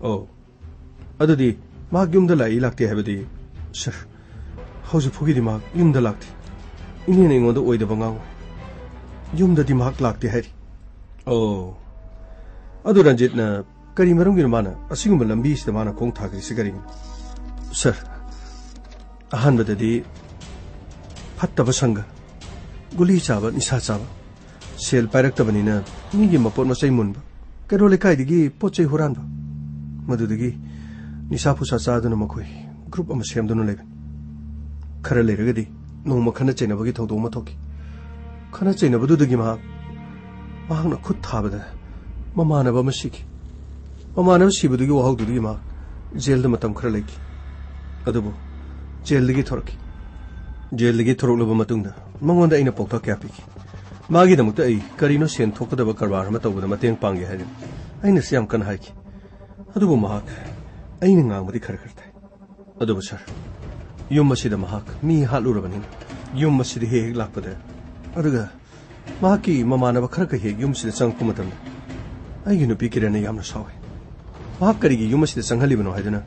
ꯑꯣ, ꯑꯗꯨꯗꯤ ꯃꯍꯥꯛ ꯌꯨꯝꯗ ꯂꯥꯛꯏ ꯂꯥꯛꯇꯦ ꯍꯥꯏꯕꯗꯤ, ꯁꯔ, ꯍꯧꯖꯤꯛ ꯐꯥꯎꯒꯤꯗꯤ ꯃꯍꯥꯛ ꯌꯨꯝꯗ ꯂꯥꯛꯇꯦ꯫ ꯏꯅꯦꯅ ꯑꯩꯉꯣꯟꯗ ꯑꯣꯏꯗꯕ ꯉꯥꯡꯉꯨ꯫ ꯌꯨꯝꯗꯗꯤ ꯃꯍꯥꯛ ꯂꯥꯛꯇꯦ ꯍꯥꯏꯔꯤ꯫ ꯑꯣ, ꯑꯗꯨ ꯔꯟꯖꯤꯠꯅ ꯀꯔꯤ ꯃꯔꯝꯒꯤꯅꯣ ꯃꯥꯅ ꯑꯁꯤꯒꯨꯝꯕ ꯂꯝꯕꯤꯁꯤꯗ ꯃꯥꯅ ꯈꯣꯡ ꯊꯥꯈ꯭ꯔꯤꯁꯤ ꯀꯔꯤꯒꯤꯅꯣ? ꯁꯔ, ꯑꯍꯥꯟꯕꯗꯗꯤ ꯐꯠꯇꯕ ꯁꯪꯒ, ꯒꯨꯂꯤ ꯆꯥꯕ, ꯅꯤꯁꯥ ꯆꯥꯕ, ꯁꯦꯜ ꯄꯥꯏꯔꯛꯇꯕꯅꯤꯅ ꯃꯤꯒꯤ ꯃꯄꯣꯠ ꯃꯆꯩ ꯃꯨꯟꯕ, ꯀꯩꯔꯣꯜ ꯂꯩꯀꯥꯏꯗꯒꯤ ꯄꯣꯠ ꯆꯩ ꯍꯨꯔꯥꯟꯕ, ꯃꯗꯨꯗꯒꯤ ꯅꯤꯁꯥ ꯄꯨꯁꯥ ꯆꯥꯗꯨꯅ ꯃꯈꯣꯏ ꯒ꯭ꯔꯨꯞ ꯑꯃ ꯁꯦꯝꯗꯨꯅ ꯂꯩꯕꯅꯤ꯫ ꯈꯔ ꯂꯩꯔꯒꯗꯤ ꯅꯣꯡꯃ ꯈꯠꯅ ꯆꯩꯅꯕꯒꯤ ꯊꯧꯗꯣꯛ ꯑꯃ ꯊꯣꯛꯈꯤ꯫ ꯈꯠꯅ ꯆꯩꯅꯕꯗꯨꯗꯒꯤ ꯃꯍꯥꯛ, ꯃꯍꯥꯛꯅ ꯈꯨꯠ ꯊꯥꯕꯗ ꯃꯃꯥꯟꯅꯕ ꯑꯃ ꯁꯤꯈꯤ꯫ ꯃꯃꯥꯟꯅꯕ ꯁꯤꯕꯗꯨꯒꯤ ꯋꯥꯍꯧꯗꯨꯗꯒꯤ ꯃꯍꯥꯛ ꯖꯦꯜꯗ ꯃꯇꯝ ꯈꯔ ꯂꯩꯈꯤ꯫ ꯑꯗꯨꯕꯨ ꯖꯦꯜꯗꯒꯤ ꯊꯣꯔꯛꯈꯤ꯫ ꯖꯦꯜꯗꯒꯤ ꯊꯣꯔꯛꯂꯕ ꯃꯇꯨꯡꯗ ꯃꯉꯣꯟꯗ ꯑꯩꯅ ꯄꯥꯎꯇꯥꯛ ꯀꯌꯥ ꯄꯤꯈꯤ꯫ ꯃꯥꯒꯤꯗꯃꯛꯇ ꯑꯩ ꯀꯔꯤꯅꯣ ꯁꯦꯟ ꯊꯣꯛꯀꯗꯕ ꯀꯔꯕꯥꯔ ꯑꯃ ꯇꯧꯕꯗ ꯃꯇꯦꯡ ꯄꯥꯡꯒꯦ ꯍꯥꯏꯗꯨꯅ ꯑꯩꯅꯁꯨ ꯌꯥꯝ ꯀꯟꯅ ꯍꯥꯏꯈꯤ꯫ ꯑꯗꯨꯕꯨ ꯃꯍꯥꯛ ꯑꯩꯅ ꯉꯥꯡꯕꯗꯤ ꯈꯔ ꯈꯔ ꯇꯥꯏ꯫ ꯑꯗꯨꯕꯨ ꯁꯥꯔ, ꯌꯨꯝ ꯑꯁꯤꯗ ꯃꯍꯥꯛ ꯃꯤ ꯍꯥꯠꯂꯨꯔꯕꯅꯤꯅ ꯌꯨꯝ ꯑꯁꯤꯗ ꯍꯦꯛ ꯍꯦꯛ ꯂꯥꯛꯄꯗ, ꯑꯗꯨꯒ ꯃꯍꯥꯛꯀꯤ ꯃꯃꯥꯟꯅꯕ ꯈꯔꯒ ꯍꯦꯛ ꯌꯨꯝꯁꯤꯗ ꯆꯪꯉꯛꯄ ꯃꯇꯝꯗ ꯑꯩꯒꯤ ꯅꯨꯄꯤ ꯀꯤꯔꯟꯅ ꯌꯥꯝꯅ ꯁꯥꯎꯏ꯫ ꯃꯍꯥꯛ ꯀꯔꯤꯒꯤ ꯌꯨꯝ ꯑꯁꯤꯗ ꯆꯪꯍꯜꯂꯤꯕꯅꯣ ꯍꯥꯏꯗꯨꯅ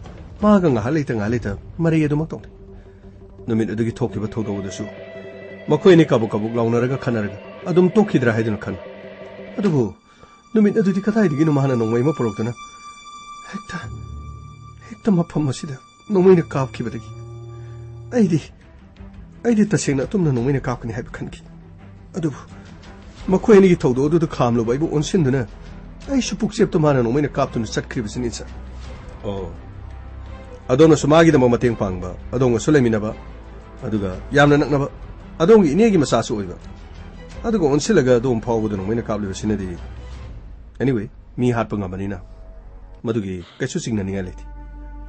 ꯃꯍꯥꯛꯀ ꯉꯥꯏꯍꯥꯛ ꯂꯩꯇ ꯉꯥꯏꯍꯥꯛ ꯂꯩꯇ ꯃꯔꯩ ꯑꯗꯨꯃꯛ ꯇꯧꯅꯩ꯫ ꯅꯨꯃꯤꯠ ꯑꯗꯨꯒꯤ ꯊꯣꯛꯈꯤꯕ ꯊꯧꯗꯣꯛ ꯑꯗꯨꯁꯨ ꯃꯈꯣꯏ ꯑꯅꯤ ꯀꯥꯕꯨꯛ ꯀꯥꯕꯨꯛ ꯂꯥꯎꯅꯔꯒ ꯈꯠꯅꯔꯒ ꯑꯗꯨꯝ ꯇꯣꯛꯈꯤꯗ꯭ꯔꯥ ꯍꯥꯏꯗꯨꯅ ꯈꯟꯅꯩ꯫ ꯑꯗꯨꯕꯨ ꯅꯨꯃꯤꯠ ꯑꯗꯨꯗꯤ ꯀꯗꯥꯏꯗꯒꯤꯅꯣ ꯃꯍꯥꯛꯅ ꯅꯣꯡꯃꯩ ꯑꯃ ꯄꯨꯔꯛꯇꯨꯅ ꯍꯦꯛꯇ, ꯍꯦꯛꯇ ꯃꯐꯝ ꯑꯁꯤꯗ ꯅꯣꯡꯃꯩꯅ ꯀꯥꯞꯈꯤꯕꯗꯒꯤ ꯑꯩꯗꯤ, ꯑꯩꯗꯤ ꯇꯁꯦꯡꯅ ꯑꯗꯨꯝꯅ ꯅꯣꯡꯃꯩꯅ ꯀꯥꯞꯀꯅꯤ ꯍꯥꯏꯕ ꯈꯟꯈꯤ꯫ ꯑꯗꯨꯕꯨ ꯃꯈꯣꯏ ꯑꯅꯤꯒꯤ ꯊꯧꯗꯣꯛ ꯑꯗꯨꯗ ꯈꯥꯝꯂꯨꯕ ꯑꯩꯕꯨ ꯑꯣꯟꯁꯤꯟꯗꯨꯅ ꯑꯩꯁꯨ ꯄꯨꯛꯆꯦꯞꯇ ꯃꯥꯅ ꯅꯣꯡꯃꯩꯅ ꯀꯥꯞꯇꯨꯅ ꯆꯠꯈ꯭ꯔꯤꯕꯁꯤꯅꯤ, ꯁꯥꯔ꯫ ꯑꯣ꯫ ꯑꯗꯣꯝꯅꯁꯨ ꯃꯥꯒꯤꯗꯃꯛ ꯃꯇꯦꯡ ꯄꯥꯡꯕ, ꯑꯗꯣꯝꯒꯁꯨ ꯂꯩꯃꯤꯟꯅꯕ, ꯑꯗꯨꯒ ꯌꯥꯝꯅ ꯅꯛꯅꯕ, ꯑꯗꯣꯝꯒꯤ ꯏꯅꯦꯒꯤ ꯃꯆꯥꯁꯨ ꯑꯣꯏꯕ, ꯑꯗꯨꯒ ꯑꯣꯟꯁꯤꯜꯂꯒ ꯑꯗꯣꯝ ꯐꯥꯎꯕꯗ ꯅꯣꯡꯃꯩꯅ ꯀꯥꯞꯂꯤꯕꯁꯤꯅꯗꯤ꯫ Anyway, ꯃꯤ ꯍꯥꯠꯄ ꯉꯝꯕꯅꯤꯅ ꯃꯗꯨꯒꯤ ꯀꯩꯁꯨ ꯆꯤꯡꯅꯅꯤꯡꯉꯥꯏ ꯂꯩꯇꯦ꯫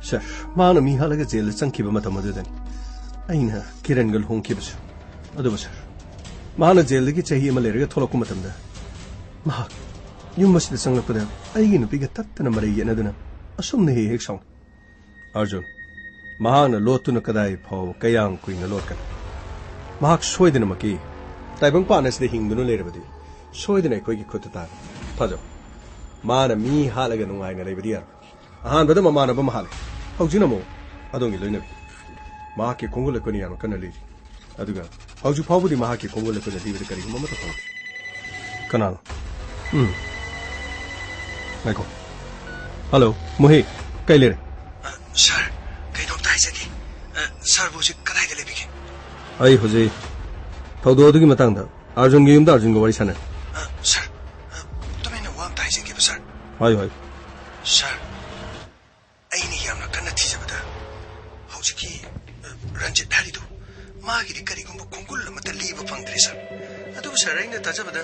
ꯁꯥꯔ, ꯃꯥꯅ ꯃꯤ ꯍꯥꯠꯂꯒ ꯖꯦꯜꯗ ꯆꯪꯈꯤꯕ ꯃꯇꯝ ꯑꯗꯨꯗꯅꯤ ꯑꯩꯅ ꯀꯤꯔꯟꯒ ꯂꯨꯍꯣꯡꯈꯤꯕꯁꯨ꯫ ꯑꯗꯨꯕꯨ ꯁꯥꯔ, ꯃꯍꯥꯛꯅ ꯖꯦꯜꯗꯒꯤ ꯆꯍꯤ ꯑꯃ ꯂꯩꯔꯒ ꯊꯣꯛꯂꯛꯄ ꯃꯇꯝꯗ ꯃꯍꯥꯛ ꯌꯨꯝ ꯑꯁꯤꯗ ꯆꯪꯂꯛꯄꯗ ꯑꯩꯒꯤ ꯅꯨꯄꯤꯒ ꯇꯠꯇꯅ ꯃꯔꯩ ꯌꯦꯠꯅꯗꯨꯅ ꯑꯁꯨꯝꯅ ꯍꯦꯛ ꯍꯦꯛ ꯁꯥꯎꯅꯩ꯫ ꯑꯔꯖꯨꯟ, ꯃꯍꯥꯛꯅ ꯂꯣꯠꯇꯨꯅ ꯀꯗꯥꯏ ꯐꯥꯎꯕ ꯀꯌꯥꯝ ꯀꯨꯏꯅ ꯂꯣꯠꯀꯅꯤ? ꯃꯍꯥꯛ ꯁꯣꯏꯗꯅꯃꯛꯀꯤ ꯇꯥꯏꯕꯪꯄꯥꯟ ꯑꯁꯤꯗ ꯍꯤꯡꯗꯨꯅ ꯂꯩꯔꯕꯗꯤ ꯁꯣꯏꯗꯅ ꯑꯩꯈꯣꯏꯒꯤ ꯈꯨꯠꯇ ꯇꯥꯔꯦ꯫ ꯊꯥꯖꯧ, ꯃꯥꯅ ꯃꯤ ꯍꯥꯠꯂꯒ ꯅꯨꯡꯉꯥꯏꯅ ꯂꯩꯕꯗꯤ ꯌꯥꯔꯣꯏ꯫ ꯑꯍꯥꯟꯕꯗ ꯃꯃꯥꯟꯅꯕ ꯑꯃ ꯍꯥꯠꯂꯦ, ꯍꯧꯖꯤꯛꯅ ꯑꯃꯨꯛ ꯑꯗꯣꯝꯒꯤ ꯂꯣꯏꯅꯕꯤ꯫ ꯃꯍꯥꯛꯀꯤ ꯈꯣꯡꯒꯨꯜ ꯑꯩꯈꯣꯏꯅ ꯌꯥꯝꯅ ꯀꯟꯅ ꯂꯤꯔꯤ꯫ ꯑꯗꯨꯒ ꯍꯧꯖꯤꯛ ꯐꯥꯎꯕꯗꯤ ꯃꯍꯥꯛꯀꯤ ꯈꯣꯡꯒꯨꯜ ꯑꯩꯈꯣꯏꯅ ꯂꯤꯕꯗ ꯀꯔꯤꯒꯨꯝꯕ ꯑꯃꯠꯇ ꯐꯪꯗꯦ꯫ ꯀꯅꯥꯅꯣ? ꯎꯝ꯫ ꯉꯥꯏꯈꯣ꯫ ꯍꯜꯂꯣ, ꯃꯣꯍꯤ, ꯀꯩ ꯂꯩꯔꯦ? ꯑ, ꯁꯥꯔ, ꯀꯩꯅꯣꯝꯇ ꯍꯥꯏꯖꯒꯦ꯫ ꯑ, ꯁꯥꯔꯕꯨ ꯍꯧꯖꯤꯛ ꯀꯗꯥꯏꯗ ꯂꯩꯕꯤꯒꯦ? ꯑꯩ ꯍꯧꯖꯤꯛ ꯊꯧꯗꯣꯛ ꯑꯗꯨꯒꯤ ꯃꯇꯥꯡꯗ ꯑꯔꯖꯨꯟꯒꯤ ꯌꯨꯝꯗ ꯑꯔꯖꯨꯟꯒ ꯋꯥꯔꯤ ꯁꯥꯟꯅꯔꯤ꯫ ꯑ, ꯁꯥꯔ, ꯑ, ꯇꯨꯃꯤꯟꯅ ꯋꯥ ꯑꯝꯇ ꯍꯥꯏꯖꯒꯦꯕ, ꯁꯥꯔ꯫ ꯍꯥꯏꯌꯨ, ꯍꯥꯏꯌꯨ꯫ ꯁꯥꯔ, ꯑꯩꯅ ꯌꯥꯝꯅ ꯀꯟꯅ ꯊꯤꯖꯕꯗ ꯍꯧꯖꯤꯛꯀꯤ, ꯑ, ꯔꯟꯖꯤꯠ ꯍꯥꯏꯔꯤꯗꯨ ꯃꯥꯒꯤꯗꯤ ꯀꯔꯤꯒꯨꯝꯕ ꯈꯣꯡꯒꯨꯜ ꯑꯃꯠꯇ ꯂꯤꯕ ꯐꯪꯗ꯭ꯔꯦ, ꯁꯥꯔ꯫ ꯑꯗꯨꯕꯨ ꯁꯥꯔ, ꯑꯩꯅ ꯇꯥꯖꯕꯗ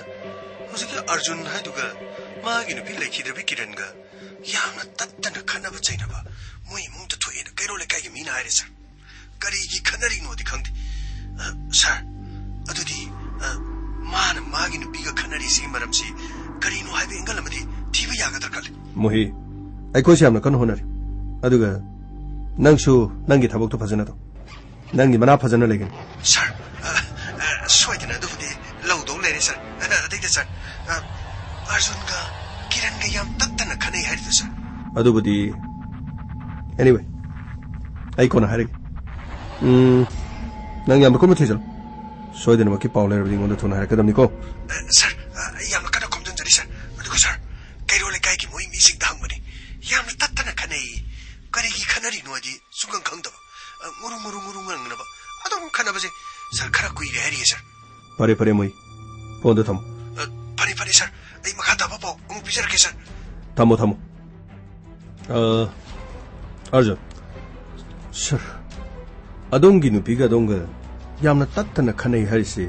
ꯍꯧꯖꯤꯛꯀꯤ ꯑꯔꯖꯨꯟ ꯍꯥꯏꯗꯨꯒ ꯃꯥꯒꯤ ꯅꯨꯄꯤ ꯂꯩꯈꯤꯗ꯭ꯔꯕꯤ ꯀꯤꯔꯟꯒ ꯌꯥꯝꯅ ꯇꯠꯇꯅ ꯈꯠꯅꯕ ꯆꯩꯅꯕ ꯃꯣꯏ ꯏꯃꯨꯡꯗ ꯊꯣꯛꯑꯦꯅ ꯀꯩꯔꯣꯜ ꯂꯩꯀꯥꯏꯒꯤ ꯃꯤꯅ ꯍꯥꯏꯔꯦ, ꯁꯥꯔ꯫ ꯀꯔꯤꯒꯤ ꯈꯠꯅꯔꯤꯅꯣꯗꯤ ꯈꯪꯗꯦ꯫ ꯑ, ꯁꯥꯔ, ꯑꯗꯨꯗꯤ, ꯑ, ꯃꯥꯅ ꯃꯥꯒꯤ ꯅꯨꯄꯤꯒ ꯈꯠꯅꯔꯤꯁꯤꯒꯤ ꯃꯔꯝꯁꯤ ꯀꯔꯤꯅꯣ ꯍꯥꯏꯕ ꯑꯦꯡꯒꯜ ꯑꯃꯗꯤ ꯊꯤꯕ ꯌꯥꯒꯗ꯭ꯔꯥ ꯈꯜꯂꯤ꯫ ꯃꯣꯍꯤ, ꯑꯩꯈꯣꯏꯁꯨ ꯌꯥꯝꯅ ꯀꯟꯅ ꯍꯣꯠꯅꯔꯤ꯫ ꯑꯗꯨꯒ ꯅꯪꯁꯨ ꯅꯪꯒꯤ ꯊꯕꯛꯇꯣ ꯐꯖꯅ ꯇꯧ꯫ ꯅꯪꯒꯤ ꯃꯅꯥ ꯐꯖꯅ ꯂꯩꯒꯅꯤ꯫ ꯁꯥꯔ, ꯑ, ꯑ, ꯁꯣꯏꯗꯅ ꯑꯗꯨꯕꯨꯗꯤ ꯂꯧꯗꯧ ꯂꯩꯔꯦ, ꯁꯥꯔ꯫ ꯑ, ꯑꯇꯩꯗ, ꯁꯥꯔ, ꯑ, ꯑꯥꯔꯖꯨꯟꯒ ꯀꯤꯔꯟꯒ ꯌꯥꯝ ꯇꯠꯇꯅ ꯈꯠꯅꯩ ꯍꯥꯏꯔꯤꯗꯣ, ꯁꯥꯔ꯫ ꯑꯗꯨꯕꯨꯗꯤ, anyway, ꯑꯩ ꯀꯣꯟꯅ ꯍꯥꯏꯔꯒꯦ꯫ ꯎꯝ, ꯅꯪ ꯌꯥꯝꯅ ꯀꯨꯞꯅ ꯊꯤꯖꯤꯜꯂꯨ꯫ ꯁꯣꯏꯗꯅꯃꯛꯀꯤ ꯄꯥꯎ ꯂꯩꯔꯕꯗꯤ ꯑꯩꯉꯣꯟꯗ ꯊꯨꯅ ꯍꯥꯏꯔꯛꯀꯗꯕꯅꯤꯀꯣ꯫ ꯑ, ꯁꯥꯔ, ꯑ, ꯑꯩ ꯌꯥꯝꯅ ꯀꯟꯅ ꯈꯣꯝꯖꯤꯟꯖꯔꯤ, ꯁꯥꯔ꯫ ꯑꯗꯨꯒ, ꯁꯥꯔ, ꯀꯩꯔꯣꯜ ꯂꯩꯀꯥꯏꯒꯤ ꯃꯣꯏ ꯃꯤꯁꯤꯡꯗ ꯍꯪꯕꯅꯤ꯫ ꯌꯥꯝꯅ ꯇꯠꯇꯅ ꯈꯠꯅꯩ꯫ ꯀꯔꯤꯒꯤ ꯈꯠꯅꯔꯤꯅꯣ ꯍꯥꯏꯗꯤ ꯁꯨꯡꯈꯪ ꯈꯪꯗꯕ꯫ ꯑ, ꯉꯨꯔꯨ ꯉꯨꯔꯨ ꯉꯨꯔꯨ ꯉꯪꯅꯕ꯫ ꯑꯗꯨꯝ ꯈꯠꯅꯕꯁꯦ, ꯁꯥꯔ, ꯈꯔ ꯀꯨꯏꯔꯦ ꯍꯥꯏꯔꯤꯌꯦ, ꯁꯥꯔ꯫ ꯐꯔꯦ, ꯐꯔꯦ, ꯃꯣꯏ꯫ ꯐꯣꯟꯗꯣ ꯊꯝꯃꯣ꯫ ꯑ, ꯐꯅꯤ, ꯐꯅꯤ, ꯁꯥꯔ꯫ ꯑꯩ ꯃꯈꯥ ꯇꯥꯕ ꯄꯥꯎ ꯑꯃꯨꯛ ꯄꯤꯖꯔꯛꯀꯦ, ꯁꯥꯔ꯫ ꯊꯝꯃꯣ, ꯊꯝꯃꯣ꯫ ꯑ, ꯑꯥꯔꯖꯨꯟ꯫ ꯁꯥꯔ, ꯑꯗꯣꯝꯒꯤ ꯅꯨꯄꯤꯒ ꯑꯗꯣꯝꯒ ꯌꯥꯝꯅ ꯇꯠꯇꯅ ꯈꯠꯅꯩ ꯍꯥꯏꯔꯤꯁꯤ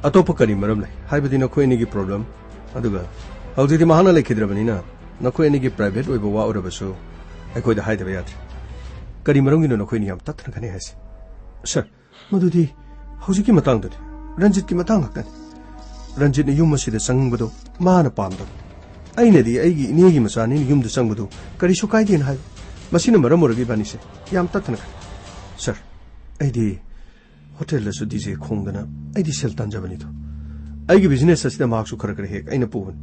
ꯑꯇꯣꯞꯄ ꯀꯔꯤ ꯃꯔꯝ ꯂꯩ? ꯍꯥꯏꯕꯗꯤ ꯅꯈꯣꯏ ꯑꯅꯤꯒꯤ problem, ꯑꯗꯨꯒ ꯍꯧꯖꯤꯛꯇꯤ ꯃꯍꯥꯛꯅ ꯂꯩꯈꯤꯗ꯭ꯔꯕꯅꯤꯅ ꯅꯈꯣꯏ ꯑꯅꯤꯒꯤ private ꯑꯣꯏꯕ ꯋꯥ ꯑꯣꯏꯔꯕꯁꯨ ꯑꯩꯈꯣꯏꯗ ꯍꯥꯏꯗꯕ ꯌꯥꯗ꯭ꯔꯦ꯫ ꯀꯔꯤ ꯃꯔꯝꯒꯤꯅꯣ ꯅꯈꯣꯏ ꯑꯅꯤ ꯌꯥꯝ ꯇꯠꯇꯅ ꯈꯠꯅꯩ ꯍꯥꯏꯁꯦ? ꯁꯥꯔ, ꯃꯗꯨꯗꯤ ꯍꯧꯖꯤꯛꯀꯤ ꯃꯇꯥꯡꯗꯨꯅꯤ꯫ ꯔꯟꯖꯤꯠꯀꯤ ꯃꯇꯥꯡ ꯈꯛꯇꯅꯤ꯫ ꯔꯟꯖꯤꯠꯅ ꯌꯨꯝ ꯑꯁꯤꯗ ꯆꯪꯕꯗꯣ ꯃꯥꯅ ꯄꯥꯝꯗꯕ꯫ ꯑꯩꯅꯗꯤ ꯑꯩꯒꯤ ꯏꯅꯦꯒꯤ ꯃꯆꯥꯅꯤꯅ ꯌꯨꯝꯗ ꯆꯪꯕꯗꯨ ꯀꯔꯤꯁꯨ ꯀꯥꯏꯗꯦꯅ ꯍꯥꯏꯕ꯫ ꯃꯁꯤꯅ ꯃꯔꯝ ꯑꯣꯏꯔꯒ ꯏꯕꯥꯅꯤꯁꯦ ꯌꯥꯝ ꯇꯠꯇꯅ ꯈꯠꯅꯩ꯫ ꯁꯥꯔ, ꯑꯩꯗꯤ ꯍꯣꯇꯦꯜꯗꯁꯨ DJ ꯈꯣꯡꯗꯅ ꯑꯩꯗꯤ ꯁꯦꯜ ꯇꯥꯟꯖꯕꯅꯤꯗꯣ꯫ ꯑꯩꯒꯤ business ꯑꯁꯤꯗ ꯃꯍꯥꯛꯁꯨ ꯈꯔ ꯈꯔ ꯍꯦꯛ ꯑꯩꯅ ꯄꯨꯕꯅꯤ꯫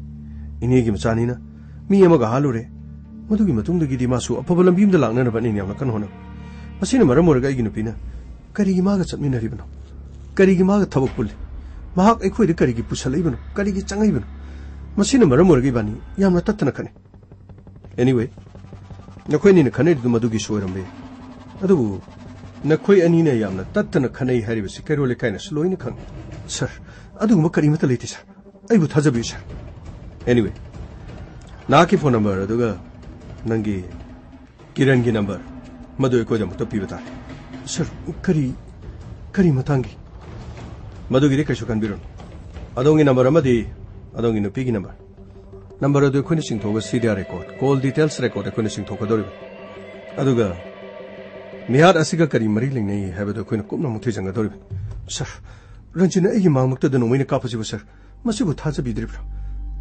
ꯏꯅꯦꯒꯤ ꯃꯆꯥꯅꯤꯅ ꯃꯤ ꯑꯃꯒ ꯍꯥꯠꯂꯨꯔꯦ꯫ ꯃꯗꯨꯒꯤ ꯃꯇꯨꯡꯗꯒꯤꯗꯤ ꯃꯥꯁꯨ ꯑꯐꯕ ꯂꯝꯕꯤ ꯑꯃꯗ ꯂꯥꯛꯅꯅꯕ ꯑꯩꯅ ꯌꯥꯝꯅ ꯀꯟꯅ ꯍꯣꯠꯅꯕ꯫ ꯃꯁꯤꯅ ꯃꯔꯝ ꯑꯣꯏꯔꯒ ꯑꯩꯒꯤ ꯅꯨꯄꯤꯅ ꯀꯔꯤꯒꯤ ꯃꯥꯒ ꯆꯠꯃꯤꯟꯅꯔꯤꯕꯅꯣ? ꯀꯔꯤꯒꯤ ꯃꯥꯒ ꯊꯕꯛ ꯄꯨꯜꯂꯤ? ꯃꯍꯥꯛ ꯑꯩꯈꯣꯏꯗ ꯀꯔꯤꯒꯤ ꯄꯨꯁꯜꯂꯛꯏꯕꯅꯣ? ꯀꯔꯤꯒꯤ ꯆꯪꯉꯛꯏꯕꯅꯣ? ꯃꯁꯤꯅ ꯃꯔꯝ ꯑꯣꯏꯔꯒ ꯏꯕꯥꯅꯤ ꯌꯥꯝꯅ ꯇꯠꯇꯅ ꯈꯠꯅꯩ꯫ Anyway, ꯅꯈꯣꯏ ꯑꯅꯤꯅ ꯈꯠꯅꯔꯤꯗꯨ ꯃꯗꯨꯒꯤꯁꯨ ꯑꯣꯏꯔꯝꯕ ꯌꯥꯏ꯫ ꯑꯗꯨꯕꯨ ꯅꯈꯣꯏ ꯑꯅꯤꯅ ꯌꯥꯝꯅ ꯇꯠꯇꯅ ꯈꯠꯅꯩ ꯍꯥꯏꯔꯤꯕꯁꯤ ꯀꯩꯔꯣꯜ ꯂꯩꯀꯥꯏꯅꯁꯨ ꯂꯣꯏꯅ ꯈꯪꯏ꯫ ꯁꯥꯔ, ꯑꯗꯨꯒꯨꯝꯕ ꯀꯔꯤꯃꯠꯇ ꯂꯩꯇꯦ, ꯁꯥꯔ꯫ ꯑꯩꯕꯨ ꯊꯥꯖꯕꯤꯌꯨ, ꯁꯥꯔ꯫ Anyway, ꯅꯍꯥꯛꯀꯤ phone number ꯑꯗꯨꯒ ꯅꯪꯒꯤ ꯀꯤꯔꯟꯒꯤ number ꯃꯗꯨ ꯑꯩꯈꯣꯏꯗ ꯑꯃꯨꯛꯇ ꯄꯤꯕ ꯇꯥꯔꯦ꯫ ꯁꯥꯔ, ꯀꯔꯤ, ꯀꯔꯤ ꯃꯇꯥꯡꯒꯤ? ꯃꯗꯨꯒꯤꯗꯤ ꯀꯩꯁꯨ ꯈꯟꯕꯤꯔꯨꯅꯨ꯫ ꯑꯗꯣꯝꯒꯤ number ꯑꯃꯗꯤ ꯑꯗꯣꯝꯒꯤ ꯅꯨꯄꯤꯒꯤ number꯫ ꯅꯝꯕꯔ ꯑꯗꯨ ꯑꯩꯈꯣꯏꯅ ꯆꯤꯡꯊꯣꯛꯑꯒ ꯁꯤ D R record, call details record ꯑꯩꯈꯣꯏꯅ ꯆꯤꯡꯊꯣꯛꯀꯗꯧꯔꯤꯕꯅꯤ꯫ ꯑꯗꯨꯒ ꯃꯤꯍꯥꯠ ꯑꯁꯤꯒ ꯀꯔꯤ ꯃꯔꯤ ꯂꯩꯅꯩ ꯍꯥꯏꯕꯗꯨ ꯑꯩꯈꯣꯏꯅ ꯀꯨꯞꯅ ꯑꯃꯨꯛ ꯊꯤꯖꯤꯟꯒꯗꯧꯔꯤꯕꯅꯤ꯫ ꯁꯥꯔ, ꯔꯟꯖꯤꯠꯅ ꯑꯩꯒꯤ ꯃꯥꯡꯃꯛꯇꯗ ꯅꯣꯡꯃꯩꯅ ꯀꯥꯞꯄꯁꯤꯕꯨ, ꯁꯥꯔ, ꯃꯁꯤꯕꯨ ꯊꯥꯖꯕꯤꯗ꯭ꯔꯤꯕ꯭ꯔꯥ?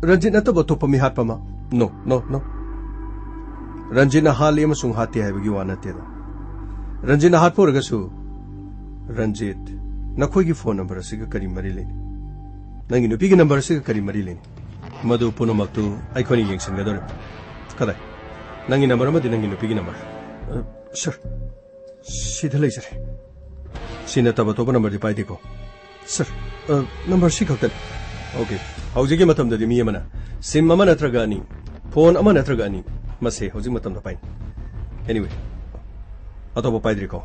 ꯔꯟꯖꯤꯠ ꯅꯠꯇꯕ ꯑꯇꯣꯞꯄ ꯃꯤꯍꯥꯠꯄ ꯑꯃ? ꯅꯣ, ꯅꯣ, ꯅꯣ꯫ ꯔꯟꯖꯤꯠꯅ ꯍꯥꯠꯂꯤ ꯑꯃꯁꯨꯡ ꯍꯥꯠꯇꯦ ꯍꯥꯏꯕꯒꯤ ꯋꯥ ꯅꯠꯇꯦꯗ꯫ ꯔꯟꯖꯤꯠꯅ ꯍꯥꯠꯄ ꯑꯣꯏꯔꯒꯁꯨ, ꯔꯟꯖꯤꯠ, ꯅꯈꯣꯏꯒꯤ ꯐꯣꯟ ꯅꯝꯕꯔ ꯑꯁꯤꯒ ꯀꯔꯤ ꯃꯔꯤ ꯂꯩꯅꯩ? ꯅꯪꯒꯤ ꯅꯨꯄꯤꯒꯤ ꯅꯝꯕꯔ ꯑꯁꯤꯒ ꯀꯔꯤ ꯃꯔꯤ ꯂꯩꯅꯩ? ꯃꯗꯨ ꯄꯨꯝꯅꯃꯛꯇꯨ ꯑꯩꯈꯣꯏꯅ ꯌꯦꯡꯁꯤꯟꯒꯗꯧꯔꯤꯕꯅꯤ꯫ ꯀꯗꯥꯏ? ꯅꯪꯒꯤ ꯅꯝꯕꯔ ꯑꯃꯗꯤ ꯅꯪꯒꯤ ꯅꯨꯄꯤꯒꯤ ꯅꯝꯕꯔ? ꯑ, ꯁꯥꯔ, ꯁꯤꯗ ꯂꯩꯖꯔꯦ꯫ ꯁꯤ ꯅꯠꯇꯕ ꯑꯇꯣꯞꯄ ꯅꯝꯕꯔꯗꯤ ꯄꯥꯏꯗꯦꯀꯣ? ꯁꯥꯔ, ꯑ, ꯅꯝꯕꯔ ꯁꯤ ꯈꯛꯇꯅꯤ꯫ ꯑꯣꯀꯦ, ꯍꯧꯖꯤꯛꯀꯤ ꯃꯇꯝꯗꯗꯤ ꯃꯤ ꯑꯃꯅ ꯁꯤꯝ ꯑꯃ ꯅꯠꯇ꯭ꯔꯒ ꯑꯅꯤ, ꯐꯣꯟ ꯑꯃ ꯅꯠꯇ꯭ꯔꯒ ꯑꯅꯤ, ꯃꯁꯦ ꯍꯧꯖꯤꯛ ꯃꯇꯝꯗ ꯄꯥꯏꯅꯩ꯫ ꯑꯦꯅꯤꯋꯦ, ꯑꯇꯣꯞꯄ ꯄꯥꯏꯗ꯭ꯔꯤꯀꯣ?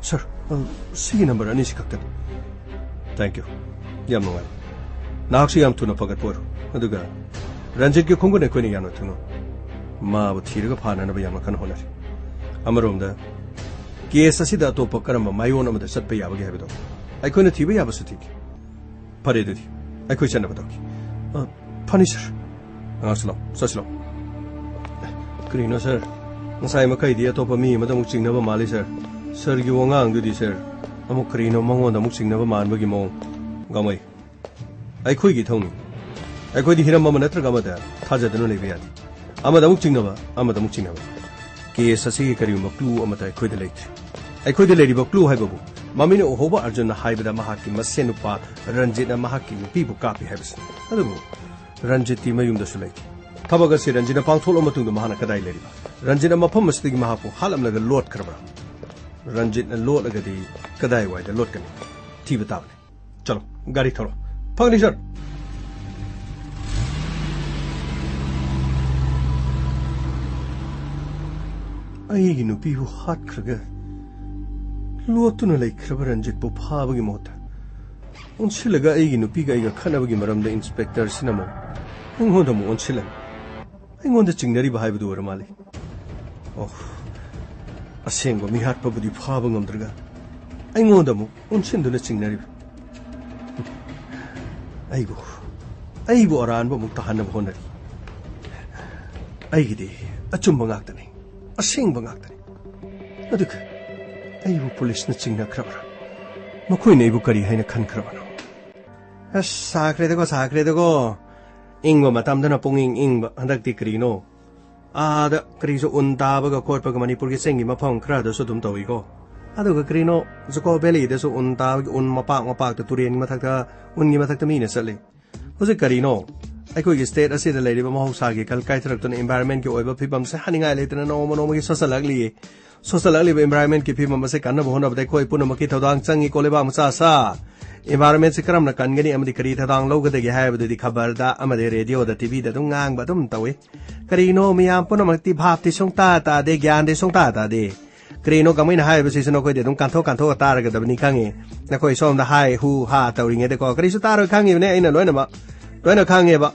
ꯁꯥꯔ, ꯑ, ꯁꯤꯒꯤ ꯅꯝꯕꯔ ꯑꯅꯤꯁꯤ ꯈꯛꯇꯅꯤ꯫ Thank you. ꯌꯥꯝ ꯅꯨꯡꯉꯥꯏ꯫ ꯅꯍꯥꯛꯁꯨ ꯌꯥꯝ ꯊꯨꯅ ꯐꯒꯠꯄ ꯑꯣꯏꯔꯣ꯫ ꯑꯗꯨꯒ ꯔꯟꯖꯤꯠꯀꯤ ꯈꯣꯡꯒꯨꯟ ꯑꯩꯈꯣꯏꯅ ꯌꯥꯝꯅ ꯊꯨꯅ ꯃꯥꯕꯨ ꯊꯤꯔꯒ ꯐꯥꯅꯅꯕ ꯌꯥꯝꯅ ꯀꯟꯅ ꯍꯣꯠꯅꯔꯤ꯫ ꯑꯃꯔꯣꯝꯗ, ꯀꯦꯁ ꯑꯁꯤꯗ ꯑꯇꯣꯞꯄ ꯀꯔꯝꯕ ꯃꯥꯏꯑꯣꯟ ꯑꯃꯗ ꯆꯠꯄ ꯌꯥꯕꯒꯦ ꯍꯥꯏꯕꯗꯣ ꯑꯩꯈꯣꯏꯅ ꯊꯤꯕ ꯌꯥꯕꯁꯨ ꯊꯤꯒꯦ꯫ ꯐꯔꯦ, ꯑꯗꯨꯗꯤ ꯑꯩꯈꯣꯏ ꯆꯠꯅꯕ ꯇꯧꯒꯦ꯫ ꯑ, ꯐꯅꯤ, ꯁꯥꯔ꯫ ꯑꯉꯥꯡꯁꯨ ꯂꯥꯛꯑꯣ, ꯆꯠꯁꯤ ꯂꯥꯛꯑꯣ꯫ ꯀꯔꯤꯅꯣ, ꯁꯥꯔ? ꯉꯁꯥꯏ ꯃꯈꯩꯗꯤ ꯑꯇꯣꯞꯄ ꯃꯤ ꯑꯃꯗ ꯑꯃꯨꯛ ꯆꯤꯡꯅꯕ ꯃꯥꯜꯂꯤ, ꯁꯥꯔ꯫ ꯁꯥꯔꯒꯤ ꯋꯥꯉꯥꯡꯗꯨꯗꯤ, ꯁꯥꯔ, ꯑꯃꯨꯛ ꯀꯔꯤꯅꯣ ꯃꯉꯣꯟꯗ ꯑꯃꯨꯛ ꯆꯤꯡꯅꯕ ꯃꯥꯟꯕꯒꯤ ꯃꯑꯣꯡ꯫ ꯒꯥꯡꯃꯩ, ꯑꯩꯈꯣꯏꯒꯤ ꯏꯊꯧꯅꯤ꯫ ꯑꯩꯈꯣꯏꯗꯤ ꯍꯤꯔꯝ ꯑꯃ ꯅꯠꯇ꯭ꯔꯒ ꯑꯃꯗ ꯊꯥꯖꯗꯨꯅ ꯂꯩꯕ ꯌꯥꯗꯦ꯫ ꯑꯃꯗ ꯑꯃꯨꯛ ꯆꯤꯡꯅꯕ, ꯑꯃꯗ ꯑꯃꯨꯛ ꯆꯤꯡꯅꯕ꯫ ꯀꯦꯁ ꯑꯁꯤꯒꯤ ꯀꯔꯤꯒꯨꯝꯕ ꯀ꯭ꯂꯨ ꯑꯃꯠꯇ ꯑꯩꯈꯣꯏꯗ ꯂꯩꯇ꯭ꯔꯤ꯫ ꯑꯩꯈꯣꯏꯗ ꯂꯩꯔꯤꯕ ꯀ꯭ꯂꯨ ꯍꯥꯏꯕꯕꯨ ꯃꯃꯤꯅ ꯎꯍꯧꯕ ꯑꯔꯖꯨꯟꯅ ꯍꯥꯏꯕꯗ ꯃꯍꯥꯛꯀꯤ ꯃꯁꯦꯟ ꯅꯨꯄꯥ ꯔꯟꯖꯤꯠꯅ ꯃꯍꯥꯛꯀꯤ ꯅꯨꯄꯤꯕꯨ ꯀꯥꯞꯄꯤ ꯍꯥꯏꯕꯁꯤꯅꯤ꯫ ꯑꯗꯨꯕꯨ ꯔꯟꯖꯤꯠꯇꯤ ꯃꯌꯨꯝꯗꯁꯨ ꯂꯩꯇꯦ꯫ ꯊꯕꯛ ꯑꯁꯤ ꯔꯟꯖꯤꯠꯅ ꯄꯥꯡꯊꯣꯛꯂꯕ ꯃꯇꯨꯡꯗ ꯃꯍꯥꯛꯅ ꯀꯗꯥꯏ ꯂꯩꯔꯤꯕ? ꯔꯟꯖꯤꯠꯅ ꯃꯐꯝ ꯑꯁꯤꯗꯒꯤ ꯃꯍꯥꯛꯄꯨ ꯍꯥꯠꯂꯝꯂꯒ ꯂꯣꯠꯈ꯭ꯔꯕ꯭ꯔꯥ? ꯔꯟꯖꯤꯠꯅ ꯂꯣꯠꯂꯒꯗꯤ ꯀꯗꯥꯏꯋꯥꯏꯗ ꯂꯣꯠꯀꯅꯤ? ꯊꯤꯕ ꯇꯥꯕꯅꯤ꯫ ꯆꯠꯂꯣ, ꯒꯥꯔꯤ ꯊꯧꯔꯣ꯫ ꯐꯒꯅꯤ, ꯁꯥꯔ꯫ ꯑꯩꯒꯤ ꯅꯨꯄꯤꯕꯨ ꯍꯥꯠꯈ꯭ꯔꯒ ꯂꯣꯠꯇꯨꯅ ꯂꯩꯈ꯭ꯔꯕ ꯔꯟꯖꯤꯠꯄꯨ ꯐꯥꯕꯒꯤ ꯃꯍꯨꯠꯇ, ꯑꯣꯟꯁꯤꯜꯂꯒ ꯑꯩꯒꯤ ꯅꯨꯄꯤꯒ ꯑꯩꯒ ꯈꯠꯅꯕꯒꯤ ꯃꯔꯝꯗ ꯏꯟꯁꯄꯦꯛꯇꯔꯁꯤꯅ ꯑꯃꯨꯛ ꯑꯩꯉꯣꯟꯗ ꯑꯃꯨꯛ ꯑꯣꯟꯁꯤꯜꯂꯝꯃꯤ꯫ ꯑꯩꯉꯣꯟꯗ ꯆꯤꯡꯅꯔꯤꯕ ꯍꯥꯏꯕꯗꯨ ꯑꯣꯏꯔ ꯃꯥꯜꯂꯤ꯫ ꯑꯣ, ꯑꯁꯦꯡꯕ ꯃꯤꯍꯥꯠꯄꯕꯨꯗꯤ ꯐꯥꯕ ꯉꯝꯗ꯭ꯔꯒ ꯑꯩꯉꯣꯟꯗ ꯑꯃꯨꯛ ꯑꯣꯟꯁꯤꯟꯗꯨꯅ ꯆꯤꯡꯅꯔꯤꯕ꯫ ꯑꯩꯕꯨ, ꯑꯩꯕꯨ ꯑꯔꯥꯟꯕ ꯑꯃꯨꯛ ꯇꯥꯍꯟꯅꯕ ꯍꯣꯠꯅꯔꯤ꯫ ꯑꯩꯒꯤꯗꯤ ꯑꯆꯨꯝꯕ ꯉꯥꯛꯇꯅꯤ, ꯑꯁꯦꯡꯕ ꯉꯥꯛꯇꯅꯤ꯫ ꯑꯗꯨꯒ ꯑꯩꯕꯨ ꯄꯨꯂꯤꯁꯅ ꯆꯤꯡꯅꯈ꯭ꯔꯕ꯭ꯔꯥ? ꯃꯈꯣꯏꯅ ꯑꯩꯕꯨ ꯀꯔꯤ ꯍꯥꯏꯅ ꯈꯟꯈ꯭ꯔꯕꯅꯣ? ꯑꯁ, ꯁꯥꯈ꯭ꯔꯦꯗꯀꯣ, ꯁꯥꯈ꯭ꯔꯦꯗꯀꯣ꯫ ꯏꯪꯕ ꯃꯇꯝꯗꯅ ꯄꯨꯡꯏꯪ ꯏꯪꯕ, ꯍꯟꯗꯛꯇꯤ ꯀꯔꯤꯅꯣ? ꯑꯥꯗ ꯀꯔꯤꯁꯨ ꯎꯟ ꯇꯥꯕꯒ ꯈꯣꯠꯄꯒ ꯃꯅꯤꯄꯨꯔꯒꯤ ꯆꯤꯡꯒꯤ ꯃꯐꯝ ꯈꯔꯗꯁꯨ ꯑꯗꯨꯝ ꯇꯧꯏꯀꯣ꯫ ꯑꯗꯨꯒ ꯀꯔꯤꯅꯣ, ꯖꯨꯀꯣ ꯚꯦꯂꯤꯗꯁꯨ ꯎꯟ ꯇꯥꯕꯒꯤ ꯎꯟ ꯃꯄꯥꯛ ꯃꯄꯥꯛꯇ ꯇꯨꯔꯦꯟꯒꯤ ꯃꯊꯛꯇ, ꯎꯟꯒꯤ ꯃꯊꯛꯇ ꯃꯤꯅ ꯆꯠꯂꯤ꯫ ꯍꯧꯖꯤꯛ ꯀꯔꯤꯅꯣ? ꯑꯩꯈꯣꯏꯒꯤ state ꯑꯁꯤꯗ ꯂꯩꯔꯤꯕ ꯃꯍꯧꯁꯥꯒꯤ ꯈꯜ ꯀꯥꯏꯊꯔꯛꯇꯨꯅ environmentꯀꯤ ꯑꯣꯏꯕ ꯐꯤꯕꯝꯁꯦ ꯍꯥꯏꯅꯤꯡꯉꯥꯏ ꯂꯩꯇꯅ ꯅꯣꯡꯃ ꯅꯣꯡꯃꯒꯤ ꯁꯣꯁꯜꯂꯛꯂꯤ꯫ ꯁꯣꯁꯜꯂꯛꯂꯤꯕ environmentꯀꯤ ꯐꯤꯕꯝ ꯑꯁꯤ ꯀꯟꯅꯕ ꯍꯣꯠꯅꯕꯗ ꯑꯩꯈꯣꯏ ꯄꯨꯝꯅꯃꯛꯀꯤ ꯊꯧꯗꯥꯡ ꯆꯪꯉꯤꯀꯣ, ꯂꯩꯕꯥꯛ ꯃꯆꯥ ꯁꯥ꯫ Environmentꯁꯤ ꯀꯔꯝꯅ ꯀꯟꯒꯅꯤ ꯑꯃꯗꯤ ꯀꯔꯤ ꯊꯧꯗꯥꯡ ꯂꯧꯒꯗꯒꯦ ꯍꯥꯏꯕꯗꯨꯗꯤ ꯈꯕꯔꯗ ꯑꯃꯗꯤ radioꯗ, TVꯗ ꯑꯗꯨꯝ ꯉꯥꯡꯕ ꯑꯗꯨꯝ ꯇꯧꯏ꯫ ꯀꯔꯤꯅꯣ, ꯃꯤꯌꯥꯝ ꯄꯨꯝꯅꯃꯛꯇꯤ ꯚꯥꯞꯇꯤ ꯁꯨꯡꯇꯥ ꯇꯥꯗꯦ, ꯒ꯭ꯌꯥꯟꯗꯤ ꯁꯨꯡꯇꯥ ꯇꯥꯗꯦ꯫ ꯀꯔꯤꯅꯣ, ꯀꯃꯥꯏꯅ ꯍꯥꯏꯕꯁꯤꯁꯨ ꯅꯈꯣꯏꯗꯤ ꯑꯗꯨꯝ ꯀꯥꯟꯊꯣꯛ ꯀꯥꯟꯊꯣꯛꯑ ꯇꯥꯔꯒꯗꯕꯅꯤ ꯈꯪꯉꯤ꯫ ꯅꯈꯣꯏ ꯁꯣꯝꯗ ꯍꯥꯏ ꯍꯨ ꯍꯥ ꯇꯧꯔꯤꯉꯩꯗꯀꯣ, ꯀꯔꯤꯁꯨ ꯇꯥꯔꯣꯏ ꯈꯪꯉꯤꯕꯅꯦ, ꯑꯩꯅ ꯂꯣꯏꯅꯃꯛ ꯂꯣꯏꯅ ꯈꯪꯉꯦꯕ꯫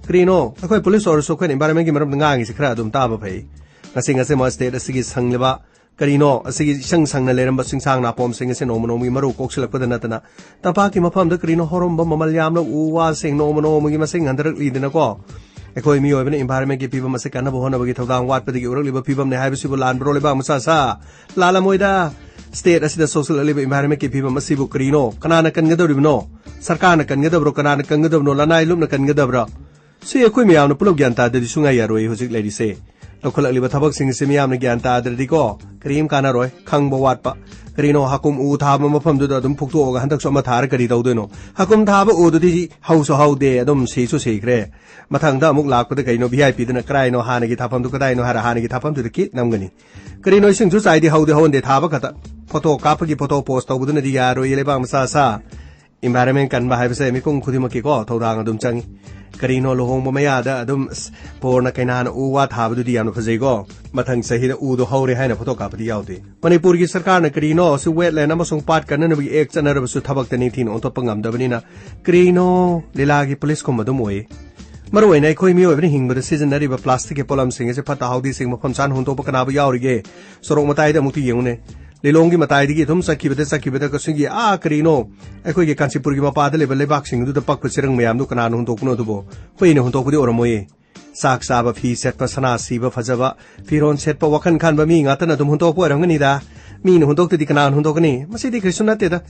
ꯀꯔꯤꯅꯣ, ꯑꯩꯈꯣꯏ ꯄꯨꯂꯤꯁ ꯑꯣꯏꯔꯁꯨ ꯑꯩꯈꯣꯏꯅ environmentꯀꯤ ꯃꯔꯝꯗ ꯉꯥꯡꯉꯤꯁꯤ ꯈꯔ ꯑꯗꯨꯝ ꯇꯥꯕ ꯐꯩ꯫ ꯉꯁꯤ ꯉꯁꯤ ꯃꯥ state ꯑꯁꯤꯒꯤ ꯁꯪꯂꯤꯕ, ꯀꯔꯤꯅꯣ, ꯑꯁꯤꯒꯤ ꯏꯁꯪ ꯁꯪꯅ ꯂꯩꯔꯝꯕ ꯆꯤꯡꯁꯥꯡ ꯅꯥꯄꯣꯝꯁꯤꯡ ꯑꯁꯤ ꯅꯣꯡꯃ ꯅꯣꯡꯃꯒꯤ ꯃꯔꯨ ꯀꯣꯛꯁꯤꯜꯂꯛꯄꯗ ꯅꯠꯇꯅ ꯇꯝꯄꯥꯛꯀꯤ ꯃꯐꯝꯗ ꯀꯔꯤꯅꯣ ꯍꯧꯔꯝꯕ ꯃꯃꯜ ꯌꯥꯝꯅ ꯎ ꯋꯥꯁꯤꯡ ꯅꯣꯡꯃ ꯅꯣꯡꯃꯒꯤ ꯃꯁꯤꯡ ꯍꯟꯊꯔꯛꯂꯤꯗꯅꯀꯣ꯫ ꯑꯩꯈꯣꯏ ꯃꯤꯑꯣꯏꯕꯅ environmentꯀꯤ ꯐꯤꯕꯝ ꯑꯁꯤ ꯀꯟꯅꯕ ꯍꯣꯠꯅꯕꯒꯤ ꯊꯧꯗꯥꯡ ꯋꯥꯠꯄꯗꯒꯤ ꯎꯔꯛꯂꯤꯕ ꯐꯤꯕꯝꯅꯤ ꯍꯥꯏꯕꯁꯤꯕꯨ ꯂꯥꯟꯕ꯭ꯔꯣ, ꯂꯩꯕꯥꯛ ꯃꯆꯥ ꯁꯥ? ꯂꯥꯜꯂꯝꯃꯣꯏꯗ꯫ State ꯑꯁꯤꯗ ꯁꯣꯛꯆꯜꯂꯛꯂꯤꯕ environmentꯀꯤ ꯐꯤꯕꯝ ꯑꯁꯤꯕꯨ ꯀꯔꯤꯅꯣ? ꯀꯅꯥꯅ ꯀꯟꯒꯗꯧꯔꯤꯕꯅꯣ? ꯁꯔꯀꯥꯔꯅ ꯀꯟꯒꯗꯕ꯭ꯔꯣ? ꯀꯅꯥꯅ ꯀꯟꯒꯗꯕꯅꯣ? ꯂꯅꯥꯏ ꯂꯨꯞꯅ ꯀꯟꯒꯗꯕ꯭ꯔꯣ? ꯁꯤ ꯑꯩꯈꯣꯏ ꯃꯌꯥꯝꯅ ꯄꯨꯂꯞ ꯒ꯭ꯌꯥꯟ ꯇꯥꯗꯗꯤ ꯁꯨꯡꯌꯥ ꯌꯥꯔꯣꯏ ꯍꯧꯖꯤꯛ ꯂꯩꯔꯤꯁꯦ꯫ ꯂꯧꯈꯠꯂꯛꯂꯤꯕ ꯊꯕꯛꯁꯤꯡꯁꯦ ꯃꯤꯌꯥꯝꯅ ꯒ꯭ꯌꯥꯟ ꯇꯥꯗ꯭ꯔꯗꯤꯀꯣ, ꯀꯔꯤꯝ ꯀꯥꯟꯅꯔꯣꯏ꯫ ꯈꯪꯕ ꯋꯥꯠꯄ꯫ ꯀꯔꯤꯅꯣ, ꯍꯥꯀꯨꯝ ꯎ ꯊꯥꯕ ꯃꯐꯝꯗꯨꯗ ꯑꯗꯨꯝ ꯐꯨꯛꯇꯣꯛꯑꯒ ꯍꯟꯗꯛꯁꯨ ꯑꯃ ꯊꯥꯔ ꯀꯔꯤ ꯇꯧꯗꯣꯏꯅꯣ? ꯍꯥꯀꯨꯝ ꯊꯥꯕ ꯎꯗꯨꯗꯤ ꯍꯧꯁꯨ ꯍꯧꯗꯦ, ꯑꯗꯨꯝ ꯁꯤꯁꯨ ꯁꯤꯈ꯭ꯔꯦ꯫ ꯃꯊꯪꯗ ꯑꯃꯨꯛ ꯂꯥꯛꯄꯗ ꯀꯩꯅꯣ, VIPꯗꯨꯅ ꯀꯗꯥꯏꯅꯣ ꯍꯥꯟꯅꯒꯤ ꯊꯥꯐꯝꯗꯨ, ꯀꯗꯥꯏꯅꯣ ꯍꯥꯏꯔ ꯍꯥꯟꯅꯒꯤ ꯊꯥꯐꯝꯗꯨꯗ ꯀꯤꯠ ꯅꯝꯒꯅꯤ꯫ ꯀꯔꯤꯅꯣ, ꯏꯁꯤꯡꯁꯨ ꯆꯥꯏꯗꯤ ꯍꯧꯗꯤ ꯍꯧꯍꯟꯗꯦ, ꯊꯥꯕ ꯈꯛꯇ꯫ ꯐꯣꯇꯣ ꯀꯥꯞꯄꯒꯤ ꯐꯣꯇꯣ ꯄꯣꯁ ꯇꯧꯕꯗꯨꯅꯗꯤ ꯌꯥꯔꯣꯏꯌꯦ, ꯂꯩꯕꯥꯛ ꯃꯆꯥ ꯁꯥ꯫ Environment ꯀꯟꯕ ꯍꯥꯏꯕꯁꯦ ꯃꯤꯄꯨꯝ ꯈꯨꯗꯤꯡꯃꯛꯀꯤꯀꯣ ꯊꯧꯗꯥꯡ ꯑꯗꯨꯝ ꯆꯪꯉꯤ꯫ ꯀꯔꯤꯅꯣ, ꯂꯨꯍꯣꯡꯕ ꯃꯌꯥꯗ ꯑꯗꯨꯝ ꯑꯁ, ꯕꯣꯔꯅ ꯀꯩꯅꯥꯅ ꯎ ꯋꯥ ꯊꯥꯕꯗꯨꯗꯤ ꯌꯥꯝꯅ ꯐꯖꯩꯀꯣ꯫ ꯃꯊꯪ ꯆꯍꯤꯗ ꯎꯗꯣ ꯍꯧꯔꯦ ꯍꯥꯏꯅ ꯐꯣꯇꯣ ꯀꯥꯞꯄꯗꯤ ꯌꯥꯎꯗꯦ꯫ ꯃꯅꯤꯄꯨꯔꯒꯤ ꯁꯔꯀꯥꯔꯅ ꯀꯔꯤꯅꯣ, ꯑꯁꯤ wetland ꯑꯃꯁꯨꯡ ꯄꯥꯠ ꯀꯟꯅꯅꯕꯒꯤ act ꯆꯠꯅꯔꯕꯁꯨ ꯊꯕꯛꯇ ꯅꯤꯡꯊꯤꯅ ꯑꯣꯟꯊꯣꯛꯄ ꯉꯝꯗꯕꯅꯤꯅ ꯀꯔꯤꯅꯣ, ꯂꯤꯂꯥꯒꯤ ꯄꯨꯂꯤꯁꯀꯨꯝꯕ ꯑꯗꯨꯝ ꯑꯣꯏ꯫ ꯃꯔꯨꯑꯣꯏꯅ ꯑꯩꯈꯣꯏ ꯃꯤꯑꯣꯏꯕꯅ ꯍꯤꯡꯕꯗ ꯁꯤꯖꯤꯟꯅꯔꯤꯕ plasticꯀꯤ ꯄꯣꯠꯂꯝꯁꯤꯡ ꯑꯁꯤ ꯐꯠꯇ ꯍꯥꯎꯗꯤꯁꯤꯡ ꯃꯐꯝ ꯆꯥꯅ ꯍꯨꯟꯗꯣꯛꯄ ꯀꯅꯥꯕꯨ ꯌꯥꯎꯔꯤꯒꯦ? ꯁꯣꯔꯣꯛ ꯃꯇꯥꯏꯗ ꯑꯃꯨꯛꯇ ꯌꯦꯡꯉꯨꯅꯦ꯫ ꯂꯤꯂꯣꯡꯒꯤ ꯃꯇꯥꯏꯗꯒꯤ ꯑꯗꯨꯝ ꯆꯠꯈꯤꯕꯗ, ꯆꯠꯈꯤꯕꯗ ꯀꯛꯆꯤꯡꯒꯤ, ꯑꯥ, ꯀꯔꯤꯅꯣ, ꯑꯩꯈꯣꯏꯒꯤ ꯀꯥꯟꯆꯤꯄꯨꯔꯒꯤ ꯃꯄꯥꯗ ꯂꯩꯕ ꯂꯩꯕꯥꯛꯁꯤꯡ ꯑꯗꯨꯗ ꯄꯛꯄ ꯆꯦꯔꯪ ꯃꯌꯥꯝꯗꯨ ꯀꯅꯥꯅ ꯍꯨꯟꯗꯣꯛꯄꯅꯣ ꯑꯗꯨꯕꯣ? ꯍꯨꯏꯅ ꯍꯨꯟꯗꯣꯛꯄꯗꯤ ꯑꯣꯏꯔꯝꯃꯣꯏꯌꯦ꯫ ꯆꯥꯛ ꯆꯥꯕ, ꯐꯤ ꯁꯦꯠꯄ, ꯁꯅꯥ ꯁꯤꯕ, ꯐꯖꯕ ꯐꯤꯔꯣꯟ ꯁꯦꯠꯄ, ꯋꯥꯈꯜ ꯈꯟꯕ ꯃꯤ ꯉꯥꯛꯇꯅ ꯑꯗꯨꯝ ꯍꯨꯟꯗꯣꯛꯄ ꯑꯣꯏꯔꯝꯒꯅꯤꯗ꯫ ꯃꯤꯅ ꯍꯨꯟꯗꯣꯛꯇꯗꯤ ꯀꯅꯥꯅ ꯍꯨꯟꯗꯣꯛꯀꯅꯤ? ꯃꯁꯤꯗꯤ ꯀꯔꯤꯁꯨ ꯅꯠꯇꯦꯗ꯫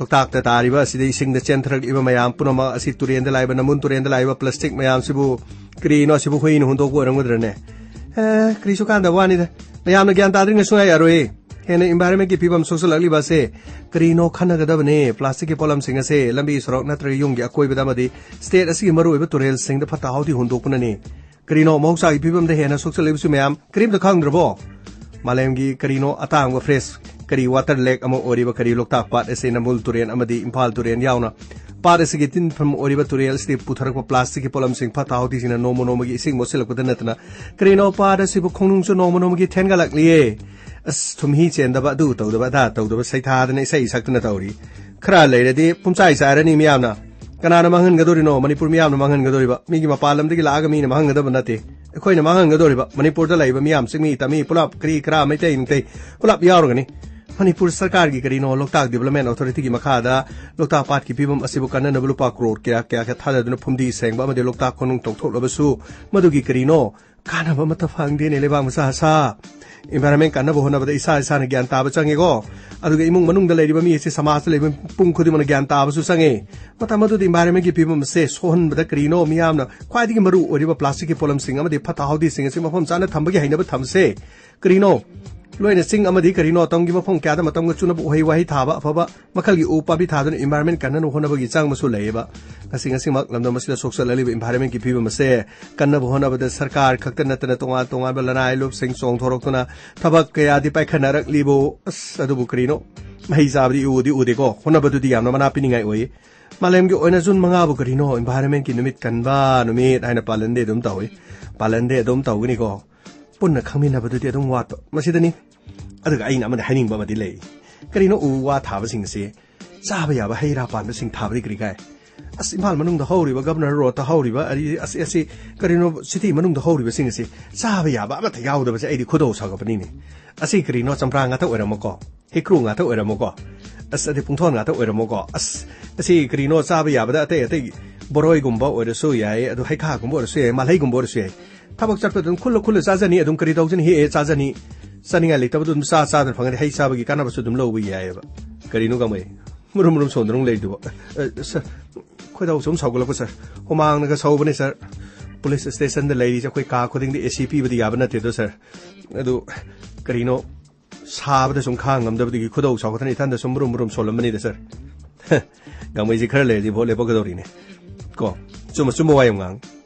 ꯂꯣꯛꯇꯥꯛꯇ ꯇꯥꯔꯤꯕ ꯑꯁꯤꯗ ꯏꯁꯤꯡꯗ ꯆꯦꯟꯊꯔꯛꯂꯤꯕ ꯃꯌꯥꯝ ꯄꯨꯝꯅꯃꯛ ꯑꯁꯤ, ꯇꯨꯔꯦꯟꯗ ꯂꯥꯛꯏꯕ, ꯅꯝꯕꯨꯜ ꯇꯨꯔꯦꯟꯗ ꯂꯥꯛꯏꯕ ꯄ꯭ꯂꯥꯁꯇꯤꯛ ꯃꯌꯥꯝꯁꯤꯕꯨ ꯀꯔꯤꯅꯣ? ꯑꯁꯤꯕꯨ ꯍꯨꯏꯅ ꯍꯨꯟꯗꯣꯛꯄ ꯑꯣꯏꯔꯝꯒꯗ꯭ꯔꯅꯦ? ꯑꯦ, ꯀꯔꯤꯁꯨ ꯀꯥꯟꯗꯕ ꯋꯥꯅꯤꯗ꯫ ꯃꯌꯥꯝꯅ ꯒ꯭ꯌꯥꯟ ꯇꯥꯗ꯭ꯔꯤꯉꯩ ꯁꯨꯡꯌꯥ ꯌꯥꯔꯣꯏ꯫ ꯍꯦꯟꯅ ꯏꯟꯚꯥꯏꯔꯟꯃꯦꯟꯒꯤ ꯐꯤꯕꯝ ꯁꯣꯛꯆꯜꯂꯛꯂꯤꯕ ꯑꯁꯦ ꯀꯔꯤꯅꯣ? ꯈꯟꯅꯒꯗꯕꯅꯦ꯫ ꯄ꯭ꯂꯥꯁꯇꯤꯛꯀꯤ ꯄꯣꯠꯂꯝꯁꯤꯡ ꯑꯁꯦ ꯂꯝꯕꯤ ꯁꯣꯔꯣꯛ ꯅꯠꯇ꯭ꯔꯒ ꯌꯨꯝꯒꯤ ꯑꯀꯣꯏꯕꯗ ꯑꯃꯗꯤ ꯁ꯭ꯇꯦꯠ ꯑꯁꯤꯒꯤ ꯃꯔꯨꯑꯣꯏꯕ ꯇꯨꯔꯦꯜꯁꯤꯡꯗ ꯐꯠꯇ ꯍꯥꯎꯗꯤ ꯍꯨꯟꯗꯣꯛꯄꯅꯅꯦ꯫ ꯀꯔꯤꯅꯣ? ꯃꯍꯧꯁꯥꯒꯤ ꯐꯤꯕꯝꯗ ꯍꯦꯟꯅ ꯁꯣꯛꯆꯜꯂꯛꯂꯤꯕꯁꯤ ꯃꯌꯥꯝ ꯀꯔꯤꯝꯇ ꯈꯪꯗ꯭ꯔꯕꯣ? ꯃꯥꯂꯦꯝꯒꯤ ꯀꯔꯤꯅꯣ ꯑꯇꯥꯡꯕ ꯐ꯭ꯔꯦꯁ ꯀꯔꯤ ꯋꯥꯇꯔ ꯂꯦꯛ ꯑꯃ ꯑꯣꯏꯔꯤꯕ ꯀꯔꯤ ꯂꯣꯛꯇꯥꯛ ꯄꯥꯠ ꯑꯁꯤ ꯅꯝꯕꯨꯜ ꯇꯨꯔꯦꯟ ꯑꯃꯗꯤ ꯏꯝꯐꯥꯜ ꯇꯨꯔꯦꯟ ꯌꯥꯎꯅ ꯄꯥꯠ ꯑꯁꯤꯒꯤ ꯇꯤꯟꯐꯝ ꯑꯣꯏꯔꯤꯕ ꯇꯨꯔꯦꯜ ꯑꯁꯤꯗꯒꯤ ꯄꯨꯊꯔꯛꯄ ꯄ꯭ꯂꯥꯁꯇꯤꯛꯀꯤ ꯄꯣꯠꯂꯝꯁꯤꯡ ꯐꯠꯇ ꯍꯥꯎꯗꯤꯁꯤꯡꯅ ꯅꯣꯡꯃ ꯅꯣꯡꯃꯒꯤ ꯏꯁꯤꯡ ꯃꯣꯠꯁꯤꯜꯂꯛꯄꯗ ꯅꯠꯇꯅ ꯀꯔꯤꯅꯣ ꯄꯥꯠ ꯑꯁꯤꯕꯨ ꯈꯣꯡꯅꯨꯡꯁꯨ ꯅꯣꯡꯃ ꯅꯣꯡꯃꯒꯤ ꯊꯦꯟꯒꯠꯂꯛꯂꯤꯌꯦ꯫ ꯑꯁ, ꯊꯨꯝꯍꯤ ꯆꯦꯟꯗꯕ, ꯑꯗꯨ ꯇꯧꯗꯕ, ꯑꯗꯥ ꯇꯧꯗꯕ ꯁꯩꯊꯥꯗꯅ ꯏꯁꯩ ꯁꯛꯇꯅ ꯇꯧꯔꯤ꯫ ꯈꯔ ꯂꯩꯔꯗꯤ ꯄꯨꯝꯆꯥꯏ ꯆꯥꯏꯔꯅꯤ ꯃꯤꯌꯥꯝꯅ꯫ ꯀꯅꯥꯅ ꯃꯥꯡꯍꯟꯒꯗꯧꯔꯤꯅꯣ? ꯃꯅꯤꯄꯨꯔ ꯃꯤꯌꯥꯝꯅ ꯃꯥꯡꯍꯟꯒꯗꯧꯔꯤꯕ꯫ ꯃꯤꯒꯤ ꯃꯄꯥꯟ ꯂꯝꯗꯒꯤ ꯂꯥꯛꯑꯒ ꯃꯤꯅ ꯃꯥꯡꯍꯟꯒꯗꯕ ꯅꯠꯇꯦ꯫ ꯑꯩꯈꯣꯏꯅ ꯃꯥꯡꯍꯟꯒꯗꯧꯔꯤꯕ꯫ ꯃꯅꯤꯄꯨꯔꯗ ꯂꯩꯕ ꯃꯤꯌꯥꯝ, ꯆꯤꯡꯃꯤ, ꯇꯝꯃꯤ ꯄꯨꯂꯞ, ꯀꯔꯤ ꯀꯔꯥ, ꯃꯩꯇꯩ ꯅꯨꯡꯇꯩ ꯄꯨꯂꯞ ꯌꯥꯎꯔꯒꯅꯤ꯫ ꯃꯅꯤꯄꯨꯔ ꯁꯔꯀꯥꯔꯒꯤ ꯀꯔꯤꯅꯣ, ꯂꯣꯛꯇꯥꯛ ꯗꯤꯕꯂꯞꯃꯦꯟ ꯑꯣꯊꯣꯔꯤꯇꯤꯒꯤ ꯃꯈꯥꯗ ꯂꯣꯛꯇꯥꯛ ꯄꯥꯠꯀꯤ ꯐꯤꯕꯝ ꯑꯁꯤꯕꯨ ꯀꯟꯅꯅꯕ ꯂꯨꯄꯥ ꯀ꯭ꯔꯣꯔ ꯀꯌꯥ ꯀꯌꯥ ꯊꯥꯗꯗꯨꯅ ꯐꯨꯝꯗꯤ ꯁꯦꯡꯕ ꯑꯃꯗꯤ ꯂꯣꯛꯇꯥꯛ ꯈꯣꯡꯅꯨꯡ ꯇꯧꯊꯣꯛꯂꯕꯁꯨ ꯃꯗꯨꯒꯤ ꯀꯔꯤꯅꯣ ꯀꯥꯟꯅꯕ ꯑꯃꯠꯇ ꯐꯪꯗꯦꯅꯦ, ꯂꯩꯕꯥꯛ ꯃꯆꯥ ꯁꯥ꯫ ꯏꯟꯚꯥꯏꯔꯟꯃꯦꯟ ꯀꯟꯅꯕ ꯍꯣꯠꯅꯕꯗ ꯏꯁꯥ ꯏꯁꯥꯅ ꯒ꯭ꯌꯥꯟ ꯇꯥꯕ ꯆꯪꯉꯤꯀꯣ꯫ ꯑꯗꯨꯒ ꯏꯃꯨꯡ ꯃꯅꯨꯡꯗ ꯂꯩꯔꯤꯕ ꯃꯤ ꯑꯁꯤ, ꯁꯃꯥꯖꯇ ꯂꯩꯕ ꯄꯨꯝ ꯈꯨꯗꯤꯡꯃꯛꯅ ꯒ꯭ꯌꯥꯟ ꯇꯥꯕꯁꯨ ꯆꯪꯉꯤ꯫ ꯃꯇꯝ ꯑꯗꯨꯗ ꯏꯟꯚꯥꯏꯔꯟꯃꯦꯟꯒꯤ ꯐꯤꯕꯝ ꯑꯁꯦ ꯁꯣꯛꯍꯟꯕꯗ ꯀꯔꯤꯅꯣ ꯃꯤꯌꯥꯝꯅ ꯈ꯭ꯋꯥꯏꯗꯒꯤ ꯃꯔꯨ ꯑꯣꯏꯔꯤꯕ ꯄ꯭ꯂꯥꯁꯇꯤꯛꯀꯤ ꯄꯣꯠꯂꯝꯁꯤꯡ ꯑꯃꯗꯤ ꯐꯠꯇ ꯍꯥꯎꯗꯤꯁꯤꯡ ꯑꯁꯤ ꯃꯐꯝ ꯆꯥꯅ ꯊꯝꯕꯒꯤ ꯍꯩꯅꯕ ꯊꯝꯁꯦ꯫ ꯀꯔꯤꯅꯣ? ꯂꯣꯏꯅ ꯆꯤꯡ ꯑꯃꯗꯤ ꯀꯔꯤꯅꯣ, ꯇꯝꯒꯤ ꯃꯐꯝ ꯀꯌꯥꯗ ꯃꯇꯝꯒ ꯆꯨꯅꯕ ꯎꯍꯩ ꯋꯥꯍꯩ ꯊꯥꯕ, ꯑꯐꯕ ꯃꯈꯜꯒꯤ ꯎ ꯄꯥꯝꯕꯤ ꯊꯥꯗꯨꯅ ꯏꯟꯚꯥꯏꯔꯟꯃꯦꯟ ꯀꯟꯅꯅꯕ ꯍꯣꯠꯅꯕꯒꯤ ꯆꯪꯕꯁꯨ ꯂꯩꯌꯦꯕ꯫ ꯉꯁꯤ ꯉꯁꯤꯃꯛ ꯂꯝꯗꯝ ꯑꯁꯤꯗ ꯁꯣꯛꯆꯜꯂꯛꯂꯤꯕ ꯏꯟꯚꯥꯏꯔꯟꯃꯦꯟꯒꯤ ꯐꯤꯕꯝ ꯑꯁꯦ ꯀꯟꯅꯕ ꯍꯣꯠꯅꯕꯗ ꯁꯔꯀꯥꯔ ꯈꯛꯇ ꯅꯠꯇꯅ ꯇꯣꯉꯥꯟ ꯇꯣꯉꯥꯟꯕ ꯂꯅꯥꯏ ꯂꯨꯞꯁꯤꯡ ꯆꯣꯡꯊꯣꯔꯛꯇꯨꯅ ꯊꯕꯛ ꯀꯌꯥꯗꯤ ꯄꯥꯏꯈꯠꯅꯔꯛꯂꯤꯕꯣ꯫ ꯑꯁ, ꯑꯗꯨꯕꯨ ꯀꯔꯤꯅꯣ? ꯃꯍꯩ ꯆꯥꯕꯗꯤ ꯎꯗꯤ ꯎꯗꯦꯀꯣ꯫ ꯍꯣꯠꯅꯕꯗꯨꯗꯤ ꯌꯥꯝꯅ ꯃꯅꯥ ꯄꯤꯅꯤꯡꯉꯥꯏ ꯑꯣꯏ꯫ ꯃꯥꯂꯦꯝꯒꯤ ꯑꯣꯏꯅ ꯖꯨꯟ ꯃꯉꯥꯕꯨ ꯀꯔꯤꯅꯣ ꯏꯟꯚꯥꯏꯔꯟꯃꯦꯟꯒꯤ ꯅꯨꯃꯤꯠ ꯀꯟꯕ ꯅꯨꯃꯤꯠ ꯍꯥꯏꯅ ꯄꯥꯂꯟꯗꯤ ꯑꯗꯨꯝ ꯇꯧꯏ꯫ ꯄꯥꯂꯟꯗꯤ ꯑꯗꯨꯝ ꯇꯧꯒꯅꯤꯀꯣ꯫ ꯄꯨꯟꯅ ꯈꯪꯃꯤꯟꯅꯕꯗꯨꯗꯤ ꯑꯗꯨꯝ ꯋꯥꯠꯄ꯫ ꯃꯁꯤꯗꯅꯤ꯫ ꯑꯗꯨꯒ ꯑꯩꯅ ꯑꯃꯗꯤ ꯍꯥꯏꯅꯤꯡꯕ ꯑꯃꯗꯤ ꯂꯩ꯫ ꯀꯔꯤꯅꯣ ꯎ ꯋꯥ ꯊꯥꯕꯁꯤꯡ ꯑꯁꯤ ꯆꯥꯕ ꯌꯥꯕ ꯍꯩ ꯔꯥ ꯄꯥꯟꯕꯁꯤꯡ ꯊꯥꯕꯗꯤ ꯀꯔꯤ ꯀꯥꯏ? ꯑꯁ, ꯏꯝꯐꯥꯜ ꯃꯅꯨꯡꯗ ꯍꯧꯔꯤꯕ, ꯒꯕꯔꯅꯔ ꯔꯣꯗꯇ ꯍꯧꯔꯤꯕ, ꯑꯗꯤ ꯑꯁꯤ, ꯑꯁꯤ ꯀꯔꯤꯅꯣ, ꯁꯤꯇꯤ ꯃꯅꯨꯡꯗ ꯍꯧꯔꯤꯕꯁꯤꯡ ꯑꯁꯤ ꯆꯥꯕ ꯌꯥꯕ ꯑꯃꯠꯇ ꯌꯥꯎꯗꯕꯁꯦ ꯑꯩꯗꯤ ꯈꯣꯏꯗꯧ ꯁꯥꯎꯒꯠꯄꯅꯤꯅꯦ꯫ ꯑꯁꯤ ꯀꯔꯤꯅꯣ, ꯆꯝꯄ꯭ꯔꯥ ꯉꯥꯛꯇ ꯑꯣꯏꯔꯝꯃꯣꯀꯣ, ꯍꯩꯀ꯭ꯔꯨ ꯉꯥꯛꯇ ꯑꯣꯏꯔꯝꯃꯣꯀꯣ, ꯑꯁ, ꯑꯗꯩ ꯄꯨꯡꯊꯣꯟ ꯉꯥꯛꯇ ꯑꯣꯏꯔꯝꯃꯣꯀꯣ, ꯑꯁ, ꯑꯁꯤ ꯀꯔꯤꯅꯣ, ꯆꯥꯕ ꯌꯥꯕꯗ ꯑꯇꯩ ꯑꯇꯩ ꯕꯣꯔꯣꯏꯒꯨꯝꯕ ꯑꯣꯏꯔꯁꯨ ꯌꯥꯏ, ꯑꯗꯨ ꯍꯩꯈꯥꯒꯨꯝꯕ ꯑꯣꯏꯔꯁꯨ ꯌꯥꯏ, ꯃꯥꯜꯍꯩꯒꯨꯝꯕ ꯑꯣꯏꯔꯁꯨ ꯌꯥꯏ꯫ ꯊꯕꯛ ꯆꯠꯄꯗ ꯑꯗꯨꯝ ꯈꯨꯜꯂ ꯈꯨꯜꯂ ꯆꯥꯖꯅꯤ, ꯑꯗꯨꯝ ꯀꯔꯤ ꯇꯧꯖꯅꯤ, ꯍꯦꯛꯑꯦ ꯆꯥꯖꯅꯤ꯫ ꯆꯥꯅꯤꯡꯉꯥꯏ ꯂꯩꯇꯕꯗꯣ ꯑꯗꯨꯝ ꯆꯥ ꯆꯥꯗꯅ ꯐꯪꯉꯗꯤ ꯍꯩ ꯆꯥꯕꯒꯤ ꯀꯥꯟꯅꯕꯁꯨ ꯑꯗꯨꯝ ꯂꯧꯕ ꯌꯥꯏꯑꯕ꯫ ꯀꯔꯤꯅꯣ ꯀꯃꯥꯏ ꯃꯔꯨꯝ ꯃꯔꯨꯝ ꯁꯣꯟꯗꯅ ꯑꯃꯨꯛ ꯂꯩꯔꯤꯗꯨꯕꯣ? ꯑ, ꯁꯥꯔ, ꯈꯣꯏꯗꯧ ꯁꯨꯝ ꯁꯥꯎꯒꯠꯂꯛꯄ, ꯁꯥꯔ꯫ ꯍꯨꯃꯥꯡꯅꯒ ꯁꯧꯕꯅꯦ, ꯁꯥꯔ꯫ ꯄꯨꯂꯤꯁ ꯁ꯭ꯇꯦꯁꯟꯗ ꯂꯩꯔꯤꯁꯦ ꯑꯩꯈꯣꯏ ꯀꯥ ꯈꯨꯗꯤꯡꯗ ꯑꯦ ꯁꯤ ꯄꯤꯕꯗꯤ ꯌꯥꯕ ꯅꯠꯇꯦꯗꯣ, ꯁꯥꯔ꯫ ꯑꯗꯨ ꯀꯔꯤꯅꯣ, ꯁꯥꯕꯗ ꯁꯨꯝ ꯈꯥꯡ ꯉꯝꯗꯕꯗꯒꯤ ꯈꯨꯗꯧ ꯁꯥꯎꯒꯠꯇꯅ ꯏꯊꯟꯗ ꯁꯨꯝ ꯃꯔꯨꯝ ꯃꯔꯨꯝ ꯁꯣꯜꯂꯝꯕꯅꯤꯗ, ꯁꯥꯔ꯫ ꯒꯥꯡꯃꯩꯁꯤ ꯈꯔ ꯂꯩꯔꯗꯤ ꯚꯣꯠ ꯂꯦꯞꯄꯛꯀꯗꯧꯔꯤꯅꯦ꯫ ꯀꯣ, ꯑꯆꯨꯝ ꯑꯆꯨꯝꯕ ꯋꯥ ꯌꯥꯝ ꯉꯥꯡ꯫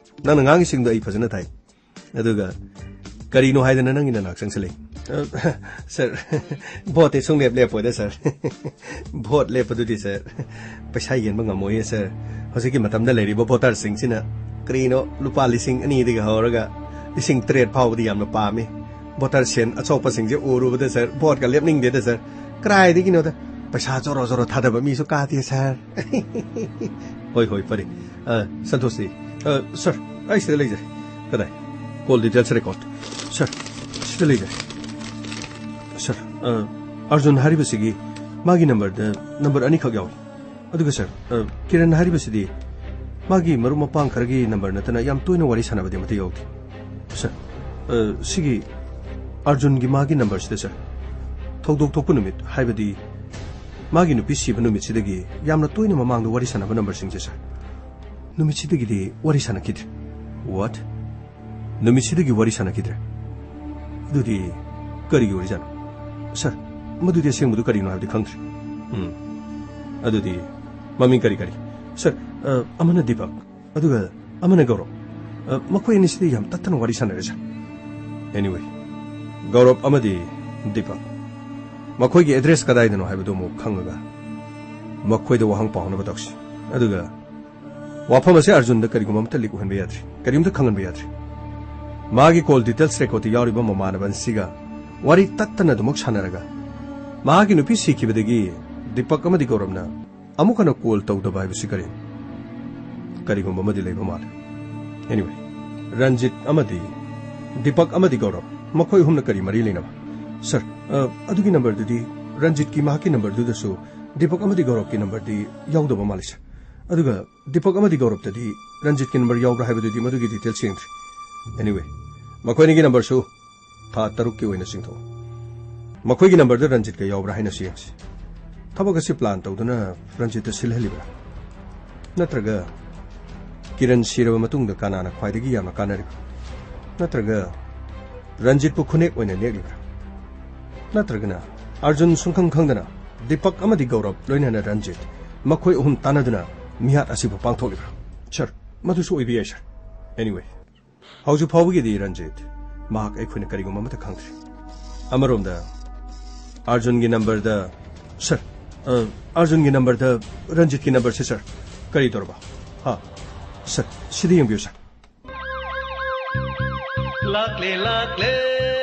ꯅꯪꯅ ꯉꯥꯡꯉꯤꯁꯤꯡꯗꯣ ꯑꯩ ꯐꯖꯅ ꯇꯥꯏ꯫ ꯑꯗꯨꯒ ꯀꯔꯤꯅꯣ ꯍꯥꯏꯗꯅ ꯅꯪꯒꯤ ꯅꯅꯥꯛ ꯆꯪꯁꯤꯜꯂꯛꯏ? ꯑ, ꯁꯥꯔ, ꯚꯣꯠꯇꯤ ꯁꯨꯡꯂꯦꯞ ꯂꯦꯞꯄꯣꯏꯗ, ꯁꯥꯔ꯫ ꯚꯣꯠ ꯂꯦꯞꯄꯗꯨꯗꯤ, ꯁꯥꯔ, ꯄꯩꯁꯥ ꯌꯦꯟꯕ ꯉꯝꯃꯣꯏꯌꯦ, ꯁꯥꯔ꯫ ꯍꯧꯖꯤꯛꯀꯤ ꯃꯇꯝꯗ ꯂꯩꯔꯤꯕ ꯚꯣꯇꯔꯁꯤꯡꯁꯤꯅ ꯀꯔꯤꯅꯣ ꯂꯨꯄꯥ ꯂꯤꯁꯤꯡ ꯑꯅꯤꯗꯒꯤ ꯍꯧꯔꯒ ꯂꯤꯁꯤꯡ ꯇꯔꯦꯠ ꯐꯥꯎꯕꯗꯤ ꯌꯥꯝꯅ ꯄꯥꯝꯃꯤ꯫ ꯚꯣꯇꯔ ꯁꯦꯟ ꯑꯆꯣꯛꯄꯁꯤꯡꯁꯦ ꯎꯔꯨꯕꯗ, ꯁꯥꯔ, ꯚꯣꯠꯀ ꯂꯦꯞꯅꯤꯡꯗꯦꯗ, ꯁꯥꯔ꯫ ꯀꯗꯥꯏꯗꯒꯤꯅꯣꯗ? ꯄꯩꯁꯥ ꯖꯣꯔꯣ ꯖꯣꯔꯣ ꯊꯥꯗꯕ ꯃꯤꯁꯨ ꯀꯥꯗꯦ, ꯁꯥꯔ꯫ ꯍꯣꯏ, ꯍꯣꯏ, ꯐꯔꯦ꯫ ꯑ, ꯁꯟꯇꯣꯁꯇꯤ? ꯑ, ꯁꯥꯔ, ꯑꯩ ꯁꯤꯗ ꯂꯩꯖꯔꯦ꯫ ꯀꯗꯥꯏ? Call details record. ꯁꯥꯔ, ꯁꯤꯗ ꯂꯩꯖꯔꯦ꯫ ꯁꯥꯔ, ꯑ, ꯑꯔꯖꯨꯟ ꯍꯥꯏꯔꯤꯕꯁꯤꯒꯤ ꯃꯥꯒꯤ ꯅꯝꯕꯔꯗ ꯅꯝꯕꯔ ꯑꯅꯤꯈꯛ ꯌꯥꯎꯏ꯫ ꯑꯗꯨꯒ ꯁꯥꯔ, ꯑ, ꯀꯤꯔꯟ ꯍꯥꯏꯔꯤꯕꯁꯤꯗꯤ ꯃꯥꯒꯤ ꯃꯔꯨꯞ ꯃꯄꯥꯡ ꯈꯔꯒꯤ ꯅꯝꯕꯔ ꯅꯠꯇꯅ ꯌꯥꯝ ꯇꯣꯏꯅ ꯋꯥꯔꯤ ꯁꯥꯟꯅꯕꯗꯤ ꯑꯃꯠꯇ ꯌꯥꯎꯗꯦ꯫ ꯁꯥꯔ, ꯑ, ꯁꯤꯒꯤ ꯑꯔꯖꯨꯟꯒꯤ ꯃꯥꯒꯤ ꯅꯝꯕꯔꯁꯤꯗ, ꯁꯥꯔ, ꯊꯧꯗꯣꯛ ꯊꯣꯛꯄ ꯅꯨꯃꯤꯠ, ꯍꯥꯏꯕꯗꯤ ꯃꯥꯒꯤ ꯅꯨꯄꯤ ꯁꯤꯕ ꯅꯨꯃꯤꯠꯁꯤꯗꯒꯤ ꯌꯥꯝꯅ ꯇꯣꯏꯅ ꯃꯃꯥꯡꯗ ꯋꯥꯔꯤ ꯁꯥꯟꯅꯕ ꯅꯝꯕꯔꯁꯤꯡꯁꯦ, ꯁꯥꯔ, ꯅꯨꯃꯤꯠꯁꯤꯗꯒꯤꯗꯤ ꯋꯥꯔꯤ ꯁꯥꯟꯅꯈꯤꯗ꯭ꯔꯦ꯫ What? ꯅꯨꯃꯤꯠꯁꯤꯗꯒꯤ ꯋꯥꯔꯤ ꯁꯥꯟꯅꯈꯤꯗ꯭ꯔꯦ? ꯑꯗꯨꯗꯤ ꯀꯔꯤꯒꯤ ꯑꯣꯏꯔꯤꯖꯥꯠꯅꯣ? ꯁꯥꯔ, ꯃꯗꯨꯗꯤ ꯑꯁꯦꯡꯕꯗꯨ ꯀꯔꯤꯅꯣ ꯍꯥꯏꯕꯗꯤ ꯈꯪꯗ꯭ꯔꯦ꯫ ꯎꯝ꯫ ꯑꯗꯨꯗꯤ ꯃꯃꯤꯡ ꯀꯔꯤ ꯀꯔꯤ? ꯁꯥꯔ, ꯑ, ꯑꯃꯅ ꯗꯤꯄꯛ, ꯑꯗꯨꯒ ꯑꯃꯅ ꯒꯧꯔꯕ꯫ ꯑ, ꯃꯈꯣꯏ ꯑꯅꯤꯁꯤꯗꯤ ꯌꯥꯝ ꯇꯠꯇꯅ ꯋꯥꯔꯤ ꯁꯥꯟꯅꯔꯦ, ꯁꯥꯔ꯫ Anyway, ꯒꯧꯔꯕ ꯑꯃꯗꯤ ꯗꯤꯄꯛ, ꯃꯈꯣꯏꯒꯤ ꯑꯦꯗ꯭ꯔꯦꯁ ꯀꯗꯥꯏꯗꯅꯣ ꯍꯥꯏꯕꯗꯨ ꯑꯃꯨꯛ ꯈꯪꯉꯒ ꯃꯈꯣꯏꯗ ꯋꯥꯍꯪ ꯄꯥꯎꯅꯕ ꯇꯧꯁꯤ꯫ ꯑꯗꯨꯒ ꯋꯥꯐꯝ ꯑꯁꯤ ꯑꯔꯖꯨꯟꯗ ꯀꯔꯤꯒꯨꯝꯕ ꯑꯃꯠꯇ ꯂꯤꯛ ꯑꯣꯏꯍꯟꯕ ꯌꯥꯗ꯭ꯔꯤ, ꯀꯔꯤꯝꯇ ꯈꯪꯍꯟꯕ ꯌꯥꯗ꯭ꯔꯤ꯫ ꯃꯥꯒꯤ ꯀꯣꯜ ꯗꯤꯇꯦꯜꯁ ꯔꯦꯀꯣꯔꯠꯇ ꯌꯥꯎꯔꯤꯕ ꯃꯃꯥꯟꯅꯕ ꯑꯁꯤꯒ ꯋꯥꯔꯤ ꯇꯠꯇꯅ ꯑꯗꯨꯃꯛ ꯁꯥꯟꯅꯔꯒ, ꯃꯍꯥꯛꯀꯤ ꯅꯨꯄꯤ ꯁꯤꯈꯤꯕꯗꯒꯤ ꯗꯤꯄꯛ ꯑꯃꯗꯤ ꯒꯧꯔꯕꯅ ꯑꯃꯨꯛ ꯍꯟꯅ ꯀꯣꯜ ꯇꯧꯗꯕ ꯍꯥꯏꯕꯁꯤ ꯀꯔꯤꯅꯣ? ꯀꯔꯤꯒꯨꯝꯕ ꯑꯃꯗꯤ ꯂꯩꯕ ꯃꯥꯜꯂꯤ꯫ Anyway, ꯔꯟꯖꯤꯠ ꯑꯃꯗꯤ ꯗꯤꯄꯛ ꯑꯃꯗꯤ ꯒꯧꯔꯕ, ꯃꯈꯣꯏ ꯑꯍꯨꯝꯅ ꯀꯔꯤ ꯃꯔꯤ ꯂꯩꯅꯕ? ꯁꯥꯔ, ꯑ, ꯑꯗꯨꯒꯤ ꯅꯝꯕꯔꯗꯨꯗꯤ, ꯔꯟꯖꯤꯠꯀꯤ ꯃꯍꯥꯛꯀꯤ ꯅꯝꯕꯔꯗꯨꯗꯁꯨ ꯗꯤꯄꯛ ꯑꯃꯗꯤ ꯒꯧꯔꯕꯀꯤ ꯅꯝꯕꯔꯗꯤ ꯌꯥꯎꯗꯕ ꯃꯥꯜꯂꯤ, ꯁꯥꯔ꯫ ꯑꯗꯨꯒ ꯗꯤꯄꯛ ꯑꯃꯗꯤ ꯒꯧꯔꯕꯇꯗꯤ ꯔꯟꯖꯤꯠꯀꯤ ꯅꯝꯕꯔ ꯌꯥꯎꯕ꯭ꯔꯥ ꯍꯥꯏꯕꯗꯨꯗꯤ ꯃꯗꯨꯒꯤ ꯗꯤꯇꯦꯜꯁ ꯌꯦꯡꯗ꯭ꯔꯤ꯫ ꯑꯦꯅꯤꯋꯦ, ꯃꯈꯣꯏ ꯑꯅꯤꯒꯤ ꯅꯝꯕꯔꯁꯨ ꯊꯥ ꯇꯔꯨꯛꯀꯤ ꯑꯣꯏꯅ ꯆꯤꯡꯊꯣꯛꯑꯣ꯫ ꯃꯈꯣꯏꯒꯤ ꯅꯝꯕꯔꯗ ꯔꯟꯖꯤꯠꯀ ꯌꯥꯎꯕ꯭ꯔꯥ ꯍꯥꯏꯅꯁꯨ ꯌꯦꯡꯁꯤ꯫ ꯊꯕꯛ ꯑꯁꯤ ꯄ꯭ꯂꯥꯟ ꯇꯧꯗꯨꯅ ꯔꯟꯖꯤꯠꯇ ꯁꯤꯜꯍꯜꯂꯤꯕ꯭ꯔꯥ? ꯅꯠꯇ꯭ꯔꯒ ꯀꯤꯔꯟ ꯁꯤꯔꯕ ꯃꯇꯨꯡꯗ ꯀꯅꯥꯅ ꯈ꯭ꯋꯥꯏꯗꯒꯤ ꯌꯥꯝꯅ ꯀꯥꯟꯅꯔꯤꯕ? ꯅꯠꯇ꯭ꯔꯒ ꯔꯟꯖꯤꯠꯄꯨ ꯈꯨꯅꯦꯛ ꯑꯣꯏꯅ ꯅꯦꯛꯂꯤꯕ꯭ꯔꯥ? ꯅꯠꯇ꯭ꯔꯒꯅ ꯑꯔꯖꯨꯟ ꯁꯨꯡꯈꯪ ꯈꯪꯗꯅ ꯗꯤꯄꯛ ꯑꯃꯗꯤ ꯒꯧꯔꯕ ꯂꯣꯏꯅꯅ ꯔꯟꯖꯤꯠ ꯃꯈꯣꯏ ꯑꯍꯨꯝ ꯇꯥꯟꯅꯗꯨꯅ ꯃꯤꯍꯥꯠ ꯑꯁꯤꯕꯨ ꯄꯥꯡꯊꯣꯛꯂꯤꯕ꯭ꯔꯥ? ꯁꯔ, ꯃꯗꯨꯁꯨ ꯑꯣꯏꯕ ꯌꯥꯏ, ꯁꯔ꯫ ꯑꯦꯅꯤꯋꯦ, ꯍꯧꯖꯤꯛ ꯐꯥꯎꯕꯒꯤꯗꯤ ꯔꯟꯖꯤꯠ ꯃꯍꯥꯛ ꯑꯩꯈꯣꯏꯅ ꯀꯔꯤꯒꯨꯝꯕ ꯑꯃꯠꯇ ꯈꯪꯗ꯭ꯔꯤ꯫ ꯑꯃꯔꯣꯝꯗ ꯑꯔꯖꯨꯟꯒꯤ ꯅꯝꯕꯔꯗ, ꯁꯔ, ꯑ, ꯑꯔꯖꯨꯟꯒꯤ ꯅꯝꯕꯔꯗ ꯔꯟꯖꯤꯠꯀꯤ ꯅꯝꯕꯔꯁꯦ, ꯁꯔ꯫ ꯀꯔꯤ ꯇꯧꯔꯕ? ꯍꯥ? ꯁꯔ, ꯁꯤꯗ ꯌꯦꯡꯕꯤꯌꯨ, ꯁꯔ꯫ ꯂꯥꯛꯂꯦ, ꯂꯥꯛꯂꯦ꯫